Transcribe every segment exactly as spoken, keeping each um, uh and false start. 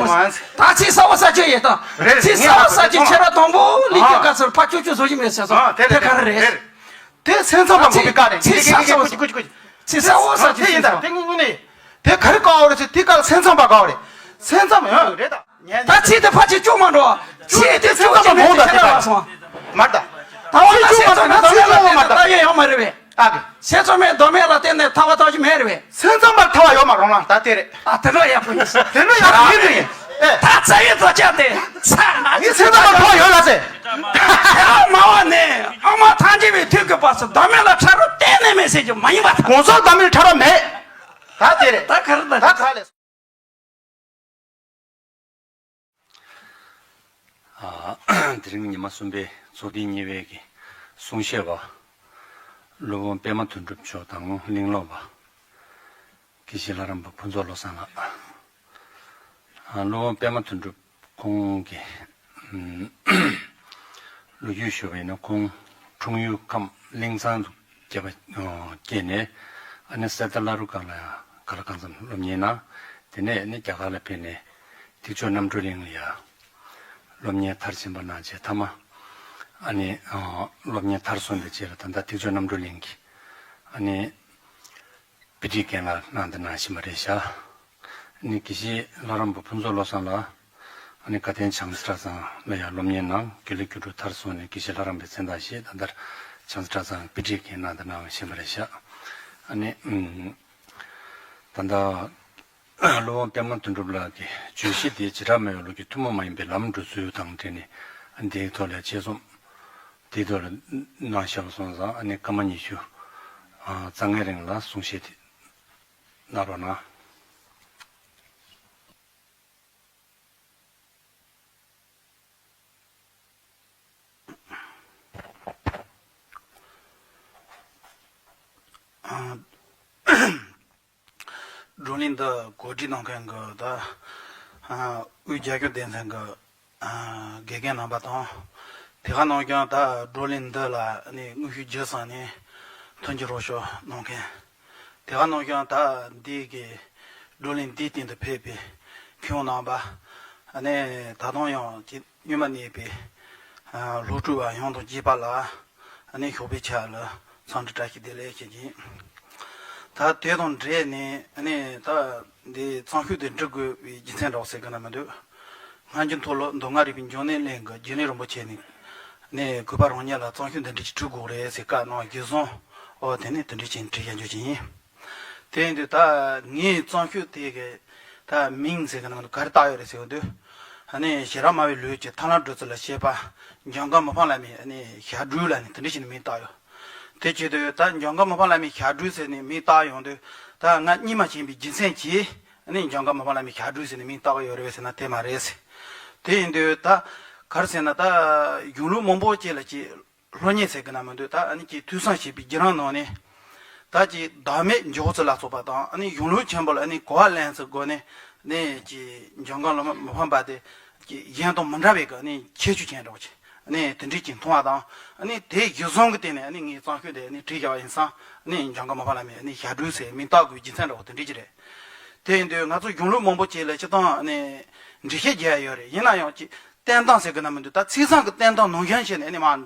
ད་ཚིག་གསར་བ་གསར་བཅོས་ཡེད་དང་། རེད། ཚིག་གསར་བ་གསར་བཅོས་ཁྱེད་རང་དང་པོ་ལི་ཀ་ག་ཚོར་ཕ་ཅུ་ཅུ་བཟོ་གི་མེད་ཟེར་སོང་། དེ་ག་རེ་རེད། དེ་སེམས་ཙམ་པ་ངོ་མི་དཀའ་རེད། ཚིག་གསར་བཟོ། ཀུ་ཅི་ཀུ་ཅི་ཀུ་ཅི། ཚིག་གསར་བ་གསར་བཅོས་དེ་ཡིན་ད། དེ་དངོས་གནས་དེ་ག་རེ་དཀའ་བ་རེད་ཟེར། དེ་དཀའ་ལ་སེམས་ཙམ་པ་དཀའ་བ་རེད། སེམས་ཙམ་ཡང་རེད་ད། ད་ཚིག་དེ་ཕ་ཅི་ཅུ་མ་འགྲོ། ཚིག་དེ་ཅུ་ཅི་མེད་ཟེར་ཁྱེད་རང་ལ་སོང་། མ་རེད་ད། ད་བ་ལ་སེམས་ཙམ་པའི་མདོ་སྨད་ལ་བརྟེན་ནས་ལྟ་ཡོད་ཡོད་མ་རེད་པས། ཨ་གི། སེམས་ཙམ་པའི་མདོ་སྨད་ལ་བརྟེན་ནས་ཐར་བ་ཐོབ་ཀྱི་མེད་རེད་པས། སེམས་ཙམ་པར་ཐར་བ་ཡོད་མ་རུང་ལ་ད་དེ་རེད། ཨ་དེ་འདྲ་ཡག་པོ་ཡིན། དེ་འདྲ་ཡག་པོ་ཡིན་དུ་ཡིན། ཨེ། ད་རྩ་བའི་དོ་ཅག་དེ་ཚ་ང་ངའི་སེམས་ཙམ་པར་ཐར་བ་ཡོད་ལ་ཟེར། དེ་རང་མ་བ་ནས་ཨ་མ་ཐང་རྒྱལ་བའི་དུས་ཀྱི་བར་སུ་མདོ་སྨད་ལ་ཁྲ་རུ་གཏན་ནས་མེད་ཟེར་གྱི་མ་ཡིན་པ། གོང་ས་མདོ་སྨད་ཁྲ་རུ་མེད། ད་དེ་རེད། ད་ག་རེ་ད། ད་ག་ལས། ཨ། དེ་རིང་ཉི་མ་གསུམ་པའི་ཚོགས་ཐེངས་གཉིས་པའི་གི་གསུང་བཤད་པ། སློབ་དཔོན་པད་མ་དོན་གྲུབ་མཆོག་དང་གླེང་སློང་པ། དགེ་བཤེས་ལྷ་རམས་པ་ཕུན་ཚོགས་བློ་བཟང་ལགས། ཨ། སློབ་དཔོན་པད་མ་དོན་གྲུབ་ཁོང་གི་ཨམ། ལོ་རྒྱུས་ཞུ་བ་ཡིན་ན། ཁོང་འཁྲུངས་ཡུལ་ཁམས་གླིང་ཚང་དུ་སྐྱེས་པ། ཨ། སྐྱེས་ནས་ཨ་ནི་གསེར་རྟ་བླ་རུང་སྒང་ལ་ཡང་ག་ལ་གང་འཚམ་སློབ་གཉེར་གནང་། དེ་ནས་ཨ་ནི་རྒྱ་གར་ལ་ཕེབས་ནས་ཐེག་མཆོག་རྣམ་གྲོལ་གླིང་ལ་ཡང་སློབ་གཉེར་མཐར་ཕྱིན་པ་གནང་རྗེས། མཐའ་མ་ཨ་ནི། ཨ། སློབ་གཉེར་མཐར་སོན་པའི་རྗེས་ལ་ད་ལྟ་ཐེག་མཆོག་རྣམ་གྲོལ་གླིང་གི་ཨ་ནི་དཔེ་ཁྲིད་རྒན་ལགས་གནང་དང་གནང་བཞིན་པ་རེད་ཤག་ཨ་ནི་དགེ་བཤེས་ལྷ་རམས་པ་ཕུན་ཚོགས་བློ་བཟང་ལགས་ཨ་ནི་དགའ་ལྡན་བྱང་རྩེ་གྲྭ་ཚང་ལ་ཡང་སློབ་གཉེར་གནང་། དགེ་ལེགས་སྒྱུ་འཕྲུལ་མཐར་སོན་ནས་དགེ་བཤེས་ལྷ་རམས་པའི་མཚན་རྟགས་བཞེས། ད་ལྟ་བྱང་རྩེ་གྲྭ་ཚང་དཔེ་ཁྲིད་རྒན་གནང་དང་གནང་བཞིན་པ་རེད་ཤག་ཨ་ནི། ཨམ། ད་ལྟ་སློབ་དཔོན་པད་མ་དོན་གྲུབ་ལགས་ཀྱི་བརྗོད་གཞི་དེ་བྱེ་བྲག་སྨྲ་བའི་ལུགས་ཀྱི་ཐུན་མོང་མ་ཡིན་པའི་ལམ་འགྲོ་ཚུལ་དང་འབྲེལ་ནས་འདིའི་ཐོག་ལ་དཔྱད་རྩོམ་དེའི་ཐོག་ལ་གནང་བཞག་པ་སོང་ཙང་། ཨ་ནི་སྐར་མ་ཉི་ཤུ་རྩ་ལྔའི་རིང་ལ་གསུང་བཤད་དེ་གནང་རོགས་གནང་། བགྲོ་གླེང་འདི་གོ་སྒྲིག་གནང་མཁན་གྱི་ད་དབུས་རྒྱ་ཤོད་སྡེ་ཚན་གྱི་དགེ་རྒན་རྣམ་པ་དང་། དེ་ག་ནང་བཞིན་ད་བགྲོ་གླེང་འདི་ལ་ནི་དངོས་ཤུགས་བརྒྱུད་གསུམ་ནས་མཐུན་འགྱུར་རོགས་ཞུ་གནང་མཁན། དེ་ག་ནང་བཞིན་ད་འདི་གི་བགྲོ་གླེང་འདིའི་སྟེང་དུ་ཕེབས་པའི་མཁས་དབང་རྣམ་པ། ཨ་ནི་ད་དུང་ཡང་ཅིག་སྔོན་མ་གནས་པའི་སློབ་ཕྲུག་པ་ཡོངས་དང་བཅས་པ་ལ་ཨ་ནི་ཞོགས་པའི་ཆ་ལ་འཚམས་འདྲི་བཀྲ་ཤིས་བདེ་ལེགས་ཞུ་རྒྱུ་ཡིན། ད་དེ་དང་འབྲེལ་ནས་ཨ་ནི་ད་འདི་གཙང་ཤོས་དེ་འབྲི་དགོས་པའི་རྒྱུ་མཚན་འདྲ་བོ་ཟེར་གི་ན་མི་འདུག་སྔ་འགྱུར་མཐོ་སློབ་མདོ་སྔགས་རིག་པའི་འབྱུང་གནས་གླིང་གི་རྒྱུན་ལས་རིན་པོ་ཆེ་ནས་ནས་གུས་པ་རང་ཉིད་ལ་གཙང་ཤོས་འདི་འདྲ་ཅིག་བྲི་དགོས་རེད་ཟེར་བཀའ་གནང་རྒྱུ་སོང་། ཨོ་དེ་ནས་དེ་འདྲ་ཅིག་བྲི་བཞག་རྒྱུ་ཅིག་ཡིན། དེ་ཡིན་དུས་ད་ངས་གཙང་ཤོས་དེ་གི་ད་མིང་ཟེར་གི་ན་མི་འདུག་ག་རེ་བཏགས་ཡོད་རེད་ཟེར་གི་འདུག་ཨ་ནི་ཞེ་དྲག་སྨྲ་བའི་ལུགས་ཀྱི་ཐར་ལམ་སྒྲུབ་ཚུལ་ལ་བཤད་པ་འཇམ་མགོན་མི་ཕམ་བླ་མའི་ཨ་ནི་ཞབས་དྲུང་ལ་ནི་དེ་འདྲ་ཞིག་ནི་མིང་བཏགས་ཡོད། དེ་བྱེད་དུས་ད་འཇམ་མགོན་མི་ཕམ་བླ་མའི་ཞབས་དྲུང་ཟེར་ནས་མིང་བཏགས་ཡོང་དུས་ད་ང་གཉིད་མ་ཕྱིན་པའི་རྒྱུ་མཚན་གྱིས་ཨ་ནི་འཇམ་མགོན་མི་ཕམ་བླ་མའི་ཞབས་དྲུང་ཟེར་ནས་མིང་བཏགས་ཡོད་རེད་ཟེར་ན་དེ་མ་རེད་ཟེར། དེ་ཡིན་དུས་ད་ག་རེ་ཟེར་ན་ད་གཞུང་ལུགས་མང་པོ་ཅིག་ལ་ཅིག་སློབ་གཉེར་ཟེར་གི་ན་མི་འདུག་ད་ཨ་ནི་ཅིག་ཐོས་བསམ་བྱེད་པའི་བརྒྱུད་རིམ་ནང་ནས་ད་ཅིག་བདག་མེད་འཇོག་ཚུལ་ལ་སོགས་པ་དང་། ཨ་ནི་གཞུང་ལུགས་ཆེན་པོ་ལ་ཨ་ནི་གོ་བ་ལེན་ཚུལ་སྒོ་ནས་ནས་ཅིག་འཇམ་མགོན་བླ་མ་མི་ཕམ་པ་དེ་ཅིག་གཞན་དང་མི་འདྲ་བའི་གི་ཨ་ནི་ཁྱད་ཆོས་ཅན་འདྲ་བོ་ཅིག་ཨ་ནི་དེ་འདྲའི་ཅིག་མཐོང་བ་དང་། ཨ་ནི་དེ་གཞིར་བཟུང་གི་སྟེང་ནས་ཨ་ནི་ངས་གཙང་ཤོས་དེ་ཨ་ནི་བྲིས་བཞག་པ་ཡིན་ཙང་། ཨ་ནི་འཇམ་མགོན་མི་ཕམ་བླ་མའི་ཨ་ནི་ཞབས་དྲུང་ཟེར་མིང་བཏགས་དགོས་རྒྱུ་མཚན་འདྲ་བོ་དེ་འདྲའི་ཅིག་རེད། དེ་ཡིན་དུས་ང་ཚོ་གཞུང་ལུགས་མང་པོ་ཅིག་ལ་སྤྱིར་བཏང་ཨ་ནི་འགྲེལ་བཤད་རྒྱག་ཡ་ཡོད་རེད། ཡིན་ན་ཡང་ཅིག་བསྟན་སྟངས་ཟེར་གི་ན་མི་འདུག་ད་ཚིག་བཟང་གི་བསྟན་སྟངས་ནང་བཞིན་བྱས་ནས་ཨ་ནི་མར་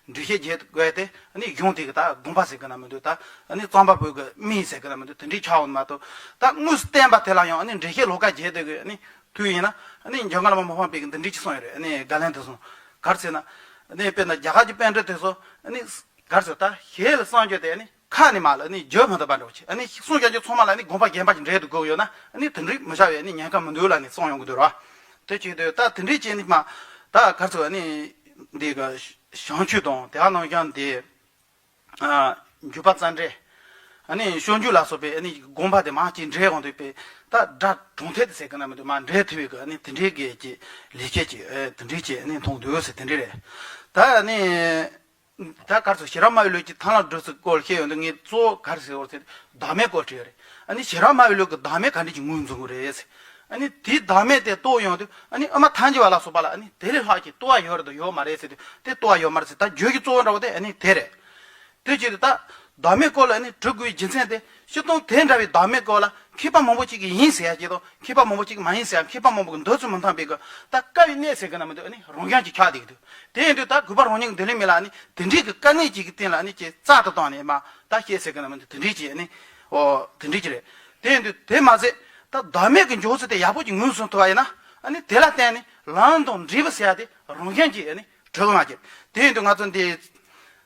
འགྲེལ་བཤད་རྒྱག་དགོས་ཏེ། ཨ་ནི་གཞུང་དེ་གི་ད་དགོངས་པ་ཟེར་གི་ན་མི་འདུག་ད་ཨ་ནི་གཙང་པ་པོ་གི་མིང་ཟེར་གི་ན་མི་འདུག་དེ་འདྲའི་ཆགས་འོང་མ་གཏོགས། ད་དངོས་སུ་བསྟན་པ་དེ་ལ་ཡང་ཨ་ནི་འགྲེལ་བཤད་ལོགས་ཀ་རྒྱག་སྡོད་གི་ཨ་ནི་དུས་ཡིན་ན། ཨ་ནི་འཇམ་མགོན་བླ་མ་མི་ཕམ་པས་གི་འདི་འདྲའི་ཅིག་གསུངས་ཡོད་རེད། ཨ་ནི་དགའ་ལན་དུ་སོང་། ག་རེ་ཟེར་ན། ཨ་ནི་དཔེར་ན་རྒྱ་གར་གྱི་པཎྜི་ཏ་དེ་ཚོ་ཨ་ནི་ག་རེ་ཟེར། ད་ཞལ་ལ་གསུང་རྒྱུ་དེ་ཨ་ནི་ཁ་ནས་མར་ལ་ཨ་ནི་བརྗོད་མི་ཐུབ་པ་འདྲ་བོ་ཅིག་ཨ་ནི་གསུང་རྒྱུ་ཚང་མ་ལ་ཨ་ནི་དགོངས་པ་རྒྱན་པ་ཅིག་འགྲེལ་དུ་དགོས་ཡོད་ན། ཨ་ནི་དེ་འདྲའི་མི་བྱ་བའི་ཨ་ནི་ཉེན་ཁ་མི་འདུག་ལ་ནི་གསུངས་ཡོང་གི་འདུག་ར། དེ་བྱེད་དུས་ད་དེ་འདྲའི་བྱས་ནས་མར་ད་ག་རེ་ཟེར། ཨ་ནི་འདི་གི་བྱང་ཆུབ་དང་དེ་ག་ནང་བཞིན་དེ། ཨ། འཇུག་པ་རྩ་འགྲེལ། ཨ་ནི་སྤྱོད་འཇུག་ལ་སོགས་པའི་ཨ་ནི་དགོངས་པ་དེ་མར་ཅིག་འགྲེལ་འོང་དུས་པས། ད་སྒྲ་གྲོང་ཐད་དེ་ཟེར་གི་ན་མི་འདུག་མར་འགྲེལ་ཐུབ་པའི་གི་ཨ་ནི་དེ་འདྲའི་གི་ཅིག་ལེགས་བཤད་ཅིག་ཨེ་དེ་འདྲའི་ཅིག་ཨ་ནི་མཐོང་འདུག་ཟེར་དེ་འདྲའི་རེད། ད་ཨ་ནི་ད་ག་རེ་ཟེར། ཞེ་དྲག་སྨྲ་བའི་ལུགས་ཀྱི་ཐར་ལམ་སྒྲུབ་ཚུལ་སྐོར་བཤད་ཡོང་དུས་ངས་གཙོ་བོ་ག་རེ་ཟེར་བ་ཟེར། བདག་མེད་སྐོར་བྲིས་ཡོད་རེད། ཨ་ནི་ཞེ་དྲག་སྨྲ་བའི་ལུགས་ཀྱི་བདག་མེད་ག་འདྲ་ཅིག་ངོས་འཛིན་དགོས་རེད་ཟེར། ཨ་ནི་དེའི་བདག་མེད་དེ་རྟོགས་ཡོང་དུས་ཨ་ནི་དབུ་མ་ཐལ་འགྱུར་བ་ལ་སོགས་པ་ལ་ཨ་ནི་དེ་ལས་ལྷག་ཅིག་རྟོགས་པ་ཡོད་རེད་དང་ཡོད་མ་རེད་ཟེར་དུས། དེ་རྟོགས་པ་ཡོད་མ་རེད་ཟེར། ད་བརྗོད་རྒྱུ་གཙོ་བོ་འདྲ་བོ་དེ་ཨ་ནི་དེ་རེད། དེ་བྱེད་དུས་ད་ བདག་མེད་སྐོར་ལ་ནི་འབྲི་དགོས་པའི་རྒྱུ་མཚན་དེ། སྤྱིར་བཏང་དེ་འདྲ་བའི་བདག་མེད་སྐོར་ལ་མཁས་པ་མང་པོ་ཅིག་གིས་ཡིན་ཟེར་ཡ་ཅིག་དང་། མཁས་པ་མང་པོ་ཅིག་གིས་མ་ཡིན་ཟེར་ཡ། མཁས་པ་མང་པོ་གི་འདོད་ཚུལ་མི་མཐུན་པའི་གི་ད་དཀའ་བའི་གནད་ཟེར་གི་ན་མི་འདུག་ཨ་ནི་རང་རྐྱང་གི་ཆགས་བསྡད་ཀྱི་འདུག་དེ་ཡིན་དུས་ད་གུས་པ་རང་ཉིད་ཀྱི་མདུན་ལམ་མི་ལ་ཨ་ནི་དེ་འདྲའི་གི་དཀའ་གནད་ཅིག་གི་སྟེང་ལ་ཨ་ནི་ཅིག་རྩལ་དུ་བཏང་ནས་མ་ད་བཤད་ཟེར་གི་ན་མི་འདུག་དེ་འདྲའི་ཅིག་ཨ་ནི་ཨོ་དེ་འདྲའི་ཅིག་རེད། དེ་ཡིན་དུས་དེ་མ་ཟད་ད་བདག་མེད་ཀྱི་འཇོག་ཚུལ་དེ་ཡག་པོ་ཅིག་ངོས་བཟུང་ཐུབ་པ་ཡིན་ན། ཨ་ནི་དེ་ལ་བརྟེན་ནས་ལམ་དང་འབྲས་བུ་ཟེར་ཡ་དེ་རང་རྐྱང་གིས་ཨ་ནི་གྲུབ་ཀྱི་མ་རེད། དེ་ཡིན་དུས་ང་ཚོ་འདི་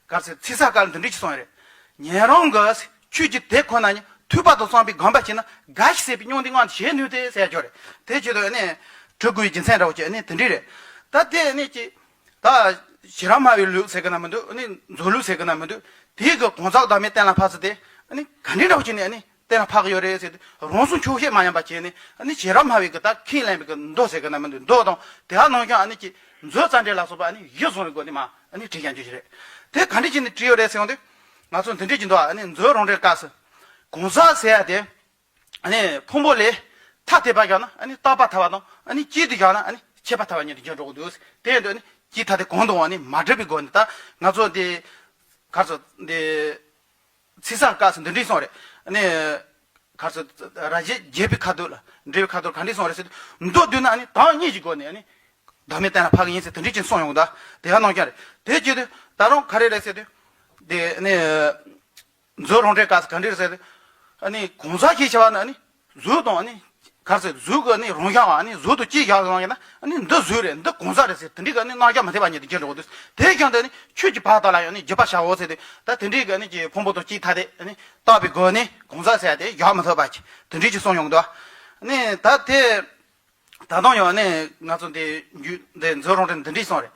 ག་རེ་ཟེར། ཚིག་གསལ་ཁ་ལ་འདི་འདྲ་ཅིག་གསུངས་ཡོད་རེད། ཉན་རང་གིས་ཆོས་ཀྱི་དེ་ཁོ་ན་ཉིད་ཐོས་པ་དང་བསམ་པའི་སྒོམ་པ་བྱས་ན། རྒ་ཤི་ཟད་པའི་སྙིང་འདི་སྔོན་དུ་བྱེད་ནུས་ཏེ་ཟེར་ཡ་ཅིག་ཡོད་རེད། དེ་བྱེད་དུས་ཨ་ནི་གྲུབ་དགོས་པའི་རྒྱུ་མཚན་འདྲ་བོ་ཅིག་ཨ་ནི་དེ་འདྲ་རེད། ད་དེ་ཨ་ནི་ཅིག་ད་ཤེས་རབ་སྨྲ་བའི་ལུགས་ཟེར་གི་ན་མི་འདུག་ཨ་ནི་མཛོད་ལུགས་ཟེར་གི་ན་མི་འདུག་དེའི་གི་གང་ཟག་བདག་མེད་གཏན་ལ་ཕབ་ཚུལ་དེ་ཨ་ནི་ག་འདྲ་འདྲ་བོ་བྱས་ནས་ཨ་ནི་གཏན་ལ་ཕབ་ཀྱི་ཡོད་རེད་ཟེར་དུས། རང་སྲུང་ཆོག་ཤེས་མ་ཡིན་པ་བྱས་ནས་ཨ་ནི་ཤེས་རབ་སྨྲ་བའི་གི་ད་ཁས་ལེན་པའི་གི་མདོ་ཟེར་གི་ན་མི་འདུག་མདོ་དང་དེ་ཧ་ནང་བཞིན་ཨ་ནི་ཅིག་མཛོད་རྩ་འགྲེལ་ལ་སོགས་པ་ཨ་ནི་གཞི་བཟུང་བའི་སྒོ་ནས་མ་ཨ་ནི་བྲིས་ཀྱང་རྒྱུ་ཞིག་རེད། དེ་ག་འདྲ་བྱས་ནས་བྲིས་ཡོད་རེད་ཟེར་ཡོང་དུས། ང་ཚོ་འདི་འདྲ་ཅིག་འདུག་ཨ་ནི་མཛོད་རང་འགྲེལ་སྐབས་སུ་གང་ཟག་ཟེར་ཡ་དེ་ཨ་ནི་ཕུང་པོ་ལས་ཐ་དད་པ་བཞག་ན་ཨ་ནི་རྟག་པ་ཐལ་བ་དང་། ཨ་ནི་གཅིག་ཏུ་བཞག་ན་ཨ་ནི་ཁྱད་པར་ཐལ་བ་གཉིས་སུ་འགྱུར་འགྲོ་གི་འདུག་དེ་ཡིན་དུས་ཨ་ནི་གཅིག་ཐ་དད་གང་དུའང་ཨ་ནི་མ་གྲུབ་པའི་སྒོ་ནས། ད་ང་ཚོ་འདི་ག་རེ་ཟེར། འདི་ཚིག་གསལ་སྐབས་སུ་འདི་འདྲ་གསུངས་རེད། ཨ་ནི་ག་རེ་ཟེར། ར་བྱེད་བྱེད་པའི་ཁ་ཐུག་ལ། འགྲེལ་བའི་ཁ་ཐུག་ག་འདྲ་གསུངས་རེད་ཟེར་དུས། མདོར་བསྡུས་ན་ཨ་ནི་དོན་གཉིས་ཀྱི་སྒོ་ནས་ཨ་ནི་བདག་མེད་གཏན་ལ་ཕབ་ཀྱི་ཡིན་ཟེར་དེ་འདྲ་ཅིག་གསུངས་ཡོང་གི་འདུག་དེ་ཡང་ནང་བཞིན་རེད། དེ་བྱེད་དུས་ད་རུང་ག་རེ་རེད་ཟེར་དུས། དེ་ཨ་ནི་མཛོད་རང་འགྲེལ་སྐབས་སུ་ག་འདྲ་རེད་ཟེར་དུས། ཨ་ནི་གང་ཟག་ཞེས་བྱ་བ་ནི་ཨ་ནི་གཟུགས་དང་། ཨ་ནི་ག་རེ་ཟེར། གཟུགས་ཀྱི་ཨ་ནི་རང་བཞིན་ཨ་ནི་གཟུགས་དང་གཅིག་བཞག་སོང་ཡིན་ན། ཨ་ནི་འདི་གཟུགས་རེད། འདི་གང་ཟག་རེད་ཟེར་དེ་འདྲའི་གི་ཨ་ནི་རྣམ་གཞག་མི་འཐད་པ་ཉིད་དུ་འགྱུར་འགྲོ་གི་འདུག་དེ་ཀྱང་དེ་ནི་ཆོས་ཀྱི་བར་དག་ལ་ཡང་ནི་འཇུག་པར་བྱའོ་ཟེར་ཏེ། ད་དེ་འདྲའི་གི་ཨ་ནི་ཀྱི་ཕུང་པོ་དང་གཅིག་ཐ་དད་ཨ་ནི་བཏགས་པའི་སྒོ་ནས་གང་ཟག་ཟེར་ཡ་དེ་བཞག་མི་ཐུབ་པ་ཅིག་དེ་འདྲའི་ཅིག་གསུངས་ཡོང་གི་འདུག་ཨ་ནི་ད་དེ་ད་དུང་ཡང་ཨ་ནི་ང་ཚོ་འདི་རྒྱུད་འདི་མཛོད་རང་འགྲེལ་འདི་འདྲའི་གསུངས་རེད།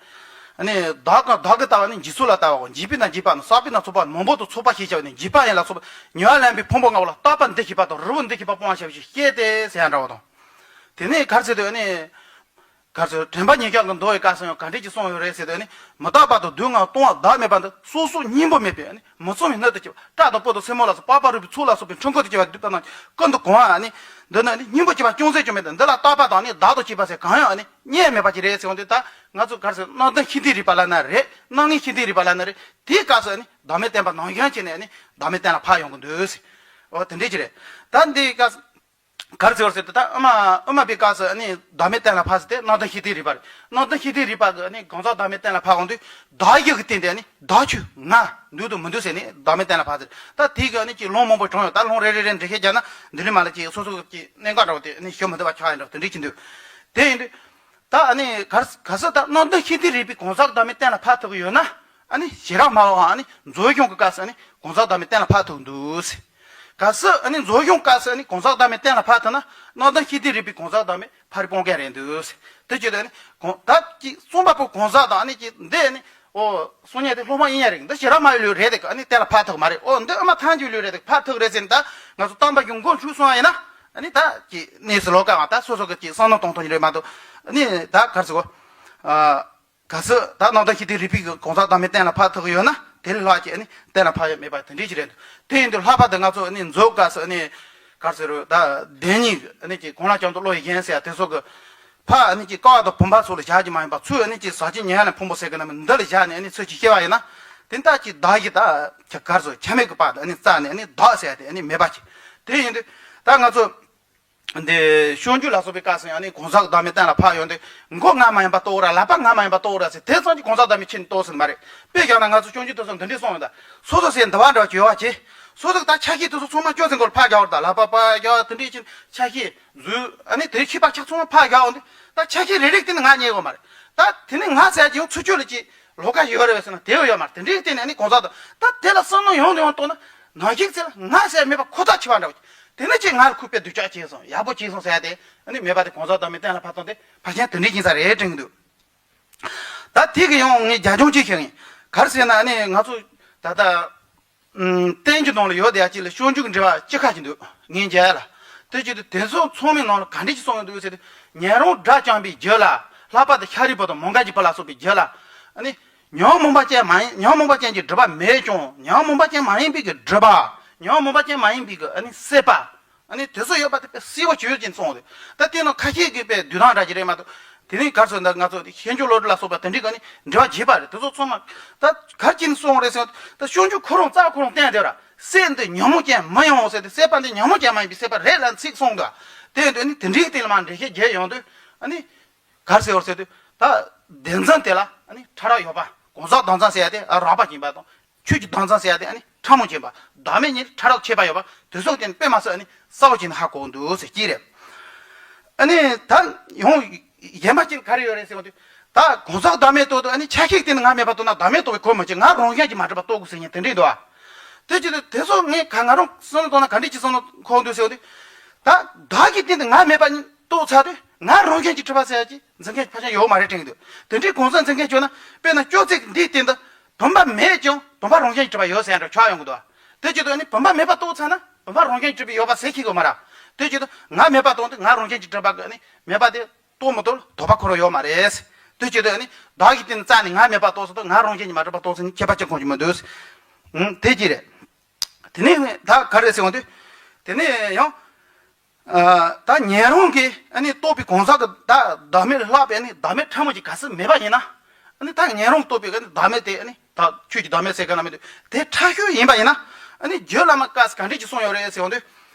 ཨ་ནི་བདག་གང་བདག་གི་ལྟ་བ་ནི་འཇིག་ཚོགས་ལ་ལྟ་བའོ། འཇིག་པས་ན་འཇིགས་པ་དང་། བསགས་པས་ན་ཚོགས་པ། མང་པོ་དང་ཚོགས་པ་ཞེས་བྱ་བ་ནི། འཇིགས་པ་ཡིན་ལ་སོགས་པ་ཉེ་བར་ལེན་པའི་ཕུང་པོ་ལྔ་པོ་ལ། རྟག་པར་འདུ་ཤེས་པ་དང་། རིལ་པོར་འདུ་ཤེས་པ་སྤོང་བར་བྱ་བའི་ཕྱིར་ཞེས་ཏེ་ཟེར་ཡ་འདྲ་བོ་དང་། དེ་ནས་ག་རེ་ཟེར་དུས་ཨ་ནི། ག་རེ་ཟེར། དྲན་པ་ཉེར་བཞག་གི་མདོ་ཡི་སྐབས་སུ་ཡང་ག་འདྲ་ཅིག་གསུངས་ཡོད་རེད་ཟེར་དུས་ཨ་ནི། མི་རྟག་པ་དང་སྡུག་བསྔལ་སྟོང་པ་བདག་མེད་པ་འདི། སོ་སོར་སྙིང་པོ་མེད་པས་ཨ་ནི་མི་ཚང་བའི་སྣོད་དུ་སྐྱེ་བ། སྐྲ་དང་སྤུ་དང་སེན་མོ་ལ་སོགས་པའི་འཕྲུལ་འཁོར་དུ་སྐྱེ་བ། སྡུད་པ་རྣམས་ཀུན་ཏུ་གང་བ། ཨ་ནི་འདི་ནི་ཨ་ནི་སྙིང་པོ་སྐྱེ་བ་ཅུང་ཟད་ཀྱང་མེད་དེ། འདི་ལ་རྟག་པ་དང་ནི་བདག་ཏུ་བྱས་པ་ཟེར་གང་ཡང་ཨ་ནི་རྙེད་མེད་པ་ཅིག་རེད་ཟེར་འོང་དུས། ད་ང་ཚོ་ག་རེ་ཟེར། རྣམ་བདེན་ཤེས་ལྡན་རིག་པ་ལབ་ན་རེད། རྣམ་ངེས་ཤེས་ལྡན་རིག་པ་ལབ་ན་རེད། དེའི་སྐབས་སུ་ཨ་ནི་བདག་མེད་བསྟན་པ་ནང་བཞིན་བྱས་ནས་ཨ་ནི་བདག་མེད་གཏན་ལ་ཕབ་ཡོང་གི་འདུག་ཟེར། འོ་དེ་འདྲ་ཅིག་རེད། ད་འདིའི་སྐབས་སུ། ག་རེ་ཟེར་བ་ཟེར་དུས། ད་དབུ་མ་དབུ་མ་པའི་སྐབས་སུ་ཨ་ནི་བདག་མེད་གཏན་ལ་ཕབ་ཟེར་དེ་རྣམ་བདེན་ཤེས་ལྡན་རིག་པ་རེད། རྣམ་བདེན་ཤེས་ལྡན་རིག་པ་གིས་ཨ་ནི་གང་ཟག་བདག་མེད་གཏན་ལ་ཕབ་ཡོང་དུས། བདག་གཞན་གྱི་སྟེང་དུ་ཨ་ནི་བདག་ཆོས་ང་འདུག་དང་མི་འདུག་ཟེར་ནས་བདག་མེད་གཏན་ལ་ཕབ་ཟེར། ད་དེ་གི་ཨ་ནི་ཅིག་ལུང་མང་པོ་དྲངས་ཡོད། ད་ལུང་རེ་རེ་རེ་འགྲེལ་བཤད་རྒྱག་ན་འདི་ནས་མ་ལ་ཅིག་སོ་སོ་གི་ཅིག་གནད་འགག་འདྲ་བོ་དེ་ཨ་ནི་ཞུ་མི་ཐུབ་པ་ཆགས་ཡིན་འདྲ་བོ་དེ་འདྲ་ཅིག་འདུག་དེ་ཡིན་དུས། ད་ཨ་ནི་ག་རེ་ག་རེ་ཟེར། ད་རྣམ་བདེན་ཤེས་ལྡན་རིག་པས་གང་ཟག་བདག་མེད་གཏན་ལ་ཕབ་ཐུབ་ཀྱི་ཡོད་ན། ཨ་ནི་ཤེས་རབ་སྨྲ་བའང་ཨ་ནི་མཛོད་གཞུང་གི་སྐབས་སུ་ཨ་ནི་གང་ཟག་བདག་མེད་གཏན་ལ་ཕབ་ཐུབ་འདུག་ཟེར། གལ་སྲིད་ཨ་ནི་མཛོད་གཞུང་སྐབས་སུ་ཨ་ནི་གང་ཟག་བདག་མེད་གཏན་ལ་ཕབ་ཐུབ་ན། རྣམ་བདེན་ཤེས་ལྡན་རིག་པས་གང་ཟག་བདག་མེད་ཕ་རོལ་སྤོང་མཁན་རེད་འདུག་ཟེར། དེ་བྱེད་དུས་ཨ་ནི་གང་ད་ཀྱི་གསུངས་པ་པོ་གང་ཟག་དང་ཨ་ནི་ཀྱི་འདི་ཨ་ནི། ཨོ། གསུང་མཁན་དེ་སློབ་དཔོན་ཡིན་ཡ་རེད། འདི་ཤེས་རབ་སྨྲ་བའི་ལུགས་རེད་དེ། ཨ་ནི་གཏན་ལ་ཕབ་ཐུབ་མ་རེད། ཨོ། འདི་དབུ་མ་ཐལ་འགྱུར་ལུགས་རེད་དེ། ཕབ་ཐུབ་རེད་ཟེར་ནས་ད་ང་ཚོ་བསྟན་པ་གཞུང་མགོ་འཁྲུག་སོང་བ་ཡིན་ན། ཨ་ནི་ད་ཀྱི་གནས་སུ་ལོག་ག་ང་ད་སོ་སོ་གི་ཀྱི་བསམ་བློ་གཏོང་ཐུབ་ནི་རེད་མ་གཏོགས། ཨ་ནི་ད་ག་རེ་ཟེར་གོ། ཨ། གལ་སྲིད་ད་རྣམ་བདེན་ཤེས་ལྡན་རིག་པས་གང་ཟག་བདག་མེད་གཏན་ལ་ཕབ་ཐུབ་ཀྱི་ཡོད་ན། དེ་ལས་ལྷག་ཅིག་ཨ་ནི་གཏན་ལ་ཕབ་ཡ་མེད་པ་དེ་འདྲ་ཅིག་རེད་འདུག་དེ་ཡིན་དུས་ལྷག་པར་དུ་ང་ཚོ་ཨ་ནི་མཛོད་སྐབས་སུ་ཨ་ནི་ག་རེ་ཟེར་རུང་། ད་བདེན་གཉིས་ཨ་ནི་ཀྱི་གང་ལ་ཀྱང་དུ་བློ་ཡིས་བཞིན་ཟེར་ཡ་དེ་ཚོ་གི་ཕར་ཨ་ནི་ཀྱི་ཀ་བ་དང་བུམ་པ་སོགས་ལ་བཞག་རྒྱུ་མ་ཡིན་པ། ཚུར་ཨ་ནི་ཀྱི་ཟག་བཅས་ཉེ་བར་ལེན་ཕུང་པོ་ཟེར་གི་ན་མི་འདི་ལ་བཞག་ནས་ཨ་ནི་ཚུར་ཅིག་བཤད་པ་ཡིན་ན། དེ་ལྟར་ཀྱི་བདག་གཞན་ད་ཁྱ་ག་རེ་ཟེར། ཁྱད་མེད་ཀྱི་བར་དུ་ཨ་ནི་རྩ་ནས་ཨ་ནི་བདག་ཟེར་ཡ་དེ་ཨ་ནི་མེད་པ་ཅིག་དེ་ཡིན་དུས་ད་ང་ཚོ། འདི་སྤྱོད་འཇུག་ལ་སོགས་པའི་སྐབས་སུ་ཡང་ནི་གང་ཟག་བདག་མེད་གཏན་ལ་ཕབ་ཡོང་དུས། མགོ་ང་མ་ཡིན་པ་རྟོགས་ར། ལག་པ་ང་མ་ཡིན་པ་རྟོགས་ར་ཟེར་དེ་ཙམ་གྱིས་གང་ཟག་བདག་མེད་ཁྱེར་ནས་རྟོགས་ཟིན་མ་རེད། དཔེ་བཞག་ན་ང་ཚོ་སྤྱོད་འཇུག་དེ་ཚོ་འདི་འདྲས་གསུངས་ཡོད། ད་སོ་སོ་ཟེར་འདི་བ་འདྲ་བ་ཅིག་ཡོད་པ་ཅིག་སོ་སོ་གི་ད་ཆ་ཤས་དེ་ཚོ་ཚང་མ་སྤྱོད་ཟིན་སྐོར་ཕར་རྒྱག་ར། ད་ལག་པ་ཕར་རྒྱག་དེ་འདྲས་ཀྱི་ཆ་ཤས་གཟུགས་ཨ་ནི་དེ་ཤེས་པ་ཆ་ཚང་མ་ཕར་རྒྱག་འོང་དུས། ད་ཆ་ཤས་རེ་རེ་དེ་ནི་ང་རྙེད་དགོས་མ་རེད། ད་དེ་ནི་ང་ཟེར་ཡ་ཅིག་ཡང་ཚུར་སྤྱོད་ལ་ཅིག་ལོགས་ཀ་ཞིག་ཡོད་རེད་པས་ཟེར་ན་དེ་ཡང་ཡོད་མ་རེད། དེ་འདྲའི་སྟེང་ནས་ནི་གང་ཟག་དང་། ད་དེ་ལ་བསམ་བློ་ཡང་དང་ཡང་གཏོང་ན། ནང་བཞིན་ཚེ་ལ་ང་ཟེར་མེད་པ་ཁོ་ཐག་ཆོད་པ་འདྲ་བོ། དེ་ནི་ཅིག་ང་ལ་ཁུག་པའི་སྡུག་ཅག་བྱས་སོང་། ཡག་པོ་བྱས་སོང་ཟེར་ཡ་དེ་ཨ་ནི་མེད་པ་དེ་གང་ཟག་བདག་མེད་གཏན་ལ་ཕབ་སྟངས་དེ་ཕལ་ཆེར་དེ་འདྲའི་ཡིན་ས་རེད་དྲན་གྱི་འདུག་ད་དེ་གི་ཡང་ངས་རྒྱབ་ལྗོངས་ཅིག་བཤད་ངེས། ག་རེ་ཟེར་ན་ཨ་ནི་ང་ཚོ་ད་ལྟ་ཨུམ། བསྟན་བཅོས་ནང་ལ་ཡོད་དེ་ཡ་གཅིག་ལ་སྤྱོད་འཇུག་གི་འགྲེལ་པ་སྤྱི་ཁ་ཅིག་འདུག་ངས་མཇལ་ཡ་ལ། དེ་བྱེད་དུས་དེ་ཚོ་ཚང་མའི་ནང་ལ་ག་འདྲ་ཅིག་གསུངས་ཡོད་འདུག་ཟེར་དུས། ཉན་རང་སྒྲ་བསྐྱངས་པའི་རྒྱུད་ལ། ལྷག་པར་དུ་ཤཱ་རིའི་བུ་དང་མོའུ་འགལ་གྱི་བུ་ལ་སོགས་པའི་རྒྱུད་ལ། ཨ་ནི། ཉོན་མོངས་པ་ཅན་མ་ཡིན། ཉོན་མོངས་པ་ཅན་གྱི་སྒྲིབ་པ་མེད་ཀྱང་ཉོན་མོངས་པ་ཅན་མ་ཡིན་པའི་གི་སྒྲིབ་པ། ཉོན་མོངས་པ་ཅན་མ་ཡིན་པའི་གི་ཨ་ནི་སྲེད་པ། ཨ་ནི་དེ་ཚོ་ཡོད་པ་དེ་དཔེ་གསལ་པོ་ཇེ་ཆེར་ཕྱིན་སོང་སྟེ། ད་དེ་ནང་ཁ་ཤས་ཀྱིས་དཔེ་བསྡུས་དང་འདྲ་ཅིག་རེད་མ་གཏོགས། དེ་ནས་གར་སོང་ད་ང་ཚོ་ཤེས་འཇོག་བློ་གྲོས་ལ་སོགས་པ་དེ་འདྲའི་ག་ནི་འབྲེལ་བ་བྱེད་པ་རེད། དེ་ཚོ་ཚང་མ་ད་གར་གྱིན་སོང་རེད་ཟེར་ད་ཤོང་རྒྱུ་ཁོ་རང་རྩ་ཁོ་རང་བསྟན་དེ་ར་སྲས་འདི་ཉོན་མོངས་ཅན་མི་ཡོང་ཟེར་ཏེ་སྲས་པ་འདི་ཉོན་མོངས་ཅན་མ་ཡིན་པའི་སྲས་པ་རེད་ལ་ཚིག་གསུངས་འདུག་དེ་ཡིན་དུས་ནི་དེ་འདྲའི་སྟེང་ལ་མ་འགྲེལ་བཤད་རྒྱག་ཡོང་དུས་ཨ་ནི་གར་ཟེར་བར་ཟེར་དུས་ད་བདེན་འཛིན་དེ་ལ་ཨ་ནི་ཕྲ་རགས་ཡོད་པ་གང་ཟག་བདེན་འཛིན་ཟེར་ཡ་དེ་རགས་པ་ཡིན་པ་དང་། ཆོས་ཀྱི་བདག་འཛིན་ཟེར་ཡ་དེ་ཨ་ནི་ཕྲ་མོ་ཅན་པ་བདག་མེད་གཉིས་ཕྲ་རགས་ཆད་པ་ཡོད་པ་དེ་སོགས་ཀྱི་དཔེ་མ་སྲིད་ཨ་ནི་གསལ་བོ་བྱས་ནས་ཧ་གོ་འདུག་ཟེར་གྱི་རེད། ཨ་ནི་ད་ཡང་གཞན་པ་ཅིག་ག་རེ་ཡོད་རེད་ཟེར་བ་དུས་ད་གང་ཟག་བདག་མེད་རྟོགས་དུས་ཨ་ནི་ཆ་ཤས་སྟེང་ནས་ང་མེད་པ་རྟོགས་ན་བདག་མེད་རྟོགས་པའི་གོ་མི་ཆོད། ང་རང་བཞིན་གྱིས་མ་གྲུབ་པ་རྟོགས་དགོས་ཟེར་མཁན་དེ་འདྲས་འདུག་ཨ། དེ་ཅི་དུས་དེ་སོགས་ངས་ག་ང་རང་བསམ་བློ་གཏོང་ན་ག་འདྲས་ཅིག་བསམ་བློ་འཁོར་འདུག་ཟེར་བ་དུས་ད་བདག་གི་སྟེང་དུ་ང་མེད་པ་རྟོགས་ཚར་དུས་ང་རང་བཞིན་གྱིས་གྲུབ་པ་ཟེར་ཡ་ཅིག་འཛིན་མཁན་ཕལ་ཆེར་ཡོད་མ་རེད་དྲན་གྱི་འདུག་དེ་འདྲའི་གང་ཟག་འཛིན་མཁན་བྱུང་ན་དཔེར་ན་ཅོག་ཙེ་འདིའི་སྟེང་དུ་བུམ་པ་མེད་ཀྱང་བུམ་པ་རང་བཞིན་གྱིས་གྲུབ་པ་ཡོད་ཟེར་ཡ་འདྲ་ཆགས་ཡོང་གི་འདུག་དེ་བྱེད་དུས་ནི་བུམ་པ་མེད་པ་རྟོགས་ཚར་ན་བུམ་པ་རང་བཞིན་གྱིས་གྲུབ་པ་ཡོད་པ་ཟེར་ཤེས་དགོས་མ་རེད། དེ་བྱེད་དུས་ང་མེད་པ་རྟོགས་དུས་ང་རང་བཞིན་གྱིས་གྲུབ་པ་གི་ནི་མེད་པ་དེ་རྟོགས་མི་རྟོགས་ལ་དོགས་པ་ཁོ་རང་ཡོད་མ་རེད། དེ་བྱེད་དུས་ནི་བདག་གི་སྟེང་ནས་རྩ་ནས་ང་མེད་པ་རྟོགས་ཚར་དུས་ང་རང་བཞིན་གྱིས་མ་གྲུབ་པ་རྟོགས་ཚར་ནི་ཁྱད་པར་ཅི་གང་ཅི་མི་འདུག་ཨང་། དེ་ཅི་རེད། དེ་ནས་ད་ག་རེ་ཟེར་འོང་དུས། དེ་ནས་ཡང་། ཨ། ད་ཉན་རང་གིས་ཨ་ནི་རྟོགས་པའི་གང་ཟག་གི་ད་བདག་མེད་ལྷག་པའི་ཨ་ནི་བདག་མེད་ཕྲ་མོ་ཅིག་གལ་སྲིད་མེད་པ་ཡིན་ན། ཨ་ནི་ད་ཉན་རང་རྟོགས་པའི་ཨ་ནི་བདག་མེད་དེ་ཨ་ནི་ད་ཆོས་ཀྱི་བདག་མེད་ཟེར་ག་ན་མེད་དུས་དེ་ཕྲ་ཤོས་ཡིན་པ་ཡིན་ན། ཨ་ནི་རྗེ་བླ་མ་སྐབས་སུ་ག་འདྲས་ཅིག་གསུངས་ཡོད་རེད་ཟེར་འོང་དུས།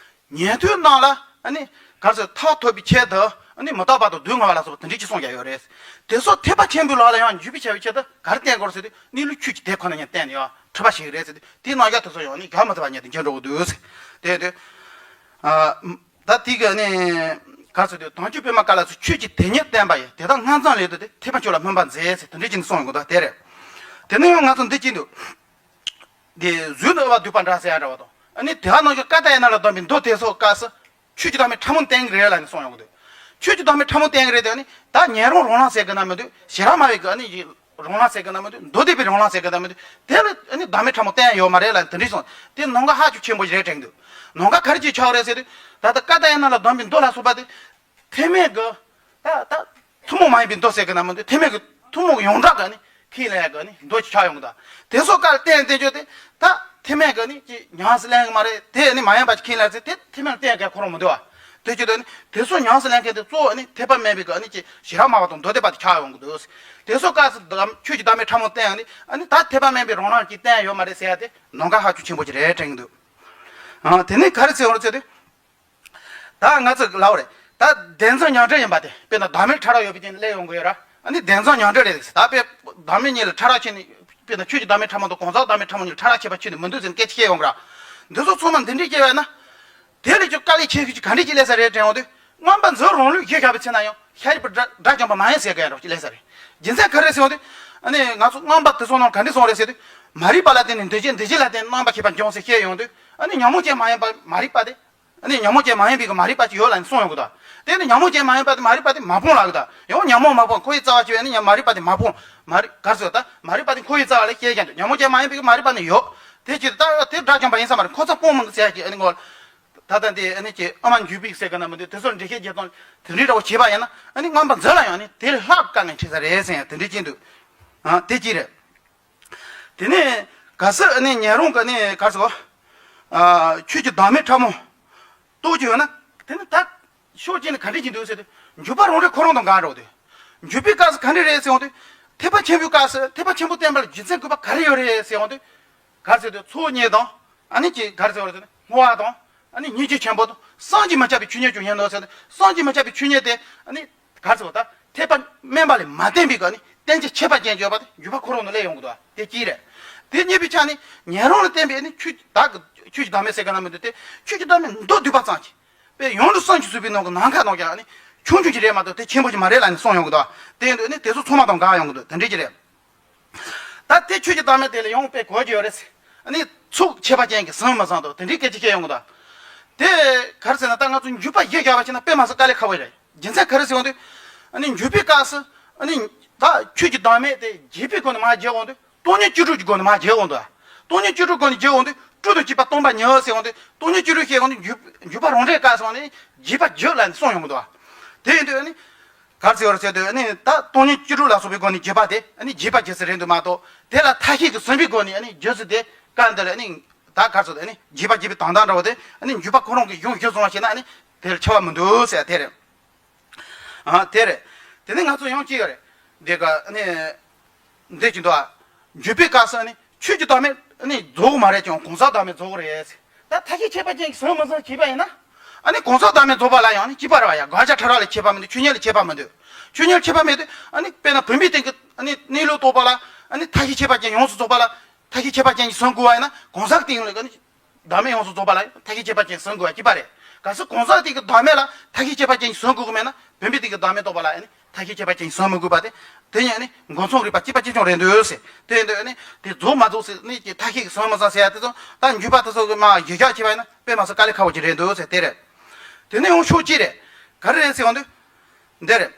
ཉན་ཐོས་རྣམས་ལ་ཨ་ནི་ག་རེ་ཟེར་ཐག་ཐོབ་པའི་ཆེད་དུ་ཨ་ནི་མི་རྟག་པ་དང་སྡུག་བསྔལ་བ་ལ་སོགས་པ་དེ་འདྲས་ཅིག་གསུངས་ཀྱང་ཡོད་རེད། དེ་སོགས་ཐེག་པ་ཆེན་པོའི་ལམ་ལ་ཡང་འཇུག་པའི་བྱ་བའི་ཆེད་དུ་ག་རེ་བསྟེན་དགོས་རེད་ཟེར་དུས་གནས་ལུགས་ཆོས་ཀྱི་དེ་ཁོ་ན་ཉིད་བསྟེན་ནས་ཡང་འཁྲུལ་པ་ཞིག་རེད་ཟེར་དུས་དེའི་རྣམ་གཞག་དེ་ཚོ་ཡང་ནི་རྒྱག་མི་ཐུབ་པ་ཉིད་དུ་འགྱུར་འགྲོ་གི་འདུག་ཟེར། དེ་དུས། ཨ། ད་དེ་ག་ནི། ག་ཟེར་དུས་དམ་ཆོས་པད་མ་དཀར་ལ་སོགས་ཆོས་ཀྱི་དེ་ཉིད་བསྟན་པ་ཡི་དེ་དག་སྔགས་མཚམས་ལས་དུ་སྟེ་ཐེག་པ་མཆོག་ལ་སྨོན་པར་མཛད་ཟེར་དེ་འདྲའི་ཅིག་ནི་གསུངས་ཡོང་གི་འདུག་དེ་རེད། དེ་ནས་ཡང་ང་ཚོ་འདི་ཅི་འདུག་དེ་གཟུགས་ནི་དབུལ་བ་སྡུད་པ་འདྲ་ཟེར་ཡ་འདྲ་བ་དང་ཨ་ནི་དེ་ག་ནང་བཞིན་ཀ་ཏ་ཡ་ན་ལ་སྡོམ་པའི་མདོ་དེ་སོགས་སྐབས་སུ་ཆོས་ཀྱི་བདག་མེད་ཕྲ་མོ་བསྟན་གྱི་རེད་ལ་ནི་གསུངས་ཡོང་གི་འདུག་ཆོས་ཀྱི་བདག་མེད་ཕྲ་མོ་བསྟན་གྱི་རེད་དེ་ཨ་ནི་ད་ཉན་རང་རང་ལམ་ཟེར་གི་ན་མི་འདུག་ཤེས་རབ་སྨྲ་བའི་གི་ཨ་ནི་རང་ལམ་ཟེར་གི་ན་མི་འདུག་མདོ་སྡེ་པའི་རང་ལམ་ཟེར་གི་ན་མི་འདུག་དེ་ལ་ཨ་ནི་བདག་མེད་ཕྲ་མོ་བསྟན་ཡོད་མ་རེད་ལ་དེ་འདྲའི་གསུངས་དེ་ནང་ཀ་ཧ་ཅང་ཆེན་པོ་ཞིག་རེད་དྲན་གི་འདུག་ནང་ཀ་ག་རེ་ཅིག་ཆགས་རེད་ཟེར་དུས་ད་ལྟ་ཀ་ཏ་ཡ་ན་ལ་སྡོམ་པའི་མདོ་ལ་སོགས་པ་དེ་ཐེག་དམན་གི་ད་ད་ཐུན་མོང་མ་ཡིན་པའི་མདོ་ཟེར་གི་ན་མི་འདུག་ཐེག་དམན་གི་ཐུན་མོང་ཡོངས་གྲགས་གི་ནི་ཁས་ལེན་ཡ་གི་ནི་མདོ་ཅིག་ཆགས་ཡོང་གི་འདུག་དེ་སོགས་ཀ་ལ་བརྟེན་བསྟེན་རྒྱུ་དེ་ད་ཐེག་དམན་གི་ནི་ཅིག་ཉམས་སུ་ལེན་གི་མ་རེད་དེ་ནི་མ་ཡིན་པ་ཅིག་ཁས་ལེན་ཚེ་དེ་ཐེག་དམན་བསྟེན་གི་ཁོ་རང་མི་འདུག་བ། དེ་ཅིག་དེ་ནི་དེ་སོགས་ཉམས་སུ་ལེན་མཁན་དེ་གཙོ་བོ་ནི་ཐེག་པ་དམན་པའི་གི་ནི་ཅིག་ཤེས་རབ་སྨྲ་བ་དང་མདོ་སྡེ་པ་དེ་ཆགས་ཡོང་གི་འདུག་དེ་སོགས་སྐབས་སུ་ཆོས་ཀྱི་བདག་མེད་ཕྲ་མོ་བསྟན་ཡང་ནི་ཨ་ནི་ད་ཐེག་པ་དམན་པའི་རང་ལམ་ཅིག་བསྟན་ཡོད་མ་རེད་ཟེར་ཡ་དེ་ནང་ཀ་ཧ་ཅང་ཆེན་པོ་ཅིག་རེད་དྲན་གི་འདུག་ཨ་དེ་ནི་ག་རེ་ཟེར་བ་ཟེར་དུས། ད་ང་ཚོ་ལབ་པ་རེད། ད་བདེན་འཛིན་མྱང་འདས་ཡིན་པ་དེ་དཔེར་ན་བདག་མེད་ཕྲ་རགས་ཡོད་པའི་རྐྱེན་སླེབས་ཡོང་གི་ཡོད་ར། ཨ་ནི་བདེན་འཛིན་མྱང་འདས་རེད་ཟེར། ད་དཔེ་བདག་མེད་གཉིས་ལ་ཕྲ་རགས་ཕྱེ་ནས་དཔེར་ན་ཆོས་ཀྱི་བདག་མེད་ཕྲ་མོ་དང་གང་ཟག་བདག་མེད་ཕྲ་མོ་གཉིས་ལ་ཕྲ་རགས་ཕྱེ་བ་ཁྱོན་ནས་མི་འདུག་ཟེར་ནས་སྐད་ཆ་བཤད་ཡོང་གི་ར། འདི་ཚོ་ཚང་མ་འདི་འདྲས་སྐྱེ་བས་ན། དེ་ལས་ཀྱང་དཀའ་ལས་ཆེ་ཤོས་ཀྱི་ག་འདྲས་ཀྱི་ལས་ས་རེད་དྲན་འོང་དུས་མངོན་པ་མཛོད་རང་ལུགས་བཞི་བཞག་པའི་ཚེ་ན་ཡང་ཤཱ་རིའི་བུ་དགྲ་དགྲ་བཅོམ་པ་མ་ཡིན་ཟེར་གི་ཡང་རོགས་ཀྱི་ལས་ས་རེད། རྒྱུ་མཚན་ག་རེ་ཟེར་འོང་དུས། ཨ་ནི་ང་ཚོ་མངོན་པ་དེ་ཚོ་ནང་ག་འདྲས་སོང་རེད་ཟེར་དུས། མ་རིག་པ་ལ་བརྟེན་ནས་འདུ་བྱེད་འདུ་བྱེད་ལ་བརྟེན་ནས་རྣམ་པ་ཤེས་པ་འབྱུང་ཟེར་བཤད་ཡོང་དུས་ཨ་ནི་ཉོན་མོངས་ཅན་མ་ཡིན་པ་མ་རིག་པ་དེ། ཨ་ནི་ཉོན་མོངས་ཅན་མ་ཡིན་པའི་གི་མ་རིག་པ་ཅིག་ཡོད་ལ་ནི་གསུངས་ཡོང་གི་འདུག་དེ་ནི་ཉོན་མོངས་ཅན་མ་ཡིན་པ་དེ་མ་རིག་པ་དེ་མ་སྤངས་ལ་གི་འདུག་ཡང་ཉོན་མོངས་མ་སྤངས་འཁོར་བའི་རྩ་བ་ཆེ་བས་ནི་མ་རིག་པ་དེ་མ་སྤངས། མ་རིག་ག་རེ་ཟེར་ད་མ་རིག་པ་དེ་འཁོར་བའི་རྩ་བ་ལ་སྐྱེལ་ཀྱང་འདུག་ཉོན་མོངས་ཅན་མ་ཡིན་པའི་གི་མ་རིག་པ་ནི་ཡོད། དེ་ཅི་ད་དེ་དགྲ་བཅོམ་པ་ཡིན་ས་མ་རེད། འཁོར་རྩ་སྤོང་མི་འདུག་ཟེར་ཡ་ཅིག་ཨ་ནི་ངོ་། ད་ལྟ་འདི་ཨ་ནི་ཅིག་ཨ་མ་འཇུག་པའི་ཟེར་གི་ན་མི་འདུག་དེ་ཚོར་འགྲེལ་བཤད་རྒྱག་སྟངས་དེ་འདྲའི་འདྲ་བོ་བྱས་པ་ཡིན་ན་ཨ་ནི་མངོན་པ་མཛོད་ལ་ཡང་ཨ་ནི་དེ་ལས་ལྷག་དཀའ་ངལ་འཕྲད་ས་རེད་ཟེར་ཡ་དེ་འདྲའི་ཅིག་འདུག་ཨ་དེ་ཅི་རེད། དེ་ནས་གལ་སྲིད་ཨ་ནི་ཉན་རང་གི་ཨ་ནི་ག་རེ་ཟེར། ཨ་ཆོས་ཀྱི་བདག་མེད་ཕྲ་མོ། རྟོགས་ཀྱི་ཡོད་ན། དེ་ནི་ད་ཕྱོགས་གཅིག་ནས་ག་འདྲས་ཀྱི་འདུག་ཟེར་དུས། འཇུག་པ་རང་འགྲེལ་ཁོ་རང་དང་འགལ་འགྲོ་དུས། འཇུག་པའི་སྐབས་སུ་ག་འདྲས་རེད་ཟེར་ཡོང་དུས། ཐེག་པ་ཆེན་པོའི་སྐབས་སུ་ཐེག་པ་ཆེན་པོ་བསྟན་པ་ལ་རྒྱུ་མཚན་དགོས་པ་ག་རེ་ཡོད་རེད་ཟེར་ཡོང་དུས། ག་རེ་ཟེར་དུས་ཚོགས་གཉིས་དང་། ཨ་ནི་ཅིག་ག་རེ་ཟེར་བ་རེད་ཟེར་ན་བསྔོ་བ་དང་། ཨ་ནི་སྙིང་རྗེ་ཆེན་པོ་དང་བསམ་གྱིས་མི་ཁྱབ་པའི་ཆོས་ཉིད་ཀྱང་ཡིན་ནོ་ཟེར་ཏེ་བསམ་གྱིས་མི་ཁྱབ་པའི་ཆོས་ཉིད་དེ་ཨ་ནི་ག་རེ་ཟེར་བ་ད་ཐེག་པ་དམན་པ་ལས་མ་བརྟེན་པའི་ག་ནི་བསྟན་བྱའི་ཁྱད་པར་ཅན་ཡོད་པ་དེ་འཇུག་པ་ཁོ་རང་ནང་སླེབས་ཡོང་གི་འདུག་དེ་གཅིག་རེད། དེ་གཉིས་པའི་ཆ་ནས་ཉན་རང་ལ་བརྟེན་པའི་ཨ་ནི་ཆོས་བདག་གི་ཆོས་ཀྱི་བདག་མེད་ཟེར་ག་ན་མི་འདུག་སྟེ་ཆོས་ཀྱི་བདག་མེད་མདོ་སྡུད་པ་ཙམ་གྱིས། དཔེ་ཡོངས་གྲུབ་བསམ་གྱིས་མི་ཁྱབ་པའི་ནང་གི་ནམ་མཁའ་ནང་ཀྱང་ཨ་ནི་ཆུང་ཆུང་ཅིག་རེད་མ་གཏོགས་དེ་ཆེན་པོ་ཅིག་མ་རེད་ལབ་ནས་གསུངས་ཡོང་གི་འདུག་དེ་ཡིན་དུས་ཨ་ནི་དེ་ཚོ་ཚང་མ་དང་འགལ་ཡོང་གི་འདུག་དེ་འདྲས་ཅིག་རེད། ད་དེ་ཆོས་ཀྱི་བདག་མེད་དེ་ལ་ཡང་དཔེ་གོ་རྒྱུ་ཡོད་རེད། ཨ་ནི་ཚོགས་ཁྱད་པར་ཅན་གྱིས་ཟིན་མི་ཟིན་དང་དེ་འདྲའི་སྐད་ཆ་བཤད་ཡོང་གི་འདུག་དེ་ག་རེ་ཟེར་ན་ད་ང་ཚོ་འཇུག་པ་བཞི་བཞག་པ་བྱས་ན་དཔེ་མ་སྲིད་དཀའ་ལས་ཁག་པོ་རེད། རྒྱུ་མཚན་ག་རེ་ཟེར་ཡོང་དུས། ཨ་ནི་འཇུག་པའི་སྐབས་སུ་ཨ་ནི་ད་ཆོས་ཀྱི་བདག་མེད་དེ་རྗེས་པའི་སྒོ་ནས་མར་བརྗོད་འོང་དུས་སྟོང་ཉིད་བཅུ་དྲུག་གི་སྒོ་ནས་མར་བརྗོད་འོང་དུས། སྟོང་ཉིད་བཅུ་དྲུག་སྒོ་ནས་བརྗོད་འོང་དུས་སྤྲོས་དང་བཅས་པ་སྟོང་པ་ཉིད་ཟེར་འོང་དུས་སྟོང་ཉིད་བཅུ་དྲུག་བཤད་འོང་དུས་འཇུག་འཇུག་པ་རང་འགྲེལ་སྐབས་སུ་ཨ་ནི་རྗེས་དཔག་བརྗོད་ལབ་ནས་གསུངས་ཡོང་གི་འདུག་དེ་ཡིན་དུས་ཨ་ནི། ག་རེ་ཟེར་བ་རེད་ཟེར་དུས་ཨ་ནི་ད་སྟོང་ཉིད་བཅུ་དྲུག་ལ་སོགས་པའི་སྒོ་ནས་རྗེས་དཔག་དེ་ཨ་ནི་རྗེས་དཔག་བྱེད་ས་རེད་འདུག་མ་གཏོགས་དེ་ལ་མཐའ་བཤད་ཀྱི་ཟིན་པའི་སྒོ་ནས་ཨ་ནི་བརྗོད་ས་དེ་སྐབས་འདི་ལ་ཨ་ནི་ད་ག་རེ་ཟེར་དུས་ཨ་ནི་རྗེས་དཔག་བྱེད་པའི་དོན་དག་འདྲ་བོ་དེ་ཨ་ནི་འཇུག་པ་ཁོ་རང་གི་གཞུང་གཞི་བཟུང་བ་བྱས་ན་ཨ་ནི་དེ་ལ་འཆར་བ་མི་འདུག་ཟེར་དེ་རེད། ཨ་དེ་རེད། དེ་ནས་ང་ཚོ་ཡང་ཅི་ཡོད་རེད། འདི་ག་ནས་འདི་ཅི་འདུག་ཨ། འཇུག་པའི་སྐབས་སུ་ནི་ཆོས་ཀྱི་བདག་མེད་ནི་རྫོགས་མ་རེད་ཀྱང་གང་ཟག་བདག་མེད་རྫོགས་རེད། ད་ཐབས་ཤེས་ཁྱད་པར་ཅན་གྱིས་ཟིན་མི་ཟིན་བྱས་པ་ཡིན་ན། ཨ་ནི་གང་ཟག་བདག་མེད་རྫོགས་པ་ལ་ཡང་ནི་གཅིག་པ་རེད་བ་ཡ། དགག་བྱ་ཕྲ་རགས་ལ་ཁྱད་པར་མི་འདུག་ཆོས་ཉིད་ལ་ཁྱད་པར་མི་འདུག་ཆོས་ཉིད་ལ་ཁྱད་པར་མེད་དུས་ཨ་ནི་དཔེར་ན་བུམ་པའི་སྟེང་གི་ཨ་ནི་གནས་ལུགས་རྟོགས་པ་ལ་ཨ་ནི་ཐབས་ཤེས་ཁྱད་པར་ཅན་ཡོངས་སུ་རྫོགས་པ་ལ་ཐབས་ཤེས་ཁྱད་པར་ཅན་གྱིས་ཟིན་དགོས་པ་ཡིན་ན་གང་ཟག་སྟེང་ལ་ཨ་ནི། བདག་མེད་ཡོངས་སུ་རྫོགས་པ་ལ་ཐབས་ཤེས་ཁྱད་པར་ཅན་ཟིན་དགོས་པ་གཅིག་པ་རེད། གལ་སྲིད་གང་ཟག་སྟེང་གི་བདག་མེད་ལ་ཐབས་ཤེས་ཁྱད་པར་ཅན་ཟིན་དགོས་ཀྱི་མེད་ན་བུམ་པའི་སྟེང་གི་བདག་མེད་རྟོགས་པ་ལ་ཨ་ནི་ཐབས་ཤེས་ཁྱད་པར་ཅན་ཟིན་མི་དགོས་པ་དེ། དེ་ཡང་ཨ་ནི་མགོ་མཚུངས་རིགས་པ་གཅིག་པ་གཅིག་རྐྱང་རེད་འདུག་ཟེར། དེ་ཡིན་དུས་ཨ་ནི་དེ་རྫོགས་མ་རྫོགས་ཟེར་ནི་ཀྱི་ཐབས་ཤེས་ཀྱིས་ཟིན་མི་ཟིན་ཟེར་ཡ་དེ་ཚོ་ད་འཇུག་པ་དེ་ཚོ་གི་མ་གཞི་རྒྱ་ཆེ་བ་ཡིན་ན་དཔེ་མ་སྲིད་དཀའ་ལས་ཁག་པོ་ཅིག་རེད་འདུག་ཟེར་དེ་རེད། དེ་ནས་ཡང་ཕྱོགས་གཅིག་རེད། ག་རེ་རེད་ཟེར་ཡོང་དུས། འདི་རེད།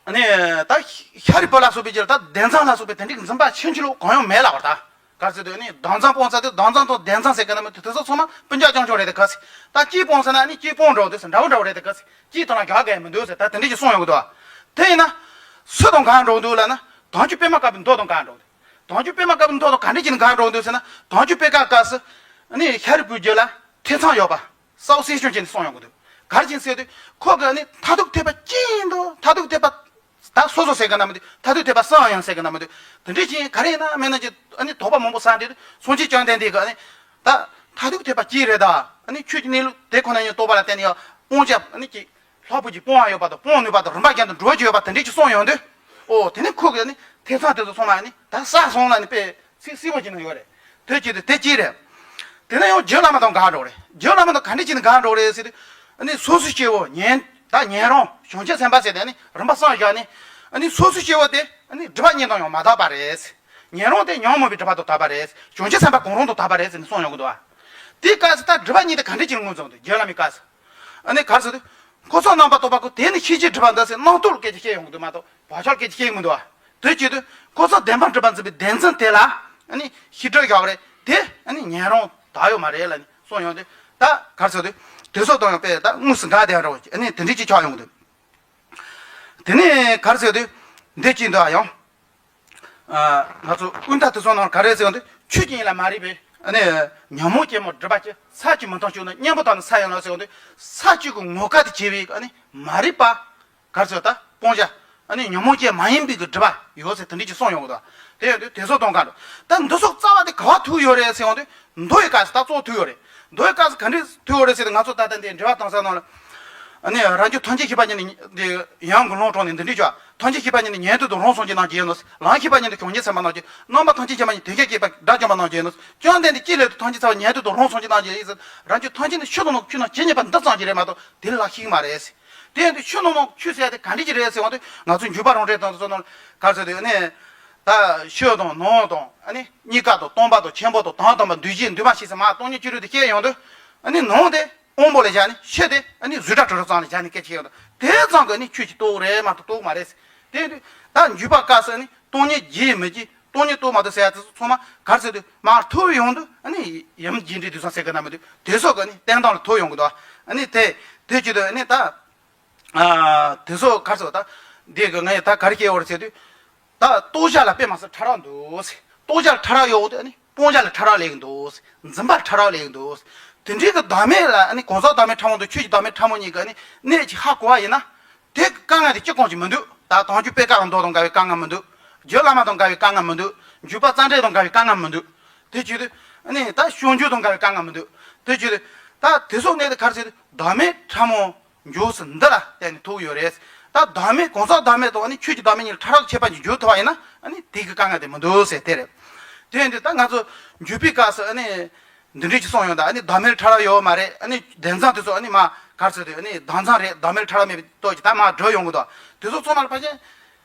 ཨ་ནི་ད་ཤཱ་རིའི་བུ་ལ་སོགས་པའི་རྒྱུད་ལ་ད་བདེན་མཚམས་ལ་སོགས་པའི་དེ་འདྲའི་འཛིན་པ་ཕྱིན་ཅི་ལོག་གང་ཡང་མེད་ལབ་པ་ད། ག་ཟེར་དུས་ཨ་ནི་བདག་མཚམས་སྤོང་ཚར་དུས་བདག་མཚམས་དང་བདེན་མཚམས་ཟེར་གི་ན་མི་འདུག་དེ་ཚོ་ཚང་མ་སྤུན་ཀྱག་རྐྱང་རྐྱང་རེད་དེ་ག་ཟེར། ད་གཅིག་སྤོང་ཟེར་ན་ཨ་ནི་གཅིག་སྤོང་འགྲོ་འདུག་ཟེར། འདྲ་བོ་འདྲ་བོ་རེད་དེ་ག་ཟེར། གཅིག་དང་ལ་རྒྱག་གི་མི་འདུག་ཟེར། ད་དེ་འདྲ་ཞིག་གསུངས་ཡོང་གི་འདུག་དེ་ཡིན་ན་སུ་དང་འགལ་འགྲོ་འདུག་ལབ་ན་དལ་འབྱོར་པད་མ་དཀར་པོའི་མདོ་དང་འགལ་འགྲོ་འདུག་དལ་འབྱོར་པད་མ་དཀར་པོའི་མདོ་དང་ག་འདྲ་བྱས་ནས་འགལ་འགྲོ་འདུག་ཟེར་ན་དལ་འབྱོར་པད་དཀར་སྐབས་སུ་ཨ་ནི་ཤཱ་རིའི་བུའི་རྒྱུད་ལ་ཐེ་ཚོམ་ཡོད་པ། གསལ་པོ་གསལ་རྐྱང་བྱས་ནས་གསུངས་ཡོང་གི་འདུག་ག་རེ་བྱས་ནས་ཟེར་དུས་ཁོ་གིས་ནི་མཐར་ཐུག་ཐེག་པ་གཅིག་ཡིན་དུས་མཐར་ཐུག་ཐེག་པ་ད་སོ་སོ་ཟེར་གི་ན་མི་འདུག་མཐར་ཐུག་ཐེག་པ་གསུམ་ཡང་ཟེར་གི་ན་མི་འདུག་དེ་འདྲ་བྱས་ག་རེ་ཡིན་ན་མིན་ན་ཅིག་ཨ་ནི་དོགས་པ་མང་པོ་ཟ་འདི་སངས་རྒྱས་བཅོམ་ལྡན་འདས་ཀྱིས་ནི་ད་མཐར་ཐུག་ཐེག་པ་གཅིག་རེད་ད། ཨ་ནི་ཆོས་ཀྱི་གནས་ལུགས་དེ་ཁོ་ན་ཉིད་རྟོགས་པ་ལ་བརྟེན་ནས་ཡང་སྤོང་བྱ་ཨ་ནི་ཅིག་ལྷག་པོ་ཅིག་སྤོང་བ་ཡོད་པ་དང་སྤོང་ནུས་པ་དང་རིམ་པ་ཀུན་ཏུ་འགྲོ་རྒྱུ་ཡོད་པ་དེ་འདྲ་ཅིག་གསུངས་ཡོང་དུས། ཨོ་དེ་ནི་ཁོ་གིས་ནི་ཐེ་ཚོམ་དེ་ཚོ་ཚང་མ་ནི་ད་བསལ་སོང་ལབ་ནི་དཔེ་ཚིག་གསལ་པོ་ཅིག་ནང་ཡོད་རེད། དེ་གཅིག་དེ་དེ་གཅིག་རེད། དེ་ནས་ཡང་རྗེ་བླ་མ་དང་འགལ་འགྲོ་རེད། རྗེ་བླ་མ་དང་ག་འདྲ་བྱས་ནས་འགལ་འགྲོ་རེད་ཟེར་དུས། ཨ་ནི་སོ་སོའི་སྐྱེ་བོ་ཉན་ད་ཉན་རང་བྱང་ཆུབ་སེམས་དཔའ་ཟེར་ཏེ་ནི་རིམ་པ་གསུམ་བཞག་ནི། ཨ་ནི་སོ་སོའི་སྐྱེ་བོ་དེ་ཨ་ནི་སྒྲིབ་པ་གཉིས་དང་ཡང་མ་དག་པ་རེད། ཉན་རང་དེ་ཉོན་མོངས་པའི་སྒྲིབ་པ་དང་དག་པ་རེད། བྱང་ཆུབ་སེམས་དཔའ་གང་རུང་དང་དག་པ་རེད་ཟེར་ནས་གསུངས་ཡོང་གི་འདུག་ཨ། དེའི་སྐབས་སུ་ད་སྒྲིབ་པ་གཉིས་དེ་ག་འདྲ་བྱས་ནས་ངོས་འཛིན་དུས་རྗེ་བླ་མའི་སྐབས་སུ། ཨ་ནི་ག་རེ་ཟེར་དུས། འཁོར་གསུམ་རྣམ་པར་རྟོག་པ་ཀུན། དེ་ནི་ཤེས་བྱའི་སྒྲིབ་པ་འདི་ཟེར། རྣམ་རྟོག་སྐད་ཆ་བཤད་ཡོང་གི་འདུག་མ་གཏོགས་བག་ཆགས་སྐད་ཆ་བཤད་ཀྱི་མི་འདུག་ཨ། དེ་བྱེད་དུས་འཁོར་གསུམ་བདེན་པར་གྲུབ་པར་འཛིན་པའི་བདེན་འཛིན་དེ་ལ་ཨ་ནི་ཤེས་སྒྲིབ་བཞག་རེད་དེ། ཨ་ནི་ཉན་རང་དག་ཡོད་མ་རེད་ལབ་ནས་གསུངས་ཡོང་དུས། ད་ག་རེ་ཟེར་དུས། དེ་ཚོ་དང་ཡང་དཔེ་ད་དངོས་སུ་འགལ་ཏེ་ཡང་འགྲོ་ཨ་ནི་དེ་འདྲ་ཅིག་ཆགས་ཡོང་གི་འདུག་དེ་ནས་ག་རེ་ཟེར་དུས། འདི་ཅིག་འདུག་ཨ་ཡང་། ང་ཚོ་ཀུན་བརྟགས་དེ་ཚོ་ནང་ག་རེ་ཟེར་ཡོང་དུས་ཆོས་ཀྱི་དབྱིངས་ལ་མ་རིག་པའི་ཨ་ནི་ཉོན་མོངས་ཅན་མོ་སྒྲིབ་པ་ཅན་ས་བཅུ་མི་མཐུན་ཕྱོགས་ན་གཉེན་པོ་དག་ནི་ས་ཡིན་ནོ་ཟེར་ཡོང་དུས་ས་བཅུ་གི་ངོ་སྐལ་དུ་བྱས་པའི་ཨ་ནི་མ་རིག་པ་ག་རེ་ཟེར་ད་སྤོང་བྱ་ཨ་ནི་ཉོན་མོངས་ཅན་མ་ཡིན་པའི་གི་སྒྲིབ་པ་ཡོད་ཟེར་དེ་འདྲ་ཅིག་གསུངས་ཡོང་གི་འདུག་དེ་ཡོང་དུས་དེ་ཚོ་དང་ག་འདྲ་ད་འདི་ཚོ་རྩ་བ་དེ་ག་བ་ཐུག་ཡོད་རེད་ཟེར་ཡོང་དུས་མདོ་ཡི་སྐབས་སུ་ད་གཙོ་བོ་ཐུག་ཡོད་རེད། མདོ་ཡི་སྐབས་སུ་ག་འདྲས་ཐུག་ཡོད་རེད་ཟེར་ཏེ་ང་ཚོ་ད་ལྟ་འདི་འགྲེལ་པ་གཏོང་ས་ནང་ལ། ཨ་ནི་རང་རྒྱུད་ཐམས་ཅད་མཁྱེན་པ་ཉིད་ནི་འདི་ཡང་གི་ལུང་དྲངས་ནས་འདི་འདྲ་བྱ། ཐམས་ཅད་མཁྱེན་པ་ཉིད་ནི་ཉན་ཐོས་དང་རང་སངས་རྒྱས་རྣམས་ཀྱི་ཡིན་ནོ། ལམ་མཁས་པ་ཉིད་ནི་བྱང་ཆུབ་སེམས་དཔའ་རྣམས་ཀྱི། རྣམ་པ་ཐམས་ཅད་མཁྱེན་པ་ཉིད་ནི་དོན་གྱི་དགེ་བའི་དགྲ་བཅོམ་པ་རྣམས་ཀྱི་ཡིན་ནོ། བཅོམ་ལྡན་འདས་ཀྱིས་ལེགས་པར་ཐམས་ཅད་འཚལ་བ་ཉན་ཐོས་དང་རང་སངས་རྒྱས་རྣམས་ཀྱི་ཡིན་ཟེར། རང་རྒྱུད་ཐམས་ཅད་ནི་ཆོས་དང་ནོར་བུ་ཆོས་རྣམས་ཇི་སྙེད་པ་འདི་ཙམ་གྱིས་རེད་མ་གཏོགས་དེ་ལ་ལྷག་ཤེས་ཀྱི་མ་རེད་ཟེར། དེ་ཡིན་དུས་ཆོས་དང་ནོར་བུ་ཆོས་ཟེར་ཡ་དེ་ག་འདྲས་ཀྱི་རེད་ཟེར་ཡོང་དུས་ང་ཚོ་འཇུག་པ་རང་འགྲེལ་དང་དེ་ཚོ་ནང་ག་རེ་ཟེར་དུས་ཨ་ནི། ད་ཆོས་དང་ནོར་དང་ཨ་ནི་རྙེད་དཀའ་དང་སྟོང་པ་དང་ཆེན་པོ་དང་དང་དམ་པ་འདུས་བྱས་འདུས་མ་བྱས་ཟེར་མ་སྟོང་ཉིད་བཅུ་དྲུག་དེ་བཤད་ཡོང་དུས་ཨ་ནི་ནོར་དེ། དབང་པོ་ལ་བཞག་ནས་ཕྱི་དེ་ཨ་ནི་གཟུགས་སྒྲ་དྲི་རོ་རྩ་ལ་བཞག་ནས་སྐད་ཆ་ཡོད་དོ། དེ་ཙམ་གྱིས་ཨ་ནི་ཆོས་ཀྱི་རྟོགས་རེད་མ་གཏོགས་རྟོགས་མ་རེད། དེ་དུས་ད་འཇུག་པ་སྐབས་སུ་ཨ་ནི་སྟོང་ཉིད་བརྗེད་མི་བརྗེད་སྟོང་ཉིད་རྟོགས་མ་གཏོགས་ཟེར་ཡ་དེ་ཚོ་ཚང་མ་ག་རེ་ཟེར་དུས་མར་ཐུག་ཡོང་དུས་ཨ་ནི་ཡུམ་རྒྱས་འབྲིང་བསྡུས་གསུམ་ཟེར་གི་ན་མི་འདུག་དེ་སོགས་ཀྱི་ཨ་ནི་བསྟན་སྟངས་ལ་ཐུག་ཡོང་གི་འདུག་ཨ་ནི་དེ་དེ་བྱེད་དུས་ཨ་ནི་ད་དེ་ཚོ་ག་རེ་ཟེར་ད་འདི་གི་ང་ཡི་ད་ག་རེ་སྐྱེ་བོར་ཟེར་དུས། ད་རྟོགས་བྱ་ལ་དཔེ་མ་སྲིད་ཕྲ་རགས་འདུག་ཟེར། རྟོགས་བྱ་ལ་ཕྲ་རགས་ཡོད་དེ་ནི་སྤོང་བྱ་ལ་ཕྲ་རགས་ལས་ཀྱི་འདུག་ཟེར། འཛིན་པ་ལ་ཕྲ་རགས་ལས་ཀྱི་འདུག་ཟེར། དེ་འདྲའི་གི་བདག་མེད་ལ་ནི་གང་ཟག་བདག་མེད་ཕྲ་མོ་དང་ཆོས་ཀྱི་བདག་མེད་ཕྲ་མོ་གཉིས་ཀྱི་ནི་གནད་ཅིག་ཧ་གོ་བ་ཡིན་ན། དེ་གི་དཀའ་ངལ་དེ་ཅི་གང་ཅིག་མི་འདུག་ད་དལ་འབྱོར་པད་དཀར་གྱི་མདོ་དང་འགལ་བའི་དཀའ་ངལ་མི་འདུག་རྗེ་བླ་མ་དང་འགལ་བའི་དཀའ་ངལ་མི་འདུག་འཇུག་པ་རྩ་འགྲེལ་དང་འགལ་བའི་དཀའ་ངལ་མི་འདུག་དེ་བྱེད་དུས་ནི་ད་སྤྱོད་འཇུག་དང་འགལ་བའི་དཀའ་ངལ་མི་འདུག་དེ་བྱེད་དུས་ད་དེ་སོགས་གནད་དེ་ག་རེ་ཟེར་དུས་བདག་མེད་ཕྲ་མོ། མཇུག་སུ་འདི་ལ་བརྟེན་ནས་ཐུག་ཡོད་རེད། ད་བདག་མེད་གང་ཟག་བདག་མེད་དང་ཨ་ནི་ཆོས་ཀྱི་བདག་མེད་གཉིས་ལ་ཕྲ་རགས་ཁྱད་པར་གྱིས་འཇུག་ཐུབ་པ་ཡིན་ན་ཨ་ནི་དེ་གི་དཀའ་ངལ་དེ་མི་འདུག་ཟེར་དེ་རེད། དེ་ཡིན་དུས་ད་ང་ཚོ་འཇུག་པའི་སྐབས་སུ་ཨ་ནི་འདི་འདྲས་ཀྱི་གསུངས་ཡོང་ད་ཨ་ནི་བདག་མེད་ཕྲ་རགས་ཡོད་མ་རེད། ཨ་ནི་བདེན་མཚམས་དེ་ཚོ་ཨ་ནི་མ་ག་རེ་ཟེར་དུས་ཨ་ནི་བདག་མཚམས་རེད། བདག་མེད་ཕྲ་རགས་མེད་པའི་སྟོབས་ཀྱིས་ད་མ་གྲོལ་ཡོང་གི་འདུག་དེ་ཚོ་ཚང་མ་ལ་ཕལ་ཆེར་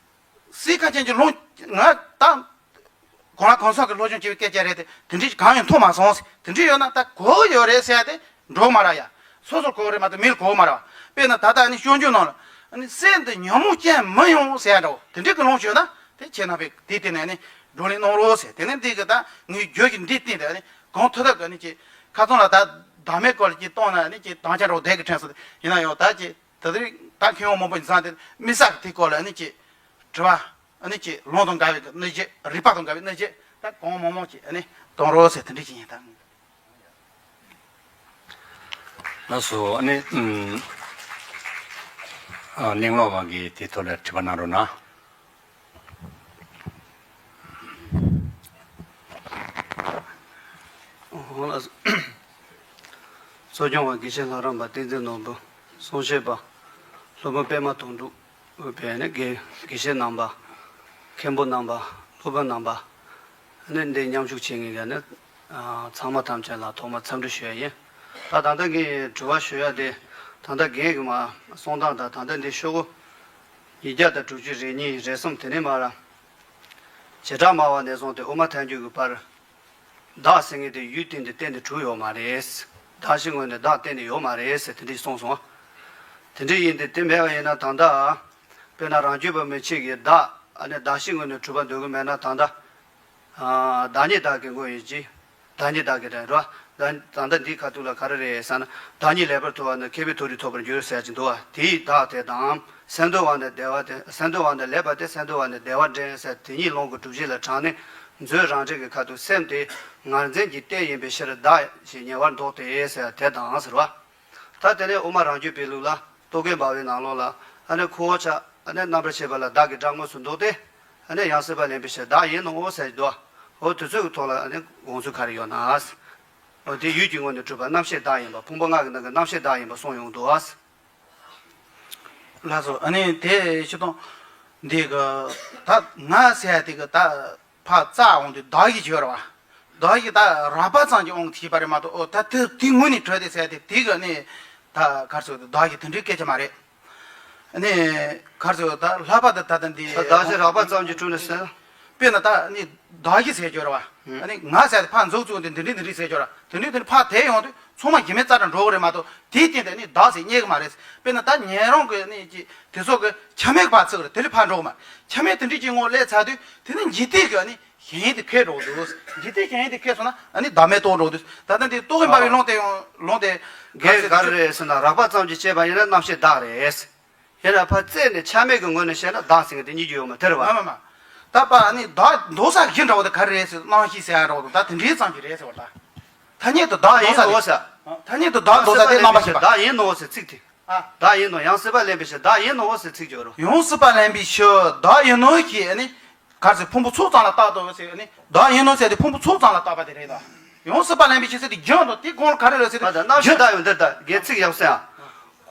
སྲིད་ཁ་ཅན་གྱི་ལུང་ང་ད། གང་ལ་གང་འཚམ་གྱི་སློབ་སྦྱོང་བྱེད་པའི་སྐད་ཆ་རེད་དེ་དེ་འདྲ་ཞིག་གང་ཡང་མཐོང་མ་སོང་། དེ་འདྲ་ཡོད་ན་ད་གོ་གི་ཡོད་རེད་ཟེར་ཡ་དེ་འགྲོ་མ་ར་ཡ། སོ་སོར་གོ་གི་རེད་མ་གཏོགས་མི་ལ་གོ་གི་མ་ར་བ། དཔེར་ན་ད་ལྟ་ནི་སྤྱོད་འཇུག་ནང་ལ་ནི་སེམས་འདི་ཉོན་མོངས་ཅན་མི་ཡོང་ཟེར་ཡ་འདྲ་བོ་དེ་འདྲ་གི་ལུང་ཞུས་ན་དེ་ཁྱེད་རྣམ་པས་དེ་བརྟེན་ནས་ནི་བགྲོ་གླེང་གནང་རོགས་ཟེར། དེ་ནས་འདི་གི་ད་ངའི་རྒྱུད་ཀྱི་འདི་བརྟེན་ཏེ་ནི་གང་ཐུབ་ཐུབ་གི་ནི་ཅིག་ཁ་སང་ལ་ད་བདག་མེད་སྐོར་ལ་ཅིག་གཏོང་ན་ནི་ཅིག་དམ་བཅའ་འདྲ་བོ་བསྡད་གི་དྲན་སོང་། ཡིན་ན་ཡང་ད་ཅིག་ད་དེ་རིང་ད་མཁས་དབང་མང་པོ་ཡིན་ཙང་དེ་དམིགས་བསལ་གི་དེ་སྐོར་ལ་ནི་ཅིག་དྲི་བ། ཨ་ནི་ཅིག་ལུང་དང་འགལ་བའི་གནོད་བྱེད་རིགས་པ་དང་འགལ་བའི་གནོད་བྱེད་ད་གང་མང་མང་ཅིག་ཨ་ནི་གཏོང་རོགས་ཟེར་དེ་འདྲ་ཅིག་ཡིན་ད། ལགས་སོ། ཨ་ནི་ཨམ། གླེང་སློང་བ་གིས་དེའི་ཐོག་ལ་དྲི་བ་གནང་རོགས་གནང་། འོང་ལགས་སོ། གཙོ་སྐྱོང་བ་དགེ་བཤེས་ལྷ་རམས་པ་བསྟན་འཛིན་ནོར་བུ། གསུང་བཤད་པ་སློབ་དཔོན་པད་མ་དོན་གྲུབ། དབུས་པའི་ནི་དགེ་དགེ་བཤེས་རྣམ་པ། མཁན་པོ་རྣམ་པ། སློབ་དཔོན་རྣམ་པ། ནི་འདི་མཉམ་ཞུགས་བྱེད་མཁན་གྱི་ནི་ཚང་མ་ཐམས་ཅད་ལ་ཐོག་མར་འཚམས་འདྲི་ཞུ་ཡ་ཡིན། ད་ད་ལྟ་ངས་དྲི་བ་ཞུ་ཡ་དེ། ད་ལྟ་རྒན་གྱི་མ་གསུང་སྟངས་དང་ད་ལྟ་འདི་ཤོག་གུ་ཉིས་བརྒྱ་དང་དྲུག་ཅུ་རེ་གཉིས་རེ་གསུམ་དེ་ནས་མར། བྱེ་བྲག་སྨྲ་བ་ནས་བཟུང་སྟེ་དབུ་མ་ཐལ་འགྱུར་གྱི་བར། བདག་ཟེར་མཁན་དེ་ཡུལ་སྟེང་དུ་གཏན་དུ་གྲུབ་ཡོད་མ་རེད། གདགས་གཞིའི་ངོས་ནས་བདག་གཏན་ནས་ཡོད་མ་རེད་ཟེར་དེ་འདྲས་གསུངས་སོང་། དེ་འདྲས་ཡིན་ཏེ་དེ་མེད་པ་ཡིན་ན་ད་ལྟ། དཔེར་ན་རང་རྒྱུད་པ་མན་ཆད་ཀྱིས་བདག་ཨ་ནི་གདགས་གཞིའི་ངོས་ནས་གྲུབ་པ་འདོད་ཀྱི་མེད་ན་ད་ལྟ། བདག་ཉིད་བདག་གི་མགོན་ཡིན་གྱི། བདག་ཉིད་བདག་གི་དོན་རོ། ད་ད་ལྟ་འདིའི་ཁ་ཐུག་ལ་ག་རེ་རེད་ཟེར་ན། བདག་ཉིད་ལེགས་པར་མཐོ་བ་ན་མཁས་པའི་མཐོ་རིས་ཐོབ་པར་འགྱུར་ཟེར་གྱི་འདུག་བ། དེའི་བདག་དེ་དང་། སེམས་འདུལ་བ་ནི་བདེ་བ་སྟེ། སེམས་འདུལ་བ་ནི་ལེགས་པ་སྟེ། སེམས་འདུལ་བ་ནི་བདེ་བ་འདྲེན་ཟེར་དེ་ཉིད་ལུང་གི་སྒྲུབ་བྱེད་ལ་དྲངས་ནས། མཛོད་རང་འགྲེལ་གྱི་ཁ་ཐུག་སེམས་དེ་ངར་འཛིན་གྱི་རྟེན་ཡིན་པའི་ཕྱིར་བདག་ཞེས་ཉེ་བར་འདོགས་ཏེ་ཟེར་དེ་དང་ཟེར་བ། ད་དེ་ནས་དབུ་མ་རང་རྒྱུད་པའི་ལུགས་ལ་རྟོག་གེ་འབར་བའི་ནང་ལོགས་ལ་ཨ་ནི་ཁོ་བོ་ཆ་ཨ་ནི་རྣམ་པར་ཤེས་པ་ལ་བདག་གི་སྒྲ་དངོས་སུ་འདོགས་ཏེ། ཨ་ནི་ཡང་སྲིད་པ་ལེན་པའི་ཕྱིར་བདག་ཡིན་ནོ་ཟེར་གྱི་འདུག་འོ་དེ་ཚོའི་ཐོག་ལ་ཨ་ནི་དགོངས་ཚུལ་ག་རེ་ཡོད་ན། འོ་དེ་ཡུལ་གྱི་ངོས་ནས་གྲུབ་པ་རྣམ་ཤེས་བདག་ཡིན་པ་ཕུང་པོ་ལྔ་གི་ནང་གི་རྣམ་ཤེས་བདག་ཡིན་པ་གསུངས་ཡོང་གི་འདུག་ལགས་སོ། ཨ་ནི་དེ་ཤི་དང་། འདི་གི་ད་ང་ཟེར་དེ་གི་ད་ཕར་བཙལ་འོང་དུས་བདག་གི་བྱོས་ར་བ། བདག་གི་ད་རགས་པ་ཙམ་གྱི་དབང་གིས་བྱས་པ་རེད་མ་གཏོགས། ཨོ་ད་དེ་དེ་ངོས་ནས་གྲོལ་ཏེ་ཟེར་དེ་དེ་གི་ནི་ད་གར་སོ་བདག་གི་དེ་འདྲའི་སྐད་ཆ་མ་རེད། ནི་གར་སོ་ད་ལྷག་པ་ད་ད་ད་འདི་ད་བདག་གི་རགས་པ་ཙམ་གྱིས་གྲུབ་ནས་ཟེར། དཔེར་ན་ད་ནི་བདག་གི་ཟེར་བྱོས་ར་བ། ཨ་ནི་ང་ཟེར་དེ་ཕར་འཛུགས་བཙུགས་ཏེ་འདི་འདྲའི་འདི་འདྲའི་ཟེར་བྱོས་ར། དེ་འདྲའི་དེ་འདྲའི་ཕར་དེད་ཡོང་དུས་ཚང་མ་ཡིན་མིན་རྩ་འདྲ་འགྲོ་གི་རེད་མ་གཏོགས། དེའི་སྟེང་དེ་ནི་བདག་ཟེར་རྙེད་གི་མ་རེད། དཔེར་ན་ད་ཉན་རང་གི་ནི་ཀྱི་དེ་ཚོ་གི་ཆ་མེད་ཕར་ཚིག་རེད། དེ་ལས་ཕར་འགྲོ་གི་མ་རེད། ཆ་མེད་དེ་འདྲའི་ཀྱི་ངོ་ལས་ཚར་དུས་དེ་ནི་འཇིག་རྟེན་གི་ནི་ཞེན་ཡུལ་དེ་ཁེལ་འགྲོ་གི་འདུག་འཇིག་རྟེན་ཞེན་ཡུལ་དེ་ཁེལ་སོང་ན་ཨ་ནི་བདག་མེད་རྟོགས་འགྲོ་གི་འདུག་ད་ལྟ་འདི་རྟོག་གེ་འབར་བའི་ལུང་དེ་ཡང་ལུང་དེ་གལ་ག་རེ་རེད་ཟེར་ན། རགས་པ་ཙམ་གྱིས་དཔྱད་པ་ཡིན་ན་རྣམ་ཤེས་བདག་རེད། ཡིན་ན་ཕར་བཙལ་ནས་ཆ་མེད་ཀྱི་ངོས་ནས་བཤད་ན་བདག་ཟེར་མཁན་དེ་རྙེད་རྒྱུ་ཡོད་མ་དེ་རེད་བ། མ་མ་མ། ད་པ་ནི་བདག་འདོགས་ས་གཞི་འདྲ་བོ་དེ་ག་རེ་རེད་ཟེར། རྣམ་ཤེས་ཟེར་ཡ་འདྲ་བོ་དང་ད་དེ་འདྲའི་ཙམ་གྱིས་རེད་ཟེར་བ་ད། ཐ་སྙད་དུ་བདག་འདོགས་ས་དེ། ཡིན་ནོ་ཟེར། ཐ་སྙད་དུ་བདག་འདོགས་ས་དེ་རྣམ་པ་ཤེས་པ། བདག་ཡིན་ནོ་ཟེར་ཚིག་དེ། ཨ། བདག་ཡིན་ནོ། ཡང་སྲིད་པ་ལེན་པའི་ཕྱིར་བདག་ཡིན་ནོ་ཟེར་ཚིག་བརྗོད་རོགས། ཡང་སྲིད་པ་ལེན་པའི་ཕྱིར་བདག་ཡིན་ནོ་ཞེས་ནི། ག་རེ་ཟེར། ཕུང་པོ་ཚོགས་ཙམ་ལ་བཏགས་དོ་ཟེར་ནི། བདག་ཡིན་ནོ་ཟེར་དེ་ཕུང་པོ་ཚོགས་ཙམ་ལ་བཏགས་པ་དེ་རེད་དོ། ཡང་སྲིད་པ་ལེན་པའི་ཕྱིར་ཟེར་དེ་རྒྱུན་དུ་དེ་གོང་ལ་ག་རེ་རེད་ཟེར་དེ་བ་དང་རྣམ་ཤེས་རྒྱུན་བདག་ཡོད་འདིར་བདག་གི་ཚིག་ཡག་སེ་ཨ།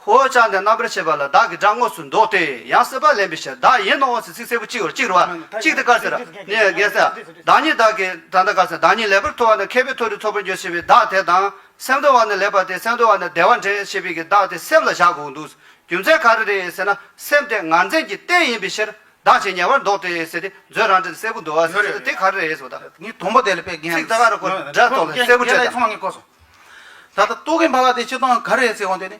ཁོ་བོ་ཅག་འདི་རྣམ་པར་ཤེས་པ་ལ་བདག་གི་སྒྲ་དངོས་སུ་འདོགས་ཏེ། ཡང་སྲིད་པ་ལེན་པའི་ཕྱིར་བདག་ཡིན་ནོ་ཟེར་ཚིག་གསལ་པོ་གཅིག་ཡོད་རེད། གཅིག་རེད་བ། གཅིག་དེ་ག་རེ་ཟེར། ནི་རྒན་ཟེར། བདག་ཉིད་བདག་གི་ད་ལྟ་ག་རེ་ཟེར། བདག་ཉིད་ལེགས་པར་མཐོ་བ་ནི་མཁས་པའི་མཐོ་རིས་ཐོབ་པར་འགྱུར་ཞེས་པའི་བདག་དེ་དང་། སེམས་འདུལ་བ་ནི་ལེགས་པ་སྟེ། སེམས་འདུལ་བ་ནི་བདེ་བ་འདྲེན་ཞེས་པའི་གི་བདག་དེ་སེམས་ལ་བཞག་དགོས་འདུག་རྒྱུ་མཚན་ག་རེ་རེད་ཟེར་ན། སེམས་དེ་ངར་འཛིན་གྱི་རྟེན་ཡིན་པའི་ཕྱིར། བདག་ཅེས་ཉེ་བར་འདོགས་ཏེ་ཟེར་ཏེ་མཛོད་རང་འགྲེལ་གསལ་པོ་འདུག་བ་ཟེར་ཏེ་དེ་ག་རེ་རེད་ཟེར་བ་དང་། ངས་དང་པོ་དེ་ལ་དཔེ་རྒན་ཚིག་ད་ག་རེ་གོ་སྒྲ་ཐོག་ལ་གསལ་པོ་རྒན་བྲིས་ལ་ད། ཚང་མ་ངས་གོ་སོང་། ད་ལྟ་རྟོག་གེ་འབར་བ་དེ་སྤྱིར་བཏང་ག་རེ་རེད་ཟེར་འོང་དེ་ནི།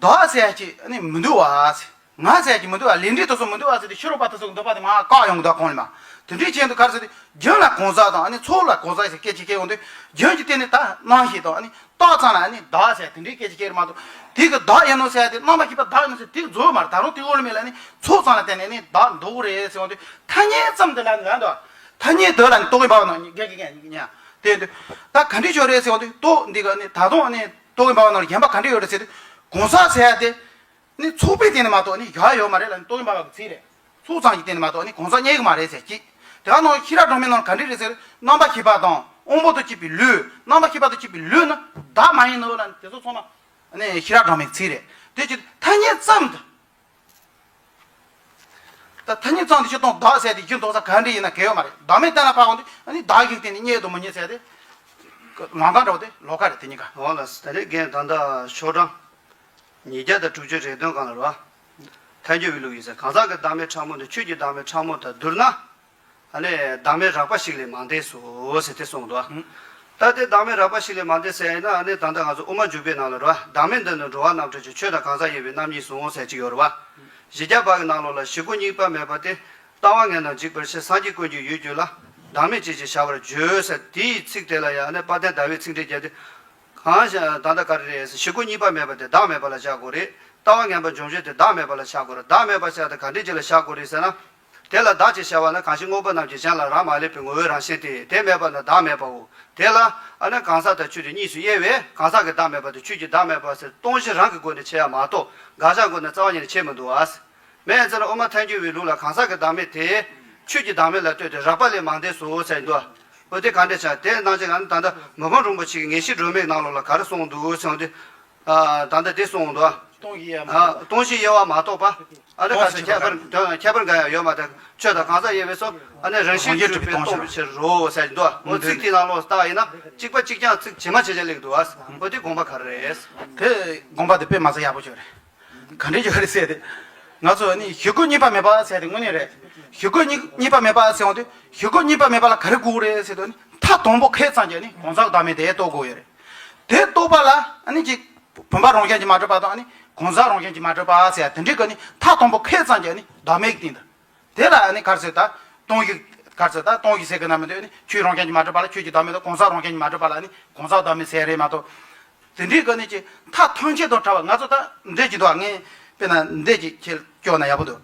བདག་ཟེར་ཡ་ཅིག་ནི་མི་འདུག་བ་ཟེར། ང་ཟེར་ཡ་ཅིག་མི་འདུག་བ། ལས་འབྲས་དེ་ཚོ་མི་འདུག་བ་ཟེར་ཏེ་ཕྱི་རོལ་པ་དེ་ཚོ་གི་འདོད་པ་དེ་མར་བཀག་ཡོང་གི་འདུག་གོང་ལ་མ། དེ་འདྲའི་ཅན་དུ་ག་རེ་ཟེར་ཏེ་རྒྱུན་ལ་གང་ཟག་དང་ཨ་ནི་ཚོགས་ལ་གང་ཟག་ཟེར་སྐད་ཆ་སྐྱེ་འོང་དུས་རྒྱུན་གྱི་སྟེང་ནས་ད་རྣམ་ཤེས་དང་ཨ་ནི། བཏགས་ཙམ་ལ་ནི་བདག་ཟེར་དེ་འདྲའི་སྐད་ཆ་སྐྱེ་རེད་མ་གཏོགས། དེ་གི་བདག་ཡིན་ནོ་ཟེར་དེ་རྣམ་པ་ཤེས་པ་བདག་ཡིན་ནོ་ཟེར་དེ་གི་རྫོགས་མ་རེད། ད་རུང་དེ་འོག་ལ་མེད་ལ་ནི་ཚོགས་ཙམ་ལ་བརྟེན་ནས་ནི་བདག་འདོགས་རེད་ཟེར་བ་དེ་ཐ་སྙད་ཙམ་དུ་ལ་ནི་ལ་འདོགས། ཐ་སྙད་དུ་ལ་ནི་རྟོག་གེ་འབར་བ་ནང་རྒྱ་གི་རྒྱ་ཉ་དེ་འདུག་ད་ག་འདྲི་ཆོག་རེད་ཟེར་བ་དེ་རྟོག་འདི་ག་ནི་ད་དུང་ནི་རྟོག་གེ་འབར་བ་ནང་གཞན་པ་ག་འདྲི་ཡོད་རེད་ཟེར་དུས་གང་ཟག་ཟེར་ཡ་དེ། ནི་ཚོགས་པའི་སྟེང་ནས་མ་གཏོགས་ནི་བཞག་ཡོད་མ་རེད་ལ་ནི་རྟོག་གེ་འབར་བ་གི་ཚིག་རེད། ཚོགས་ཙམ་གྱི་སྟེང་ནས་མ་གཏོགས་ནི་གང་ཟག་རྙེད་གི་མ་རེད་ཟེར་གྱི། དེ་ག་ནང་ཤེས་རབ་སྒྲོན་མེ་ནང་ག་འདྲི་རེད་ཟེར། རྣམ་པ་ཤེས་པ་དང་དབང་པོ་དང་བཅས་པའི་ལུས། རྣམ་པ་ཤེས་པ་དང་བཅས་པའི་ལུས་ནི་བདག་མ་ཡིན་ནོ་ལ་ནི་དེ་ཚོ་ཚང་མ་ནི་ཤེས་རབ་སྒྲོན་མེའི་ཚིག་རེད། དེ་ཅི་ཐ་སྙད་ཙམ་དུ། ད་ཐ་སྙད་ཙམ་དུ་སྤྱིར་བཏང་བདག་ཟེར་དེ་རྒྱུན་འདོགས་ས་ག་འདྲི་ཡིན་ན་གལ་ཡོད་མ་རེད། བདག་མེད་གཏན་ལ་ཕབ་འོང་དུས་ནི་བདག་གི་སྟེང་ནས་རྙེད་དང་མི་རྙེད་ཟེར་དེ། ལམ་ཁ་འདྲ་བོ་དེ་ལོགས་ཀ་རེད་དེ་གཉིས་ཀ། འོ་ལགས་སོ། ད་རེས་རྒན་ད་ལྟ་ཤོག་གྲངས་ཉིས་བརྒྱ་དང་དྲུག་ཅུ་རེ་བདུན་སྒང་ལ་རེད་བ། ཐལ་འགྱུར་བའི་ལུགས་ཡིན་ཟེར། གང་ཟག་གི་བདག་མེད་ཕྲ་མོ་དེ་ཆོས་ཀྱི་བདག་མེད་ཕྲ་མོ་དང་བསྡུར་ན། ཨ་ནི་བདག་མེད་རགས་པ་ཞིག་ལས་མ་འདས་སོ་ཟེར་དེ་གསུངས་འདུག་ད་དེ་བདག་མེད་རགས་པ་ཞིག་ལས་མ་འདས་ཟེར་ཡིན་ན་ཨ་ནི་ད་ལྟ་ང་ཚོ་དབུ་མ་འཇུག་པའི་ནང་ལ་རེད་བ། བདག་མེད་འདི་ནི་འགྲོ་བ་རྣམ་གྲོལ་གྱི་ཆོས་དང་གང་ཟག་ཡིན་པའི་རྣམ་གཉིས་སོ་ཟེར་གྱི་ཡོད་རེད་བ། བཞི་བརྒྱ་པ་གི་ནང་ལོགས་ལ་བཞི་ཀུན་གཉིས་པ་མེད་པ་སྟེ། ལྟ་བ་ངན་དང་འཇིགས་པར་བྱེད། སངས་རྒྱས་ཀུན་གྱི་ཡུལ་གྱུར་ལ། བདག་མེད་ཅེས་བྱ་བར་བརྗོད་ཟེར་དེའི་ཚིག་དེ་ལ་ཡང་ཨ་ནི་དཔལ་ལྡན་ཟླ་བས་ཚིག་འགྲེལ་བརྒྱབ་སྟེ། གང་ཞིག་ད་ལྟ་ག་རེ་རེད་ཟེར། བཞི་ཀུན་གཉིས་པ་མེད་པ་དེ་བདག་མེད་པ་ལ་བཞག་དགོས་རེད། ལྟ་བ་ངན་པ་འཇོམས་བྱེད་དེ་བདག་མེད་པ་ལ་བཞག་དགོས་རེད། བདག་མེད་པ་བཞག་དེ་ག་འདྲས་ཅིག་ལ་བཞག་དགོས་རེད་ཟེར་ན། དེ་ལ་བདག་ཅེས་བྱ་བ་ནི། གང་ཞིག་དངོས་པོ་རྣམས་ཀྱི་གཞན་ལ་རག་མ་ལུས་པའི་ངོ་བོའི་རང་བཞིན་ཏེ། དེ་མེད་པ་ནི་བདག་མེད་པའོ། དེ་ལ་ཨ་ནི་གང་ཟག་དང་ཆོས་ཀྱི་གཉིས་སུ་དབྱེ་བས། གང་ཟག་གི་བདག་མེད་པ་དང་ཆོས་ཀྱི་བདག་མེད་པ་ཟེར། སྟོང་གཞི་རང་གི་སྒོ་ནས་ཕྱེ་ཡ་མ་གཏོགས། དགག་བྱ་སྒོ་ནས་རྩ་བ་ཉིད་ནས་ཕྱེ་མི་འདུག་ཨ། མེད་ཡང་ཅིར་དབུ་མ་ཐལ་འགྱུར་བའི་ལུགས་ལ་གང་ཟག་གི་བདག་མེད་དེ་ཆོས་ཀྱི་བདག་མེད་ལ་ལྟོས་ཏེ་རགས་པ་ལས་མང་འདས་སོ་ཟེར་འདུག། འོ་དེ་ག་འདྲ་ཆགས། དེ་ནང་བཞིན་ང་ནི་ད་ལྟ་མི་ཕམ་རིན་པོ་ཆེ་གི་ངེས་ཤེས་སྒྲོན་མེའི་ནང་ལོགས་ལ་ག་རེ་གསུངས་འདུག་ཟེར་བ་དེ། ཨ། ད་ལྟ་དེ་གསུངས་འདུག། སྟོང་གཞི་དབྱེ་བ་མ་གཏོགས། ཨ། སྟོང་གཞི་དབྱེ་བ་མ་གཏོགས་པ། ཨ་ནི་ག་ཚོད་ཁྱད་པར་ཁྱད་པར་འགའ་ཡང་ཡོད་མ་རེད། ཆོས་དང་གང་ཟག་དབྱེ་བའི་སོ། ཨ་ནི་རང་བཞིན་གྲུབ་པའི་སྟོང་པའི་ཕྱིར་རོ་ཟེར་འདུག། འོ་ཚིག་དེའི་ནང་ལོགས་ལྟ་ཡིན་ན་གཅིག་པ་གཅིག་རྐྱང་ཚིག་ཇི་མ་ཇི་བཞིན་སླེབས་འདུག། ཨ། འོ་དེ་དགོངས་པ་ག་རེ་རེད། དེ་དགོངས་པ་དེ་དཔེ་མ་ཚད་ཡག་པོ་ཅིག་རེད། ག་འདྲའི་ཅིག་རེད་ཟེར་ཏེ། ང་ཚོ་ནི་གཞི་རྒོལ་གཉིས་པ་མེད་པ་ཟེར་ཏེ་དངོས་གནས་རེད། གཞི་རྒོལ་གཉིས་གཉིས་པ་མེད་པ་ཟེར་འོང་དུས་གཞི་རྒོལ་གཉིས་པ་མེད་པ་ལ་ག་རེ་དགོས་རེད་ཟེར་དུས་ནི། མཐའ་དང་པོ་ཁེལ་ཙམ་གྱིས་ནི་གང་ཟག་བདག་མེད་དེ་རྟོགས་དགོས་ཡོད་རེད། དེ་རྟོགས་པ་ལ་ཨ་ནི་ཅིག་བུམ་པ་རང་བཞིན་གྱིས་མ་གྲུབ་པ་དང་ཨ་ནི་གང་ཟག་རང་བཞིན་གྱིས་མ་གྲུབ་པ་ཟེར་དེ་འདྲའི་གི་ནི་མཐའ་དང་པོ་ཁེལ་ཙམ་གྱིས་ནི་བདག་མེད་ཀྱི་སྟེང་དུ། དེ་ལ་ཨ་ནི་ག་རེ་ཟེར་ད། སྟོང་གཞི། ག་རེ་ཟེར་ད། སྟོང་གཞི་ཟེར་གི་ན་མི་འདུག་ཨ་ནི་ཆོས་རང་བཞིན་གྱིས་མ་གྲུབ་པ་ལ་ཆོས་ཀྱི་བདག་མེད་དང་གང་ཟག་རང་བཞིན་གྱིས་མ་གྲུབ་པ་ལ་ཨ་ནི་གང་ཟག་བདག་མེད་ཟེར་རེད་མ་གཏོགས། དེ་འདྲའི་གི་ནི་ཅིག་མཐའ་ཐམས་ཅད་དང་བྲལ་བ། ང་ཚོ་ད་འདྲེ་ཅིག་འདུག་ཨ། ངས་དཔེར་ན་འདྲེ་ཅིག་ཁྱེར་སྐྱོར་ན་ཡག་པོ་འདུག།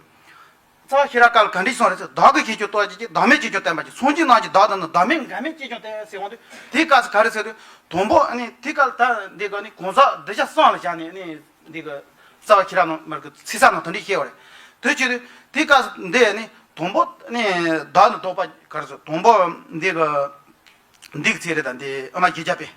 རྩ་བ་ཤེས་རབ་ཀ་ལ་ག་འདྲས་གསུངས་རེད་ཟེར། བདག་གི་ཁྱད་ཆོས་རྟོགས་བྱེད་ཀྱི། བདག་མེད་ཁྱད་ཆོས་བསྟན་པ་ཅན། སུན་འབྱིན་རྣམས་ཀྱི་བདག་དང་ནི། བདག་མེད་འགལ་མེད་ཁྱད་ཆོས་བསྟན་ཟེར་འོང་དུས། དེའི་སྐབས་སུ་ག་རེ་ཟེར་དུས། དང་པོ་ཨ་ནི་དེའི་སྐབས་ལ་ད་འདི་ག་ནི་གང་ཟག་གདུལ་བྱ་གསུམ་ལ་བཞག་ནས་ཨ་ནི་འདི་ག་རྩ་བ་ཤེས་རབ་ནང་མར་གི་ཚིག་གསལ་ནང་དེ་འདྲས་བཤད་པ་རེད། དེ་བྱེད་དུས་དེའི་སྐབས་སུ་འདི་ཨ་ནི་དང་པོ་ཨ་ནི་བདག་ཏུ་རྟོག་པ་ག་རེ་ཟེར། དང་པོ་འདི་ག་འདི་གི་ཚིག་རེད། ད་འདི་ཨ་མ་བརྒྱད་བརྒྱ་པས།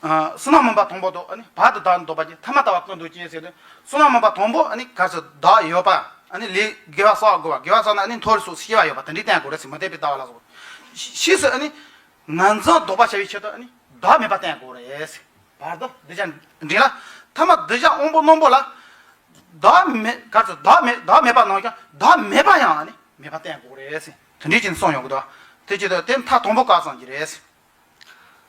ཨ། བསོད་ནམས་མུན་པ་དང་པོ་དང་ཨ་ནི་བར་དུ་བདག་ནི་རྟོགས་པ་ཅན། ཐ་མ་ལྟ་བ་ཀུན་འདུས་ཅན་ཟེར་དུས། བསོད་ནམས་མུན་པ་དང་པོ་ཨ་ནི་ག་རེ་ཟེར། བདག་ཡོད་པ། ཨ་ནི་ལས་དགེ་བ་བསགས་དགོས་པ། དགེ་བ་བསགས་ན་ཨ་ནི་མཐོ་རིས་སུ་སྐྱེ་བ་ཡོད་པ་དེ་འདྲའི་བསྟན་དགོས་རེད་ཟེར། མུ་སྟེགས་པའི་ལྟ་བ་ལ་སོགས། ཕྱིས་སུ་ཨ་ནི་ངར་འཛིན་ལྡོག་པ་བྱ་བའི་ཆེད་དུ་ཨ་ནི་བདག་མེད་པ་བསྟན་དགོས་རེད་ཟེར། བར་དུ་གདུལ་བྱ་འབྲིང་ལ། ཐ་མ་གདུལ་བྱ་དབང་པོ་རྣོན་པོ་ལ་བདག་མེད། ག་རེ་ཟེར། བདག་མེད། བདག་མེད་པ་ནང་བཞིན་བདག་མེད་པ་ཡང་ཨ་ནི་མེད་པ་བསྟན་དགོས་རེད་ཟེར། དེ་འདྲའི་ཅིག་གསུངས་ཡོང་གི་འདུག། དེ་བྱེད་དུས་དེ་མཐའ་དང་པོ་བཀག་ཙམ་གྱིས་རེད་ཟེར།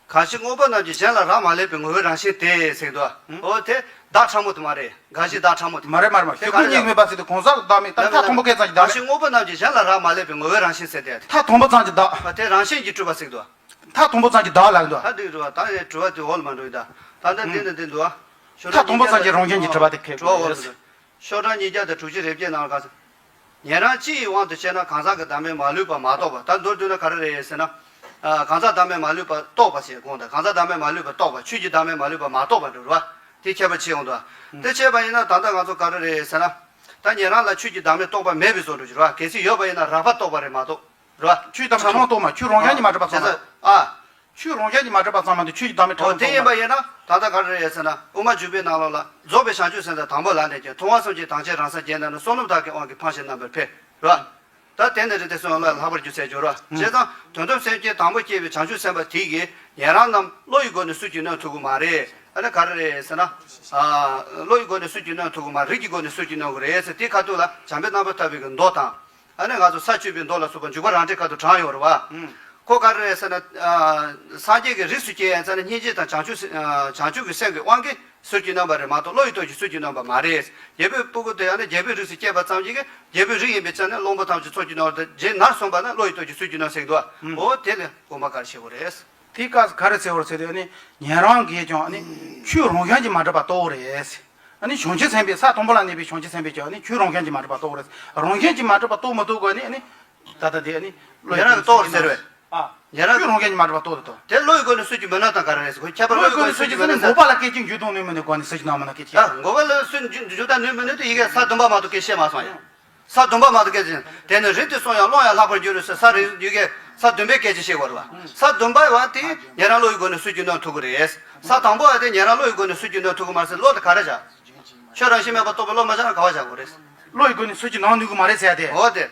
གང་ཞིག་དངོས་པོ་རྣམས་ཀྱི་གཞན་ལ་རག་མ་ལུས་པའི་ངོ་བོའི་རང་བཞིན་ཏེ་ཟེར་གྱི་འདུག། ཨུ། འོ་དེ་བདག་ཕྲ་མོ་དེ་མ་རེད། གང་ཞིག་བདག་ཕྲ་མོ་དེ། མ་རེད། མ་རེད། མ་རེད། དེ་གཞི་རྒོལ་ག་རེ་གཉིས་མེད་པ་ཟེར་དུས་གང་ཟག་བདག་མེད། ད་མཐའ་དང་པོ་སྐད་ཙམ་གྱི་བདག་གང་མེད། ཞིག་དངོས་པོ་རྣམས་ཀྱི་གཞན་ལ་རག་མ་ལུས་པའི་ངོ་བོའི་རང་བཞིན་ཟེར་ཏེ། མཐའ་དང་པོ་ཙམ་གྱི་བདག། ཨ། དེ་རང་བཞིན་གྱིས་གྲུབ་པ་ཟེར་གྱི་འདུག། མཐའ་དང་པོ་ཙམ་གྱི་བདག་ལ་འདུག། ད་འདི་རུ་བ་ད་ནི་དྲི་བ་དེ་འོག་ལ་མ་འགྲོ་ཡི་ད། ད་ལྟ་འདི་ནི་འདི་འདུག། ཨ། མཐའ་དང་པོ་ཙམ་གྱི་རང་བཞིན་གྱིས་གྲུབ་པ་དེ་ཁེགས་དགོས་རེད། ཤོག་གྲངས་ཉིས་བརྒྱ་དང་དྲུག་ཅུ་རེ་བརྒྱད་ནང་ལ་ག་ཚོད། ཉན་རང་སྤྱི་ཡི་དབང་དུ་བྱས་ན་གང་ཟག་གི་བདག་མེད་མ་ལུས་པ་མ་རྟོགས་པ། ད་མདོར་བསྡུས་ན་ག་རེ་རེད་ཟེར་ན། ཨ། གང་ཟག་བདག་མེད་མ་ལུས་པ་རྟོགས་པ་ཞེས་དགོངས་དང་། གང་ཟག་བདག་མེད་མ་ལུས་པ་རྟོགས་པ། ཆོས་ཀྱི་བདག་མེད་མ་ལུས་པ་མ་རྟོགས་པ་འདྲ་བ། དེ་ཁྱད་པར་ཕྱེ་ཡོང་དུས། དེ་བྱས་པ་ཡིན་ན་ད་ལྟ་ང་ཚོ་ག་རེ་རེད་ཟེར་ན། ད་ཉན་རང་ལ་ཆོས་ཀྱི་བདག་མེད་རྟོགས་པ་མེད་པའི་བཟོ་འདྲ་ཅིག་རེད་བ། གལ་སྲིད་ཡོད་པ་ཡིན་ན་རགས་པ་རྟོགས་པ་རེད་མ་གཏོགས། རེད་བ། ཆོས་དང་ཕྲ་མོ་རྟོགས་མ། ཆོས་རང་བཞིན་གྱིས་མ་གྲུབ་པ་ཙམ་མ། ཨ། ཆོས་རང་བཞིན་གྱིས་མ་གྲུབ་པ་ཙམ་མ་གཏོགས་ཆོས་ཀྱི་བདག་མེད་འོ་ཕྲ་མོ་དེ་ཡིན་པ་ཡིན་ན་ད་ལྟ་ག་རེ་རེད་ཟེར་ན། དབུ་མ་འཇུག་པའི་ནང་ལོགས་ལ། རྫོགས་པའི་བྱང་ཆུབ་སེམས་དང་དང་པོ་ལ་གནས་ཀྱང་། མཐོང་བ་གསུམ་གྱི་དང་ཆེས་རང་སེམས་བརྒྱད་ན་ནི། བསོད་ནམས་དག་གི་དབང་གིས་ཕངས་ཤིང་རྣམ་པར་འཕེལ། རེད་བ། ད་དེ་ནི་རེད་དེ་སོང་ལ་ལྷག་པར་རྒྱུ་ཟེར་རྒྱུ་རེད་བ། བྱས་ཙང་དོན་དམ་སེམས་ཅན་དང་པོ་སྐྱེས་པའི་བྱང་ཆུབ་སེམས་དཔའ་དེ་གིས་ཉན་རང་རྣམས་བློ་ཡི་སྒོ་ནས་སུ་གྱིས་གནོན་ཐུབ་ཀྱི་མ་རེད། ཨ་ནི་ག་རེ་རེད་ཟེར་ན། ཨ། བློ་ཡི་སྒོ་ནས་སུ་གྱིས་གནོན་ཐུབ་ཀྱི་མ་རེད། རིགས་ཀྱི་སྒོ་ནས་སུ་གྱིས་གནོན་དགོས་རེད་ཟེར། དེའི་ཁ་ཐུག་ལ་བྱམས་པའི་རྣམ་པར་ཐར་པའི་གི་མདོ་དང་། ཨ་ནི་ང་ཚོ་ས་བཅུ་པའི་མདོ་ལ་སོགས་པ་འཇུག་པ་རང་འགྲེལ་ཁ་ཐུག་དྲངས་ཡོད་རེད་བ། ཁོ་ག་རེ་རེད་ཟེར་ན། ཨ། སངས་རྒྱས་ཀྱི་རིགས་སུ་སྐྱེ་ཡ་ཡིན་ཙང་ནི་སྙིང་རྗེ་དང་བྱང་ཆུབ་སེམས། ཨ། བྱང་ཆུབ་ཀྱི་སེམས་ཀྱི་དབང་གིས་སུ་གྱིས་གནོན་པ་རེད་མ་གཏོགས་བློ་ཡི་སྟོབས་ཀྱིས་སུ་གྱིས་གནོན་པ་མ་རེད། རྒྱལ་པོའི་སྤུ་གུ་དེ་ཡང་ནི་རྒྱལ་པོའི་རིགས་སུ་སྐྱེས་པ་ཙམ་ཞིག་གིས་རྒྱལ་པོའི་རིགས་ཡིན་པའི་ཆ་ནས་བློན་པོ་ཐམས་ཅད་སུ་གྱིས་གནོན་པ་དང་རྗེས་ནར་སོན་པ་ན་བློ་ཡི་སྟོབས་ཀྱིས་སུ་གྱིས་གནོན་ཟེར་གྱི་འདུག་བ། འོ་དེ་ལས་དགོངས་པ་ག་རེ་བཞེས་དགོས་རེད། དེའི་སྐབས་སུ་ག་རེ་ཟེར་བ་རེད་ཟེར་དུས་ནི། ཉན་རང་གིས་ཀྱང་ནི་ཆོས་རང་བཞིན་གྱིས་མ་གྲུབ་པ་རྟོགས་རེད། ཨ་ནི་བྱང་ཆུབ་སེམས་དཔའི། ས་དང་པོ་ལ་གནས་པའི་བྱང་ཆུབ་སེམས་དཔའི་ཀྱང་ནི་ཆོས་རང་བཞིན་གྱིས་མ་གྲུབ་པ་རྟོགས་རེད། རང་བཞིན་གྱིས་མ་གྲུབ་པ་རྟོགས་མི་རྟོགས་གོ་ནི་ཨ་ནི། ད་ལྟ་དེ་ཨ་ནི་བློ་ཡི། ཉན་རང་གིས་རྟོགས་ཟེར་བས། ཨ། ཉན་རང་ཆོས་རང་བཞིན་གྱིས་མ་གྲུབ་པ་རྟོགས་དེ་རྟོགས། དེ་བློ་ཡི་སྒོ་ནས་སུ་གྱིས་མི་གནོན་དང་ག་རེ་རེད་ཟེར། ཁོ་ཁྱད་པར་བློ་ཡི་སྒོ་ནས་སུ་གྱིས་མི་གནོན་ཟེར། འགོག་པ་ལ་སྐད་ཅིག་འཇུག་ལྡོག་ནུས་མི་ནུས་གོ་ནི་སུ་གྱིས་གནོན་མི་གནོན་སྐད་ཅིག་ད་འགོག་པ་ལ་སུ་འཇུག་ལྡོག་ནུས་མི་ནུས་དེ་ཡི་གེ་ས་བདུན་པ་མ་གཏོགས་སྐད་བཤད་མ་སོང་ཡང་། ས་བདུན་པ་མ་གཏོགས་སྐད་ཅིག་དེ་ནི་རིགས་དེ་གསུམ་ཡང་བློ་ཡང་ལྷག་པར་འགྱུར་རོ་ཟེར། ས་རིགས་ཡི་གེ་ས་བདུན་པའི་སྐད་ཅིག་བཤད་དགོས་རེད་བ། ས་བདུན་པ་བ་དེ་ཉན་རང་བློ་ཡི་སྒོ་ནས་སུ་གྱིས་གནོན་ཐུབ་ཀྱི་རེད། ས་དང་པོ་བ་དེ་ཉན་རང་བློ་ཡི་སྒོ་ནས་སུ་གྱིས་གནོན་ཐུབ་ཀྱི་མ་རེད་ཟེར། བློ་དེ་ག་རེ་བྱ། ཆོས་རང་བཞིན་མེད་པར་རྟོགས་པའི་བློ་མ་བྱས་ན་ག་བ་བྱ་དགོས་རེད། བློ་ཡི་སྒོ་ནས་སུ་གྱིས་གནོན་ནུས་ཀྱི་མ་རེད་ཟེར་ཏེ། འོ་དེ།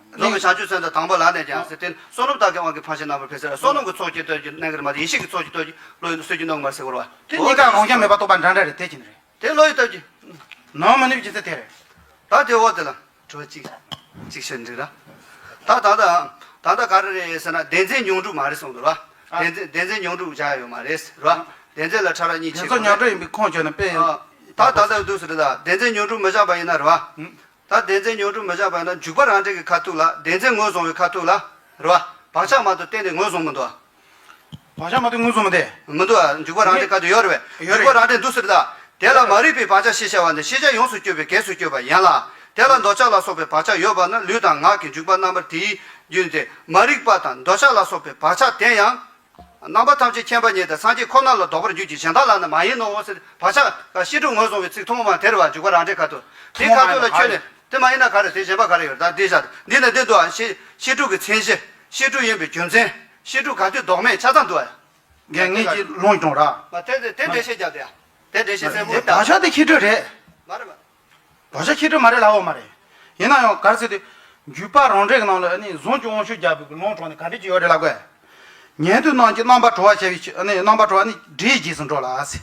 རྫོགས་པའི་བྱང་ཆུབ་སེམས་དང་དང་པོ་ལ་གནས་ཀྱང་ཟེར་ཏེ། བསོད་ནམས་དག་གི་དབང་གིས་ཕངས་ཤིང་རྣམ་པར་འཕེལ་ཟེར། བསོད་ནམས་ཀྱི་ཚོགས་ཀྱི་སྟོབས་ཀྱིས་གནོན་གྱི་རེད་མ་གཏོགས་ཡེ་ཤེས་ཀྱི་ཚོགས་ཀྱི་སྟོབས་ཀྱིས་བློ་ཡི་སུ་གྱིས་གནོན་གྱི་མ་རེད་ཟེར་བ་རེད་བ། དེ་གཉིས་ཀ་རང་བཞིན་མེད་པར་རྟོགས་པ་འདྲ་འདྲ་རེད། དེ་ཅི་ནི་རེད། དེ་བློ་ཡི་སྟོབས་ཀྱིས། གནོན་མི་ནུས་ཀྱི་ཚེ་དེ་རེད། ད་དེ་འོ་དེ་ལ་དྲི་བ་གཅིག་གཅིག་ཤོད་འགྲིག་ར། ད་ད་ད་ད་ད་ག་རེ་རེད་ཟེར་ན་བདེན་འཛིན་མྱོང་གྲོལ་མ་རེད་གསུངས་འདུག་ར། ཨ། བདེན་འཛིན་བདེན་འཛིན་མྱོང་གྲོལ་བྱ་ཡ་ཡོད་མ་རེད་ར། བདེན་འཛིན་ལ་ཕྲ་རགས་གཉིས་བདེན་ཕྱེ་འཚོལ་དགོས་མྱོང་གྲོལ་རེད། ཡིན་པའི་ཁུངས་བཅོལ་ན་དཔེ། ཨ། ད་ད་ལྟ་འདུག་ཟེར་རེད། ད་བདེན་འཛིན་མྱོང་གྲོལ་མི་བཞག་པ་ཡིན་ན་རེད་བ། ད་བདེན་འཛིན་མྱོང་གྲོལ་མི་བཞག་པ་ཡིན་ན་འཇུག་པ་རང་འགྲེལ་གྱི་ཁ་ཐུག་ལ་བདེན་འཛིན་ངོས་བཟུང་བའི་ཁ་ཐུག་ལ་རེད་བ། བག་ཆགས་མ་གཏོགས་གཏན་ནས་ངོས་བཟུང་མི་འདུག། བག་ཆགས་མ་གཏོགས་ངོས་བཟུང་མི་འདུག། མི་འདུག་ཨ། འཇུག་པ་རང་འགྲེལ་ཁ་ཐུག་ཡོད་རེད་བས། ཡོད་རེད། འཇུག་པ་རང་འགྲེལ་འདུག་ཟེར་ད། དེ་ལ་མ་རིག་པའི་བག་ཆགས་ཞེས་བྱ་བ་ནི་ཤེས་བྱ་ཡོངས་སུ་གཅོད་པའི་གེགས་སུ་གྱུར་པ་ཡིན་ལ། དེ་ལ་འདོད་ཆགས་ལ་སོགས་པའི་བག་ཆགས་ཡོད་པ་ན་ལུས་དང་ངག་གི་འཇུག་པ་རྣམ་པར་དེའི་རྒྱུན་ཏེ། མ་རིག་པ་དང་འདོད་ཆགས་ལ་སོགས་པའི་བག་ཆགས་དེ་ཡང་། རྣམ་པ་ཐམས་ཅད་མཁྱེན་པ་ཉིད་དེ་སངས་རྒྱས་ཁོ་ན་ལ་ལྡོག་པར་འགྱུར་གྱི་གཞན་དག་ལ་ནི་མ་ཡིན་ནོ་ཟེར། བག་ཆགས་བཤད་སྒྲུབ་ངོས་བཟུང་བའི་ཚིག་ཐུན་མོང་མ་དེ་རེད་བ། འཇུག་པ་རང་འགྲེལ་ཁ་ཐུག་དེའི་ཁ་ཐུག་ལ་ཁྱོད་ནི་དེ་མ་ཡིན་ན་ག་རེ། དེ་གཞན་པ་ག་རེ་ཡོད་རེད། ད་འདི་བཞག་འདི་ནི་འདི་འདུག་ཨ། བཤད་བཤད་སྒྲུབ་ཀྱི་མཚན་གཞི། བཤད་སྒྲུབ་ཡིན་པའི་རྒྱུ་མཚན། བཤད་སྒྲུབ་ག་དུས་ལྡོག་མེད་ཆ་ཚང་འདུག་ཨ། རྒན་ངེད་ཀྱིས་ལུང་སྐྱོང་ར། མ་དེ་དེ་དེ་འགྲེལ་བཤད་རྒྱབ་དེ་ཨ། དེ་འགྲེལ་བཤད་གསལ་པོ་དེ་བག་ཆགས་དེ་ཁྱི་སྤྲོད་རེད། མ་རེད་མ། བག་ཆགས་ཁྱི་སྤྲོད་མ་རེད་ལབ་ཡོད་མ་རེད། ཡིན་ན་ཡང་ག་རེ་ཟེར་དུས། འཇུག་པ་རང་འགྲེལ་གྱི་ནང་ལ་ནི་གཟུངས་ཀྱི་དབང་ཕྱུག་རྒྱལ་པོའི་ལུང་དྲངས་ནས་ག་འདྲ་ཅིག་ཡོད་རེད་ལབ་དགོས། ཉན་ཐོས་རྣམས་ཀྱི་རྣམ་པར་གྲོལ་བ་བྱ་བའི་ཕྱིར་ནི་རྣམ་པར་གྲོལ་བ་ནི་སྒྲའི་རྗེས་སུ་འགྲོ་ལ་ཟེར།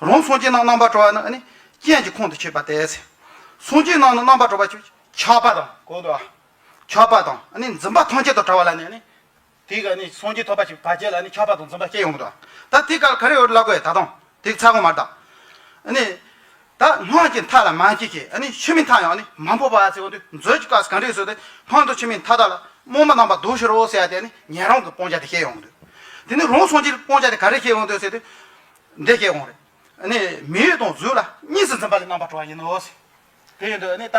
རང་སངས་རྒྱས་རྣམས་རྣམ་པར་གྲོལ་བ་ནི་ནི་རྐྱེན་གྱི་ཁོང་དུ་ཆུད་པ་སྟེ་ཟེར། སངས་རྒྱས་རྣམས་ནི་རྣམ་པར་གྲོལ་བ་ཆོས་ཆགས་པ་དང་གོ་དོ། ཆགས་པ་དང་ནི་འཛིན་པ་ཐམས་ཅད་དང་བྲལ་བ་ལ་ནི་ནི། དེ་ག་ནི་སངས་རྒྱས་ཐོབ་པ་ཞིག་བར་ཆད་ལ་ནི་ཆགས་པ་དང་འཛིན་པ་སྐྱེ་ཡོང་གི་འདུག་ད་དེ་ག་ལ་ག་རེ་ཡོད་ལབ་དགོས་ད་དུང་དེ་ཚ་གོ་མ་རེད་ད། ནི། ད་སྔགས་ཀྱི་མཐའ་ལ་མ་སྐྱེས་ཀྱི་ཨ་ནི་ཆོས་མིན་མཐའ་ཡང་ཨ་ནི་མ་འཕོ་བ་ཟེར་བ་འདི་མཛོད་ཀྱི་སྐབས་སུ་ག་འདྲ་ཟེར་ཏེ། ཕན་དུ་ཆོས་མིན་མཐའ་དག་ལ། རྨོངས་པ་རྣམ་པར་ལྡོག་ཕྱིར་རོ་ཟེར་ཡ་དེ་ནི་ཉན་རང་གི་སྤང་བྱ་དེ་བཤད་ཡོང་གི་འདུག་དེ་ནི་རང་སངས་རྒྱས་ཀྱི་སྤང་བྱ་དེ་ག་རེ་བཤད་ཡོང་འདུག་ཟེར་ཏེ། འདི་བཤད་ཡོང་རེད། ཨ་ནི་མི་ཡུལ་དང་གཟུགས་ལ་གཉིས་སུ་འཛིན་པ་ལས་རྣམ་པར་གྲོལ་བ་ཡིན་ནོ་ཟེར། དེ་ཡིན་དུས་ཨ་ནི་ད།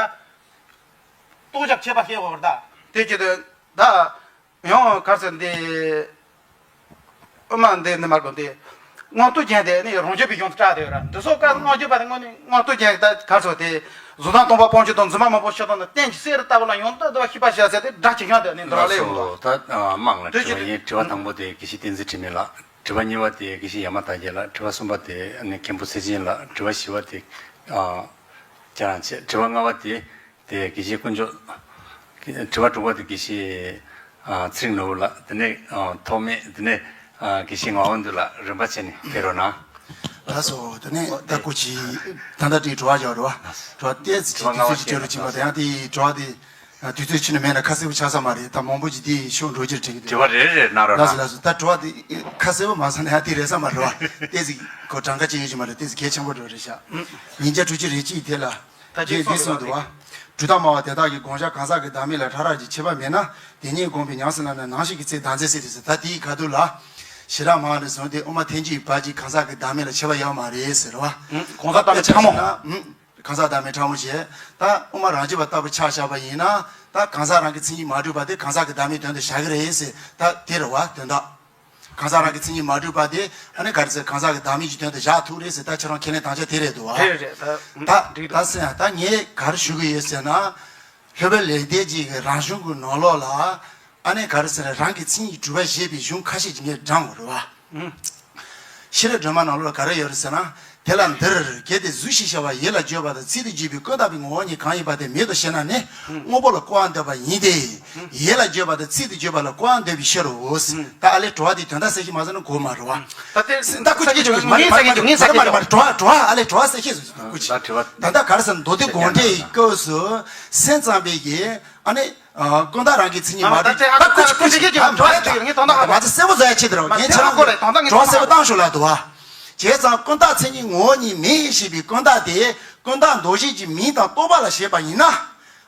རྟོགས་བྱ་ཁྱད་པར་བཤད་ཡོང་རེད་ད། དེ་བྱེད་དུས་ད། ཡང་ག་རེ་ཟེར་འདི། དབུ་མ་འདི་འདི་མར་གོ་འདི། མངོན་རྟོགས་རྒྱན་དེ་ནི་རང་རྒྱུད་པའི་གཞུང་དུ་གྲགས་བསྡད་ཡོད་ར། འདི་སོགས་སྐབས་སུ་མངོན་རྒྱུད་པ་དེ་དངོས་ནི་མངོན་རྟོགས་རྒྱན་གྱི་ད་ག་རེ་ཟེར་དེ། གཟུགས་དང་སྟོང་པ་སྤང་བྱ་དང་འཛིན་པ་མང་པོ་ཞིག་དང་ནི་རྟེན་གྱི་གསེར་ལྟ་བུ་ལ་ཡང་དག་ཏུ་ཤེས་པར་བྱ་ཟེར་ཏེ་སྒྲ་ཇི་བཞིན་དུ་ནི་འདི་ར་ལས་ཡོང་དོ། ད་དམངས་ལ་དྲི་བ་ཡིན། དྲི་བ་དང་པོ་དེ་དགེ་བཤེས་བསྟན་འཛིན་དྲི་མེད་ལགས། དྲི་བ་གཉིས་པ་དེ་དགེ་བཤེས་ཡ་མ་དར་རྒྱས་ལགས། དྲི་བ་གསུམ་པ་དེ་ནི་མཁན་པོ་ཚེ་ཆེན་ལགས། དྲི་བ་བཞི་པ་དེ་ཁྱེད་རང་བྱེད། དྲི་བ་ལྔ་པ་དེ། དེ་དགེ་བཤེས་དཀོན་མཆོག་དྲི་བ་དྲུག་པ་དེ་དགེ་བཤེས་ཨ་ཚེ་རིང་ནོར་བུ་ལགས། དེ་ནས་ཨ་ཐོགས་མེད། དེ་ནས་ཨ་དགེ་བཤེས་ངག་དབང་འདུས་ལགས། རིམ་པ་བྱས་ནས་ཕེབས་རོགས་གནང་། ལགས་སོ། དེ་ནས་ད་སྐུ་མཁྱེན་ད་ལྟ་དྲིས་དྲི་བ་བཞག་རོགས། དྲི་བ་ཏོག་ཙམ་དུས་ཚོད་ཅིག་སྤྲད་རོགས་གྱིས་པ། དེ་ཡང་དེ་དྲི་བ་དེ་དུས་ཚོད་ཕྱིན་ནས་མེད་ན་ཁ་གསལ་པོ་ཆགས་ས་མ་རེད། ད་མང་པོ་ཅིག་དེ་ཤོག་འགྲོ་རྒྱུར་དྲན་གྱི་འདུག་དྲི་བ་རེ་རེ་གནང་རོགས་གནང་། ལགས་སོ་ལགས་སོ། ད་དྲི་བ་དེ་ཁ་གསལ་པོ་མ་སོང་ན་ཡང་དེ་རེད་ས་མ་རེད་བ། ཏོག་ཙམ་གོ་གྲངས་ཀ་ཅིག་ཡོད་ཀྱི་མ་རེད། ཏོག་ཙམ་གལ་ཆེན་པོ་འགྲོ་རེད་ཤག་ཉིས་བརྒྱ་དྲུག་ཅུ་རེ་གཅིག་དེ་ལ། ད་ཅིག་གསུངས་འདུག་བ། གྲུབ་མཐའ་སྨྲ་བ་དེ་དག་གི་དགོངས་འཆར་གང་ཟག་གི་བདག་མེད་ལ་ཕྲ་རགས་ཀྱི་ཁྱད་པར་མེད་ན། དེ་ཉིད་དགོངས་པའི་ཉམས་སུ་བླངས་ན་ནང་བཞིན་གྱི་ཚིག་བདག་འཛིན་སྲིད་དེ་ཟེར། ད་དེའི་ཁ་ཐུག་ལ། ཞི་རགས་མ་ནས་བཟུང་སྟེ་དབུ་མ་ཐལ་འགྱུར་བར་གྱི་གང་ཟག་གི་བདག་མེད་ལ་ཁྱད་པར་ཡོད་མ་རེད་ཟེར་བ། གང་ཟག་བདག་མེད་ཕྲ་མོ། གང་ཟག་བདག་མེད་ཕྲ་མོ་བྱས། ད་དབུ་མ་རང་རྒྱུད་པ་ལྟ་བུ་ཆ་བཞག་པ་ཡིན་ན། ད་གང་ཟག་རང་གི་མཚན་ཉིད་མ་གྲུབ་པ་དེ་གང་ཟག་གི་བདག་མེད་དོན་དུ་བཞག་གི་རེད་ཟེར། ད་དེ་རེད་བ་དོན་དག་གང་ཟག་རང་གི་མཚན་ཉིད་མ་གྲུབ་པ་དེ་ཨ་ནི་ག་རེ་ཟེར། གང་ཟག་གི་བདག་མེད་ཀྱི་དོན་དུ་བཞག་ཐུབ་རེད་ཟེར། ད་ཁྱེད་རང་ཁས་ལེན་དང་ཆ་དེ་རེད་འདུག་བ། རེད་རེད་ད། ད་འགྲིག་འདུག་ད་ཟེར་ཡང་ད་ངས་ག་རེ་ཞུ་གི་ཡོད་ཟེར་ན། སློབ་དཔོན་ལེགས་ལྡན་འབྱེད་ཀྱི་རང་གཞུང་གི་ནང་ལོགས་ལ་ཨ་ནི་ག་རེ་ཟེར་ན་རང་གི་མཚན་ཉིད་གྲུབ་པ་བཞེད་པའི་གཞུང་ཁ་ཤས་ཅིག་ངས་བགྲངས་པ་རེད་བ། ཤེས་རབ་སྒྲོན་མ་ནང་ལོགས་ལ་ག་རེ་ཡོད་རེད་ཟེར་ན། དེ་ལ་འདིར་གལ་ཏེ་གཟུགས་ཞེས་བྱ་བ་ཡིད་ལ་བརྗོད་པ་དང་ཚིག་ཏུ་བརྗོད་པའི་ཀུན་བརྟགས་པའི་ངོ་བོ་ཉིད་གང་ཡིན་པ་དེ་མེད་དོ་ཞེ་ན་ནི། དངོས་པོ་ལ་སྐུར་བ་འདེབས་པ་ཡིན་ཏེ། ཡིད་ལ་བརྗོད་པ་དང་ཚིག་ཏུ་བརྗོད་པ་ལ་སྐུར་བ་འདེབས་པའི་ཕྱིར་རོ། ད་ཨ་ལས་དྲི་བ་དེའི་དོན་དག་གསལ་བཤད་མ་བྱས་ན་གོ་མ་རེད་བ། ད་དེ་ད་ཀུ་ཅི་ཀུ་ཅི་མ་རེད་མ་རེད་མ་རེད་མ་རེད་མ་རེད་མ་རེད་དྲི་བ་དྲི་བ་ཨ་ལས་དྲི་བ་གསལ་བཤད་ཀུ་ཅི། ད་ག་རེ་ཟེར་ན་མདོ་སྡེ་དགོངས་འགྲེལ་གྱི་སྐབས་སུ་སེམས་ཙམ་པའི་གི་ཨ་ནི། ཀུན་བརྟགས་རང་གི་མཚན་ཉིད་མ་གྲུབ། ད་ཀུ་ཅི་ཀུ་ཅི་ཀུ་ཅི་ང་ཚོ་གསལ་པོ་བཟོ་ཡ་ཆེད་དུ་རེད་བ། ངས་ཁྱེད་རང་གྲོགས་གསལ་པོ་བཏང་ཤོག་ལབ་འདུག་བ། བྱས་ཙང་ཀུན་བརྟགས་མཚན་ཉིད་ངོ་བོ་ཉིད་མེད་ཞེས་པའི་ཀུན་བརྟགས་དེ་ཀུན་བརྟགས་མདོ་བཞི་གི་མིང་དང་རྟོག་པ་ལ་བཞེད་པ་ཡིན་ན།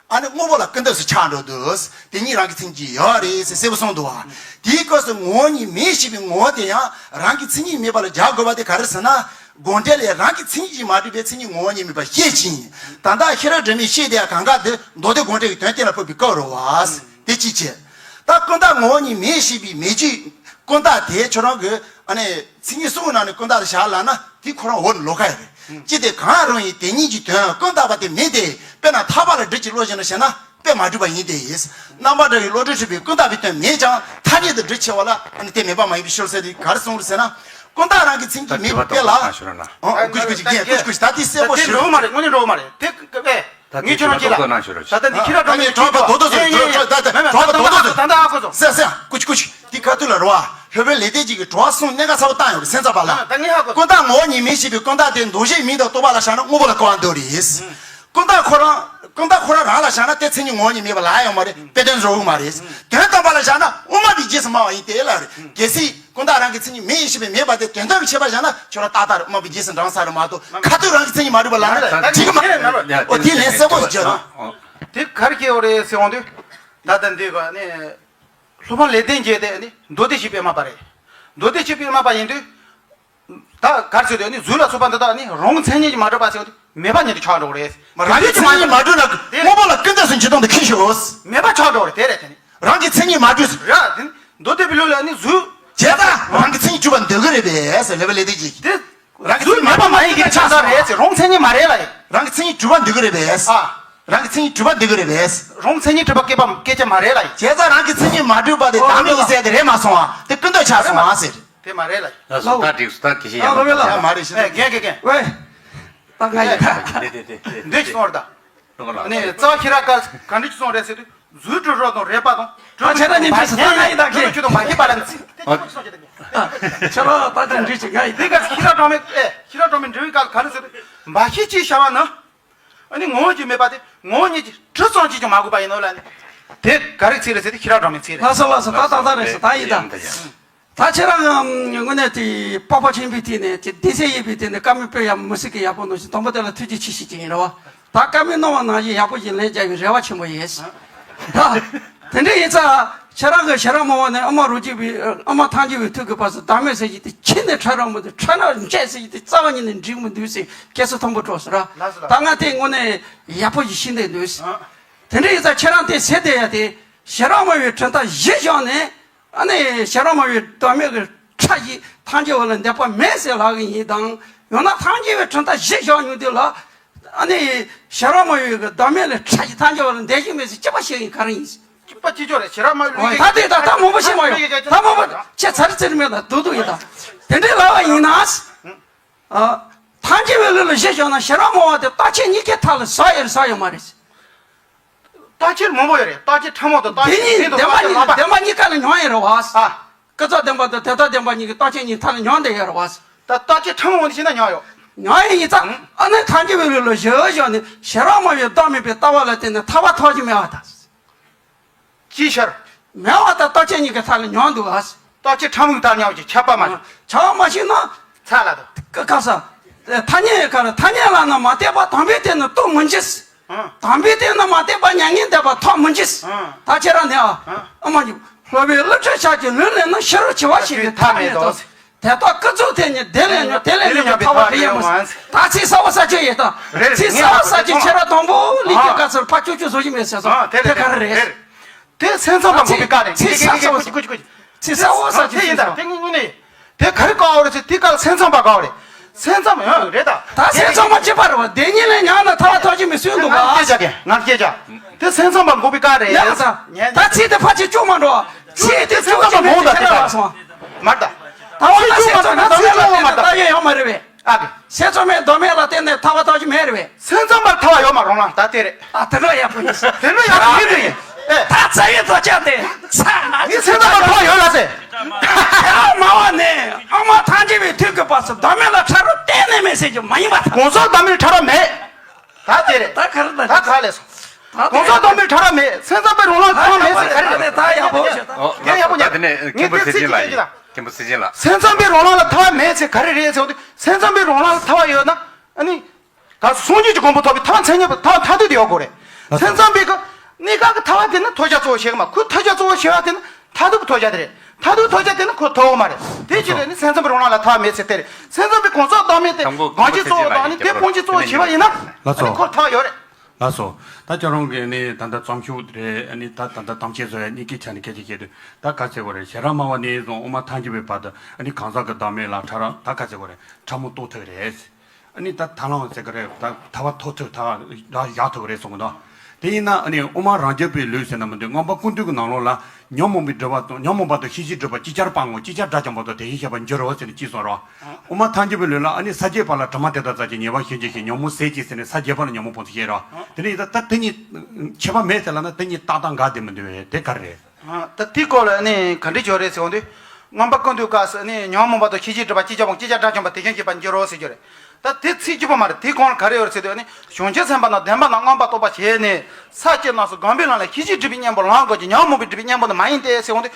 ཨ་ནི་དངོས་པོ་ལ་ཀུན་བརྟགས་སུ་ཆགས་འགྲོ་འདུག་དེ་ཉིད་རང་གི་མཚན་ཉིད་ཡོད་རེད་ཟེར་གསལ་པོ་གསུངས་འདུག་བ། དེའི་སྐབས་སུ་ངོ་བོ་ཉིད་མེད་ཞེས་པའི་ངོ་བོ་དེ་ཡང་རང་གི་མཚན་ཉིད་མེད་པ་ལ་སྦྱར་དགོས་པ་དེ་ག་རེ་ཟེར་ན། དགོངས་འགྲེལ་ལས་རང་གི་མཚན་ཉིད་ཀྱིས་མ་གྲུབ་པའི་མཚན་ཉིད་ངོ་བོ་ཉིད་མེད་པ་བཤད་ཅིང་། ད་ལྟ་ཤེས་རབ་སྒྲོན་མས་བཤད་དེ་གང་ག་འདི་མདོ་སྡེ་དགོངས་འགྲེལ་གྱི་དོན་གཏན་ལ་ཕབ་པའི་སྐབས་རེད་བ། དེ་ཅིའི་ཕྱིར། ད་ཀུན་བརྟགས་ངོ་བོ་ཉིད་མེད་ཞེས་པའི་མེད་ཀྱི་ཀུན་བརྟགས་དེ་ཁྱོད་རང་གི་ཨ་ནི་མཚན་ཉིད་གསུམ་གྱི་ནང་ནས་ཀུན་བརྟགས་དེ་བཞག་ལབ་ན་དེ་ཁོ་རང་འོག་ནས་ལོགས་ཀ་ཡོད་རེད། ཅི་སྟེ་གང་རུང་ཡིན་དེ་ཉིད་ཀྱི་དོན་ཀུན་བརྟགས་པ་དེ་མིན་ཏེ། དཔེར་ན་ཐར་པ་ལ་སྒྲུབ་ཀྱི་བློ་ཞེ་ན་ཞེ་ན། དཔེ་མ་གྲུབ་པ་ཡིན་ཏེ། རྣམ་པར་བཀྲ་བའི་བློ་གྲོས་འཁྲུལ་པའི་ཀུན་བརྟགས་པའི་དོན་མེད་ཀྱང་ཐ་སྙད་དུ་སྒྲུབ་ཆེ་བ་ལ་ཨ་ནི་དེ་མེད་པ་མ་ཡིན་པའི་ཕྱིར་ཟེར་དེ་ག་རེ་གསུངས་རེད་ཟེར་ན། ཀུན་བརྟགས་རང་གི་མཚན་ཉིད་མེད་པའི་དཔེ་ལ། ཨོ་ཀུ་ཅི་ཀུ་ཅི་རྒན་ཀུ་ཅི་ཀུ་ཅི་ད་དེ་གསལ་པོ་ཞིག་འགྲོ་མ་རེད། དངོས་གནས་འགྲོ་མ་རེད་དེ་ཨེ། ད་ངས་ཁྱོད་རང་ཅི་ལ་ད་ལྟ་འདི་ཁྱི་ར་ད་ངས་གྲོགས་པ་རྡོ་རྡོ་ཟེར་ད་ད་གྲོགས་པ་རྡོ་རྡོ་ཟེར། ད་ད་ཨ་ཁོ་ཚོ་སེ་སེ་ཀུ་ཅི་ཀུ་ཅི་དེ་ཁ་ཐུག་ལ་རོ་བ། ལྷོད་པའི་ལས་དེ་གཅིག་གི་གྲོགས་གསུམ་གནད་འགག་ཚ་བོ་བཏང་ཡོད་རེད་སེམས་ཚ་བ་ལ། ད་ངས་ཧ་གོ། ཀུན་བརྟགས་ངོ་བོ་ཉིད་མེད་ཞེས་པའི་ཀུན་བརྟགས་དེ་མདོ་བཞི་མིང་དང་རྟོག་པ་ལ་བཞག་ན་དངོས་པོ་ལ་སྐུར་བ་འདེབས་རེད། ཀུན་བརྟགས་ཁོ་རང་ཀུན་བརྟགས་ཁོ་རང་རང་ལ་བཞག་ན་དེ་མཚན་ཉིད་ངོ་བོ་ཉིད་མེད་པ་ལ་ཡོང་མ་རེད། དཔེ་དོན་རྫོགས་ཀྱི་མ་རེད། དོན་དམ་པ་ལ་བཞག་ན་དབུ་མ་པའི་རྗེས་སུ་སྨྲ་བ་ཡིན་ཏེ་ལ་རེད། གལ་སྲིད་ཀུན་བརྟགས་རང་གི་མཚན་ཉིད་མེད་ཞེས་པའི་མེད་པ་དེ་དོན་དམ་གྱི་ཁྱད་པར་བཞག་ན་ཁྱོད་རང་ཏག་ཏག་རེད། དབུ་མ་པའི་རྗེས་སུ་འབྲང་ས་རེད་མ་གཏོགས་ཁ་ཐུག་རང་གི་མཚན་ཉིད་མ་གྲུབ་པ་ལ་ན་འགྲིག་གི་མ་རེད། འོ་དེ་ལན་གསལ་པོ་ཞིག་བརྗོད་དང་། དེ་ག་རེ་སྐྱེ་བ་རེད་ཟེར་འོང་དུས། ད་ལྟ་འདི་ག་ནི། སློབ་དཔོན་ལེགས་ལྡན་འབྱེད་དེ་ནི་མདོ་སྡེ་བཞི་པའི་དབུ་མ་པ་རེད། མདོ་སྡེ་བཞི་པའི་དབུ་མ་པ་ཡིན་དུས། ད་ག་རེ་ཟེར་དུས་ནི་གཟུགས་ལ་སོགས་པ་འདི་དག་ནི་རང་གི་མཚན་ཉིད་ཀྱིས་མ་གྲུབ་པ་ཟེར་བ་དེ། མེད་པ་ཉིད་དུ་ཆགས་འགྲོ་གི་རེད། རང་གི་མཚན་ཉིད་མ་གྲུབ་ན་དངོས་པོ་ལ་ཀུན་རྟོག་སུ་འཇིག་སྟངས་དུ་ཁེལ་ཤོག་མེད་པ་ཆགས་འགྲོ་གི་རེད། དེ་རེད་དེ་ནི། རང་གི་མཚན་ཉིད་མ་གྲུབ། ར་དེ་ནི་མདོ་སྡེ་པའི་ལུགས་ལ་ནི་གཟུགས། བྱས་ཙང་རང་གི་མཚན་ཉིད་གྲུབ་པར་འདོད་ཀྱི་རེད་པས་ཟེར་ལེ་བ་ལེ་དེ་གྱིས། དེ་རང་གི་གཟུགས་མེད་པ་མ་ཡིན་གྱི་ཆགས་ས་རེད་ཟེར། རང་མཚན་ཉིད་མ་རེད་ལ་ཡིན། རང་གི་མཚན་ཉིད་གྲུབ་པར་འདོད་ཀྱི་རེད་པས། ཨ། རང་གི་མཚན་ཉིད་གྲུབ་པར་འདོད་ཀྱི་རེད་པས། རང་མཚན་ཉིད་གྲུབ་པ་སྐྱེད་པ་སྐད་ཆ་མ་རེད་ལ་ཡིན། བྱས་ཙང་རང་གི་མཚན་ཉིད་མ་གྲུབ་པ་དེ་བདག་མེད་ཡིན་ཟེར་དེ་རེད་མ་སོང་བ་དེ་ཀུན་རྟོག་ཆགས་སོང་བ་ཟེར། དེ་མ་རེད་ལ་ཡིན། ལགས་སོ། ད་འགྲིགས་སོང་། ད་དེ་བཞིན་ཡང་ལོ་བས་ལ། ཡང་མ་རེད་ཤི། ཨེ་རྒན་རྒན་རྒན། ཝེ། ད་ང་ཡི་ད། དེ་དེ་དེ་དེ། འདི་ཅི་སོང་རེད་ད། ལོ་ག་ལ། ནས་རྩ་བ་ཁྱི་ར་ཀ་ག་འདྲི་ཅི་སོང་རེད་ཟེར་དུས་རྫུ་འཕྲུལ་རོ་དང་རེ་པ་དང་། ཨ་ཆ་ད་ནི་འདྲི་སོང་ད་ང་ཡི་ད་ཁྱི། ཁྱི་དང་མ་ཁྱི་པ་ལ་ནི་ཚིག་དེ་ཅི་སོང་ཞེ་ད་ངས། ཆ་ལ་ད་ཅི་འདྲི་ཅི་ང་ཡི་དེ། དེ་ག་ཁྱི་ར་གྲོང་མི་ཨེ་ཁྱི་ར་གྲོང་མི་འབྲི་བའི་སྐབས་ག་རེ་ཟེར་དུས་མ་ཁྱི་ཅི་བྱ་བ་ནི། ཨ་ནི་ངོ་བོ་ཅི་མེད་པ་དེ་ངོ་བོ་ཉིད་ཀྱི་དྲི་ཙམ་ཅིག་ཀྱང་མ་གོས་པ་ཡིན་ནོ་ལ་ནི། དེ་ག་རེ་ཚིག་རེད་ཟེར་དུས་ཁྱི་ར་གྲོང་མི་ཚིག་རེད། ལགས་སོ་ལགས་སོ། ད་ད་ད་རེད་སོ་ད་ཡི་ད། ད་ཁྱེད་རང་དངོས་གནས་དེ་སྤོབས་པ་ཆེན་པོའི་ཐད་ནས་དེ་བདེ་གསལ་ཡིན་པའི་ཐད་ནས་བཀའ་མོལ་སྤེལ་ཡག་མི་སྲིད་ཀྱི་ཡག་པོ་འདུག་ཞིང་དང་པོ་དེ་ལ་ཐུགས་རྗེ་ཆེ་ཞུ་རྒྱུ་ཡིན་རེད་བ། ད་བཀའ་མོལ་གནང་བ་ནང་བཞིན་ཡག་པོ་ཞིག་ལན་རྒྱག་པའི་རེ་བ་ཆེན་པོ་ཡོད། ད་དེ་འདྲ་ཡིན་ཙང་ཁྱེད་རང་གི་ཞེ་དྲག་མང་བ་ནས་ཨ་མ་རོ་གཅིག་པའི་ཨ་མ་ཐང་གཅིག་པའི་ཐུགས་ཀྱི་བར་སུ་བདག་མེད་ཟེར་གྱི་དེ་ཁྱི་ནས་ཁྲ་རང་མི་འདུག་ཁྲ་ན་འཇེ་ཟེར་གྱི་དེ་རྩ་བ་ཉིད་ནས་འགྲིག་མི་འདུག་ཟེར་སྐད་ཆ་མཐོན་པོ་སྒྲོག་སོང་ར། ལགས་སོ་ལགས། ད་ང་དེ་དངོས་གནས་ཡག་པོ་ཞིག་ཤེས་འདོད་འདུག་དེ་འདྲ་ཡིན་ཙང་ཁྱེད་རང་དེ་ཟེར་བསྡད་ཡ་དེ་ཞེ་དྲག་མང་བའི་དྲན་རྟགས་གཞི་བཞག་ནས། ཨ་ནི་ཞེ་དྲག་མང་བའི་བདག་མེད་ཀྱི་ཁྲ་ཞིག་ཐང་ཆད་པ་ལ་འདོད་པ་མེད་ཟེར་ལབ་ཀྱི་ཡིན་དང་། ཡང་ན་ཐང་ཆད་པའི་དྲན་རྟགས་གཞི་བཞག་མྱོང་དུས་ལ། ཨ་ནི་ཞེ་དྲག་མང་བའི་བདག་མེད་ལ་ཁྲ་ཞིག་ཐང་ཆད་པ་ལ་འདོད་ཀྱི་མེད་ཟེར་གཅིག་པ་བཤད་ཀྱི་ག་རེ་ཡིན། གཅིག་པ་གཅིག་ཆོག་རེད། ཞེ་དྲག་མང་བའི་ལུས་ད་དེ་ད་ད་མང་པོ་བཤད་མ་ཡོང་། ད་མང་པོ་ཁྱེད་ཚར་ཚིར་མེད་ལ་སྡུག་སྡུག་ཡིན་ད། དེ་འདྲའི་ལབ་པ་ཡིན་ན། ཨ། ཐང་ཆད་པའི་ལུས་ལ་གཞི་བཞག་ན་ཞེ་དྲག་མང་བ་དེ་རྟག་ཆད་གཉིས་ཀའི་མཐའ་ལ་ཟག་ཡོད་རེད་ཟག་ཡོད་མ་རེད། རྟག་ཆད་མང་པོ་ཡོད་རེད། རྟག་ཆད་ཕྲ་མོ་དང་རྟག་དེ་ཆད་གཉིས་ལྡན་པ་གཉིས་ལྡན་པ་གཉིས་ཀ་ལ་མྱོང་ཡོད་རེད་བ། ཨ། ཀུན་རྫོབ་བདེན་པ་དང་དོན་དམ་བདེན་པ་གཉིས་ཀྱི་རྟག་ཆད་གཉིས་མཐའ་ལ་མྱོང་བསྡད་ཡོད་རེད་བ། ད་རྟག་ཆད་ཕྲ་མོ་འདི་བྱས་ན་མྱོང་ཡོད། མྱོང་ཡོད་ཡིན་ཙང་། ཨ་ནི་ཐང་ཆད་པའི་ལུས་ལ་གཞི་བཞག་ནས་ཞེ་དྲག་མང་བའི་བདག་མེད་པའི་ལྟ་བ་ལ་བརྟེན་ནས་ཐར་པ་ཐོབ་ཀྱི་མེད་པ་དང་། ཅིའི་ཕྱིར། མེད་པ་དང་རྟག་ཆད་གཉིས་ཀྱི་མཐའ་ལ་མྱོང་འདུག་ཨ། རྟག་ཆད་ཕྲ་མོའི་མཐའ་མྱོང་གི་ཁྱབ་པ་མ་ཤེས། ཁྱབ་པ་མ་ཤེས་ན། ཚ་ལ་དང་། ཀ་ཀ་ས། ཐ་སྙད་ཀ་ལ་ཐ་སྙད་ལ་ན་མ་བརྟེན་པ་དམ་པའི་དོན་ནི་རྟོགས་མི་འགྱུར། ཨང་། དམ་པའི་དོན་ནི་མ་བརྟེན་པ་མྱ་ངན་འདས་པ་ཐོབ་མི་འགྱུར། ཨང་། ད་ཁྱེད་རང་ནི་ཨ། ཨང་། ཨ་མ་ཉིད་སློབ་པའི་སློབ་ཁྲིད་བྱ་ཕྱིར་ལུས་ལེན་ན་ཤེས་རབ་འཆི་བ་ཞིག་གི་ཐབས་མེད་དོ། དེ་དག་ཀུན་རྫོབ་དེ་ཉིད་བདེ་ལས་མྱོང་བདེ་ལས་མྱོང་བའི་ཐར་པ་རེ་ཡོད་མ་ཟད། ད་ཚིག་གསལ་པོ་གསལ་ཆོད་ཡོད་དང་། རེད། ཚིག་གསལ་པོ་གསལ་ཆོད་ཁྱེད་རང་དང་པོ་ལས་ཀྱི་དཀའ་ཚུལ་ཕ་ཅུ་ཅུ་བཟོ་གི་མེད་ཟེར་སོང་། དེ་ག་རེ་རེད། དེ་སེམས་ཙམ་པ་འགོག་པའི་བཀའ་རེད། ཚིག་གསལ་པོ་གསལ་ཆོད། ཚིག་གསལ་པོ་གསལ་ཆོད་ཡིན་དང་དེ་ངས་དངོས་གནས། དེ་ག་རེ་དཀའ་བ་རེད་ཟེར་དེ་ག་ལ་སེམས་ཙམ་པ་དཀའ་བ་རེད། སེམས་ཙམ་ཡང་རེད་ད། ད་སེམས་ཙམ་པ་གཅིག་པ་རེད་བ། བདེན་གཉིས་ལས་ཉམས་ན་ཐར་པ་ཐོབ་ཀྱི་མི་སུས་འདུག་ག་ང་སྐད་ཆ་གི་ང་སྐད་ཆ། དེ་སེམས་ཙམ་པ་འགོག་པའི་བཀའ་རེད། ཡ་ད་ཚིག་དེ་ཕལ་ཆེར་བཅུག་མ་འགྲོ། ཚིག་དེ་བཅུག་ཅིག་མེད་དེ་ཁྱེད་རང་ལ་སོང་། མར་ད། ད་འོ་ན་སེམས་ཙམ་པ་ད་ཚིག་བཅུག་མ་ད་ཡོད་ཡོད་མ་རེད་བས། ཨ་གི། སེམས་ཙམ་པའི་བདག་མེད་ལ་བརྟེན་ནས་ཐར་པ་ཐོབ་ཀྱི་མེད་རེད་བས། སེམས་ཙམ་པར་ཐར་བ་ཡོད་མ་རུང་ལ་ད་དེ་རེད། ཨ་དེ་འདྲ་ཡག་པོ་ཡིན། དེ་འདྲ་ཡག་པོ་ཡིན་དུ་ཡིན། ཨེ། ད་རྩ་བའི་དོན་ཅག་དེ་ཚ། ངས་སེམས་ཙམ་པར་ཐར་བ་ཡོད་ལ་ཟེར། ཡང་མ་བ་ནས་ཨ་མ་ཐང་ཆད་པའི་དུས་ཀྱི་བར་སུ་བདག་མེད་ལ་ཕྲ་རུ་གཏན་ནས་མེད་ཟེར་རྒྱུ་མ་ཡིན་པ་དང་། གོང་ས་བདག་མེད་ཕྲ་ར་མེད། ད་དེ་རེད། ད་ག་རེ་ད་ད་ག་ལས་སོང་། གོང་ས་བདག་མེད་ཕྲ་ར་མེད། སེམས་ཙམ་པའི་རང་ལ་ཐར་བ་མེད་ཟེར་ག་རེ་རེད། ད་ཡག་པོ་ཞིག་ད་ཡག་པོ་ཉག་དེ་ནས་མཁན་པོ་ཚེ་རིང་ལགས་ཡིན། མཁན་པོ་ཚེ་རིང་ལགས། སེམས་ཙམ་པའི་རང་ལ་ཐར་བ་མེད་ཟེར་ག་རེ་རེད་ཟེར་བ་དེ་སེམས་ཙམ་པའི་རང་ལ་ཐར་བ་ཡོད་ན་ཨ་ནི། ད་སངས་རྒྱས་ཀྱི་གོ་འཕང་ཐོབ་པའི་ཐར་པ་མཚན་ཉིད་པ་ཐར་པ་མཐར་ཐུག་དེ་ཡོད་དགོས་རེད། སེམས་ཙམ་པའི་གི་གནས་སྐབས་ཀྱི་ཐར་པ་དེ་ནི་ཐོབ་བྱ་གཙོ་བོ་བྱེད་གི་མ། ཁོའི་ཐོབ་བྱ་གཙོ་བོ་བྱེད་པ་དེ་ནི་མཐར་ཐུག་གི་ཐོབ་བྱ་དེ་རེད། མཐར་ཐུག་ཐོབ་བྱ་དེ་ནི་ཁོ་ཐོབ་གི་མ་རེད། དེ་ཕྱིར་ནི་སེམས་ཙམ་པའི་རང་ལ་ཐར་པ་མེད་ཟེར་དེ་རེད། སེམས་ཙམ་པའི་གོང་ས་བདག་མེད་དེ་གང་ཅི་གཙོ་བོ་དང་ནི་དེ་སྤོང་ཅི་གཙོ་བོ་བྱེད་པ་ཡིན་ན་ཨ་ནི་ཁོ་ཐར་ཡོད་རེད། ལགས་སོ། ད་ཁྱོད་རང་གིས་ནི་ད་ལྟ་བརྩམས་ཆོས་རེད། ཨ་ནི་ད་ད་ལྟ་གཏམ་བཤད་བཟོ་ཡ་གཉིས་ཀའི་ཆ་ནས་སྐད་ཆ་བཤད་དུས་ད་ག་ཟེར་དགོས་རེད། ཞེ་དྲག་མང་བ་ནས་བཟུང་དབུ་མ་ཐལ་འགྱུར་བའི་བར་དུ་ཨ་ནི་གང་ཟག་གི་བདག་མེད་ལ་ཕྲ་རགས་ད་ག་ཟེར་དགོས་རེད། ཕྲ་མོ་རྟོགས་ཐུབ་རེད། ཨ་ནི་ད་ཐར་ལམ་ཟེར་གི་རེད། ད་ཐར་པ་ཐོབ་ཐུབ་ཐར་པ་བཞག་ཐུབ་གི་རེད་གསུང་གི་འདུག་དེ་ཡིན་ན་ཨ་ནི་དབུ་མ་རང་རྒྱུད་པའི་ལུགས་ཟེར་ན་མི་འདུག་སྔོན་པ་ཀུན་བཏུས་ཀྱི་ནང་ལོགས་ལ་ཉོན་མོངས་པའི་སྒྲིབ་པ་དང་ཉོན་མོངས་པ་དང་ཤེས་བྱའི་སྒྲིབ་པ་ཅིག་ཅར་སྤངས་དགོས། ཅིག་ཅར་དགྲ་བཅོམ་པ་དང་དེ་བཞིན་གཤེགས་པར་འགྱུར་རོ་ཟེར་ནས་ཅིག་གསུངས་རོགས། དབུ་མ་ཐལ་འགྱུར་བའི་ལུགས་ལ་ཨ་ནི་ས་བརྒྱད་པ་ལ་དྲི་མ་དེ་དག་བསལ་ཞིང་ཉེས་པ་ཞི་བྱེད་ཅིང་ཉོན་མོངས་ཟད་བྱེད་ཟེར་ནས་ས་བརྒྱད་པ་ལ་ཉོན་མོངས་སྤོང་ཚུལ་བཤད་རོགས། དེ་ནས་ད་ལྟ་དེ་གཉིས་ཁྱད་པར་མེད་ཟེར་ལབ་ན་དེ་གཉིས་ཏག་ཏག་འགལ་བསྡད་མི་འདུག་པས། དེ་ག་རེ་རེད། ད་དེའི་སྐོར་ལ་ནི་ག་འདྲ་བྱས་རེད་ཟེར་འོང་དུས། མངོན་པ་ཀུན་བཏུས་སྐབས་སུ་ནི་ཉོན་མོངས་པ་དང་ཤེས་བྱའི་སྒྲིབ་པ་ཅིག་ཅར་སྤངས། ཅིག་ཅར་དགྲ་བཅོམ་པ་དེ་བཞིན་གཤེགས་པར་འགྱུར་རོ་ཟེར་རྒྱུ་རེད། ད་དེ་ཚིག་གཅིག་པོ་མ་རེད། དེའི་གོང་ལ་ག་རེ་ཡོད་རེད་ཟེར་དུས་ནི་བྱང་ཆུབ་སེམས་དཔའ་རྣམས་བདེན་པ་རྣམས་མངོན་པར་རྟོགས་པར་བྱས་ནས་ས་བཅུ་རྣམས་སུ་སྒོམ་པའི་ལམ་ལ་ཤེས་བྱའི་སྒྲིབ་པའི་གཉེན་པོར་ལེན་དགོས་ཀྱི། ཉོན་མོངས་པའི་སྒྲིབ་པའི་གཉེན་པོ་ནི་མ་ཡིན་ཏེ་ཟེར་འོང་དུས།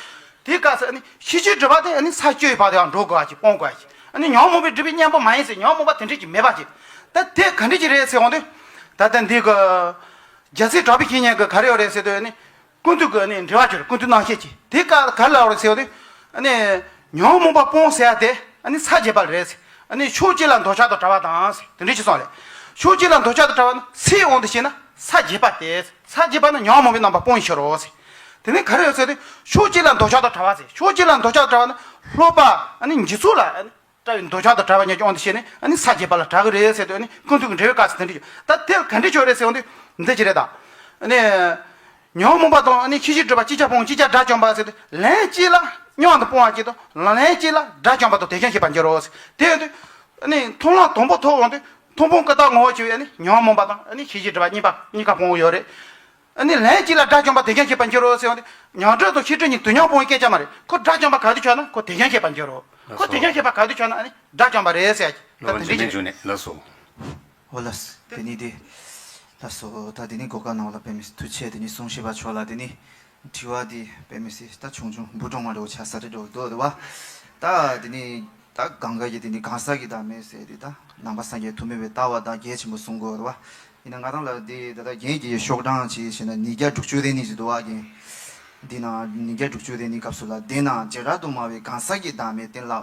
དེའི་སྐབས་སུ་ནི་ཤེས་བྱའི་སྒྲིབ་པ་དེ་ནི་ས་བཅུའི་བར་དུ་ཡང་འགྲོ་དགོས་པ་ཅིག་སྤོང་དགོས་པ་ཅིག་ཨ་ནི་ཉོན་མོངས་པའི་སྒྲིབ་པའི་གཉེན་པོ་མ་ཡིན་ཟེར། ཉོན་མོངས་པ་དེ་འདྲ་ཅིག་མེད་པ་ཅིག་ད་དེ་ག་འདྲ་ཅིག་རེད་ཟེར་འོང་དུས། ད་ལྟ་འདི་གི་རྒྱལ་སྲས་གྲགས་པའི་བཤེས་གཉེན་གྱིས་ག་རེ་ཡོད་རེད་ཟེར་དུས་ནི། ཀུན་བཏུས་ཀྱི་ནི་འགྲེལ་བ་ཅིག་རེད། ཀུན་བཏུས་རྣམ་བཤད་ཀྱི། དེ་ག་ག་ལ་ཡོད་རེད་ཟེར་བ་དེ། ཨ་ནི་ཉོན་མོངས་པ་སྤོང་ཟེར་ཡ་དེ་ཨ་ནི་ས་བརྒྱད་པ་རེད་ཟེར། ཨ་ནི་ཕྱོགས་གཅིག་ལ་འདོད་ཆགས་དང་བྲལ་བ་དང་ཟེར། དེ་འདྲ་ཅིག་གསུངས་རེད། ཕྱོགས་གཅིག་ལ་འདོད་ཆགས་དང་བྲལ་བ་ནི་སའི་དབང་དུ་བྱས་ན་ས་བརྒྱད་པ་སྟེ། ས་བརྒྱད་པ་ནི་ཉོན་མོངས་པའི་རྣམ་པ་སྤོང་བའི་ཕྱིར་རོ་ཟེར། དེ་ནས་ག་རེ་ཡོད་ཟེར་དུས་ཕྱོགས་གཅིག་ལ་འདོད་ཆགས་དང་བྲལ་བ་ཟེར། ཕྱོགས་གཅིག་ལ་འདོད་ཆགས་དང་བྲལ་བ་ནི་སློབ་པ་ཨ་ནི་འཇིག་ཚོགས་ལ་ཨ་ནི་བཀྲ་བའི་འདོད་ཆགས་དང་བྲལ་བ་ཉིད་ཀྱི་དབང་དུ་བྱས་ནས་ཨ་ནི་ས་བརྒྱད་པ་ལ་བྲལ་གི་རེད་ཟེར་དུས་ཨ་ནི་ཀུན་བཏུས་ཀྱི་འགྲེལ་བའི་སྐབས་སུ་དེ་འདྲ་ཡོད། ད་དེ་ལ་ག་འདྲ་ཆོག་རེད་ཟེར་ཡོང་དུས་འདི་ཅི་རེད་ད། ཨ་ནི། ཉོན་མོངས་པ་དང་ནི་ཤེས་བྱའི་སྒྲིབ་པ་གཅིག་ཀྱང་སྤོང་། གཅིག་ཀྱང་དགྲར་བཅོམ་པ་ཟེར་ཏེ། ལན་གཅིག་ལ་མཉམ་དུ་སྤོང་བ་གཅིག་དང་ལན་གཅིག་ལ་དགྲར་བཅོམ་པ་དང་དེ་བཞིན་གཤེགས་པར་འགྱུར་རོ་ཟེར། དེ་ཡིན་དུས་ནི་མཐོང་ལམ་དང་པོ་ཐོབ་འོང་དུས་མཐོང་སྤང་ཀུན་བཏགས་ངོ་བོར་གྱུར་པའི་ནི་ཉོན་མོངས་པ་དང་ནི་ཤེས་བྱའི་སྒྲིབ་པ་གཉིས་པ་གཉིས་ཀ་སྤོང་བ་ཡོད་རེད། ནི་ལན་གཅིག་ལ་དགྲར་བཅོམ་པ་དེ་བཞིན་གཤེགས་པར་འགྱུར་རོ་ཟེར་འོང་དུས་མྱང་འདས་དང་ཤེས་སྒྲིབ་གཉིས་དུས་མཉམ་སྤོང་བའི་སྐད་ཆ་མ་རེད། ཁོ་དགྲར་བཅོམ་པ་ག་དུས་ཆགས་ན་ཁོ་དེ་བཞིན་གཤེགས་པར་འགྱུར་རོ། ཁོ་དེ་བཞིན་གཤེགས་པ་ག་དུས་ཆགས་ན་ནི་དགྲར་བཅོམ་པ་རེད་ཟེར་ཡ་གི་ད་དེ་འདྲ་ཅིག་རེད། ལགས་སོ། ཨོ་ལགས་སོ། དེ་ནི་དེ། ལགས་སོ། ད་དེ་ནི་གོ་སྐབས་གནང་བ་ལ་དཔེ་མི་སྲིད་ཐུགས་རྗེ་ཆེ། དེ་ནི་གསུང་བཤད་པ་མཆོག་ལ་དེ་ནི་དྲི་བ་དེ་དཔེ་མི་སྲིད་ད་ཆུང་ཆུང་འབུ་གྲོག་མ་འདྲ་བོ་ཆགས་ས་རེད་འགྲོ་འདུག་རེད་བ། ད་དེ་ནི་ད་གང་ག་གི་དེ་ནི་གང་ཟག་གི་བདག་མེད་ཟེར་དེ་ད་ནང་པ་སངས་རྒྱས་ཐོགས་མེད་པའི་ལྟ་བ་དང་གལ་ཆེན་པོ་གསུང་དགོས་རེད་བ། ཡིན་ན་ང་རང་ལ་དེ་ད་ལྟ་རྒན་གྱི་ཤོག་གྲངས་ཅིག་བྱས་ན་ཉིས་བརྒྱ་དྲུག་ཅུ་རེ་གཉིས་ཅིག་འདུག་བ། རྒན་འདི་ན་ཉིས་བརྒྱ་དྲུག་ཅུ་རེ་གཉིས་སྐབས་སུ་ལ་དེ་ན་བྱེ་བྲག་ཏུ་སྨྲ་བའི་གང་ཟག་གི་བདག་མེད་བསྟན་ལ།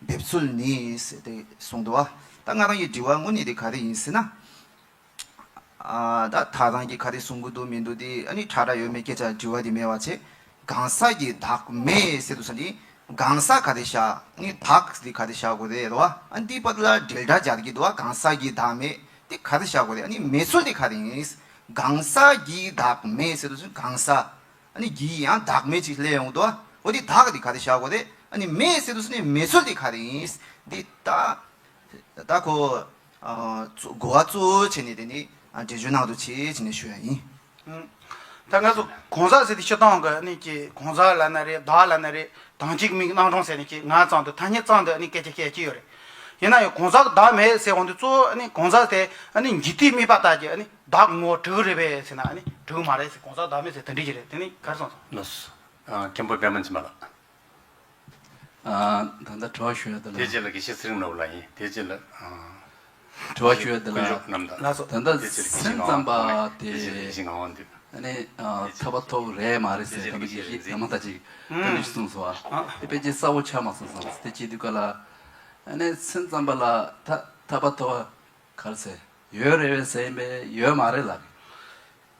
འབེབས་ཚུལ་ནི་ཟེར་ཏེ་གསུངས་འདུག་བ། ད་ང་རང་གི་དྲི་བ་དངོས་གནས་དེ་ག་རེ་ཡིན་ཟེར་ན། ཨ་ད་ད་རང་གིས་ག་རེ་གསུང་གི་འདུག་མི་འདུག་དེ་ཨ་ནི་ཁྲ་ཁྲ་ཡོད་མེད་སྐད་ཆ་དྲི་བ་དེ་མེད་པ་བྱས། གང་ཟག་གི་བདག་མེད་ཟེར་དུས་ཙམ་ནི་གང་ཟག་ག་རེ་བཞག་ནི་བདག་དེ་ག་རེ་བཞག་དགོས་རེད་རེད་བ། ཨ་འདིའི་བར་ལ་འབྲེལ་སྒྲ་སྦྱར་གྱི་འདུག་བ། གང་ཟག་གི་བདག་མེད་དེ་ག་རེ་བཞག་དགོས་རེད། ཨ་ནི་མེད་ཚུལ་དེ་ག་རེ་ཡིན། གང་ཟག་གི་བདག་མེད་ཟེར་དུས་ཙམ་གང་ཟག་ཨ་ནི་གི་ཡང་བདག་མེད་ཅིག་སླེབས་ཡོང་འདུག་འོ་དེ་བདག་དེ་ག་རེ་བཞག་དགོས་རེད། ཨ་ནི་མེད་ཟེར་དུས་ཙམ་ནི་མེད་ཚུལ་དེ་ག་རེ་ཡིན། འདི་ད་ད་ཁོ་ཨ་གཙོ་གོ་བ་གཙོ་བོ་བྱས་ནས་དེ་ནི་ཨ་འགྲེལ་བརྗོད་གནང་འདུག་བྱས་བྱས་ནས་ཞུ་ཡ་ཡིན། ཨུམ། ད་ང་ཚོ་གང་ཟག་ཟེར་དེ་སྤྱིར་བཏང་གི་ཨ་ནི་ཀྱི་གང་ཟག་ལབ་ན་རེད། བདག་ལབ་ན་རེད། དང་གཅིག་མིང་རྣམ་གྲངས་ཟེར་ནས་ཀྱི་ང་ཙམ་དུ་ཐ་སྙད་ཙམ་དུ་ཨ་ནི་སྐད་ཆ་བཤད་ཀྱི་ཡོད་རེད། ཡིན་ན་ཡང་གང་ཟག་བདག་མེད་ཟེར་འོང་དུས་གཙོ་བོ་ཨ་ནི་གང་ཟག་དེ་ཨ་ནི་འཇིག་རྟེན་དམིགས་པ་ལྟར་གྱི་ཨ་ནི་བདག་ངོ་བོར་གྲུབ་ཀྱི་རེད་པས་ཟེར་ན་ཨ་ནི་གྲུབ་ཀྱི་མ་རེད་ཟེར། གང་ཟག་བདག་མེད་ཟེར་དེ་འདྲ་ཞིག་རེད། དེ་ནི་ག་རེ་གསུངས་སོང་། ལགས་སོ། ཨ་མཁན་པོ་པད་མ་འཛིན་པ་ལགས། ཨ་ད་ལྟ་དྲི་བ་ཞུ་ཡ་དེ་ལ། དེ་རྗེས་ལ་དགེ་བཤེས་ཚེ་རིང་ནོར་བུ་ལགས་ཡིན། དེ་རྗེས་ལ་ཨ་དྲི་བ་ཞུ་ཡ་དེ་ལ། དཀོན་མཆོག་རྣམ་དག་ལགས་སོ། ད་ལྟ་དེ་རྗེས་ལ་དགེ་བཤེས་སེམས་ངག་དབང་ཙམ་པ་དེ། དེ་རྗེས་ལ་དགེ་བཤེས་ངག་དབང་འདུས། ཨ་ནི་ཨ་ཐར་པ་ཐོབ་རེད་མ་རེད་ཟེར། ད་ལྟ་དགེ་བཤེས་ད་མ་ད་ཅིག་ད་ནི་གསུངས་སོང་། ཨ་དེ་དཔེ་ཅིག་གསལ་པོ་ཆགས་མ་སོང་བསམ། དེ་བྱེད་དུས་ག་ལ་ཨ་ནི་སེམས་ཙམ་པ་ལ་ཐ་ཐར་པ་ཐོབ་པ་ག་རེ་ཟེར་ཡོད་རེད་པས་ཟེར་ཡིན་པས་ཡོད་མ་རེད་ལབ།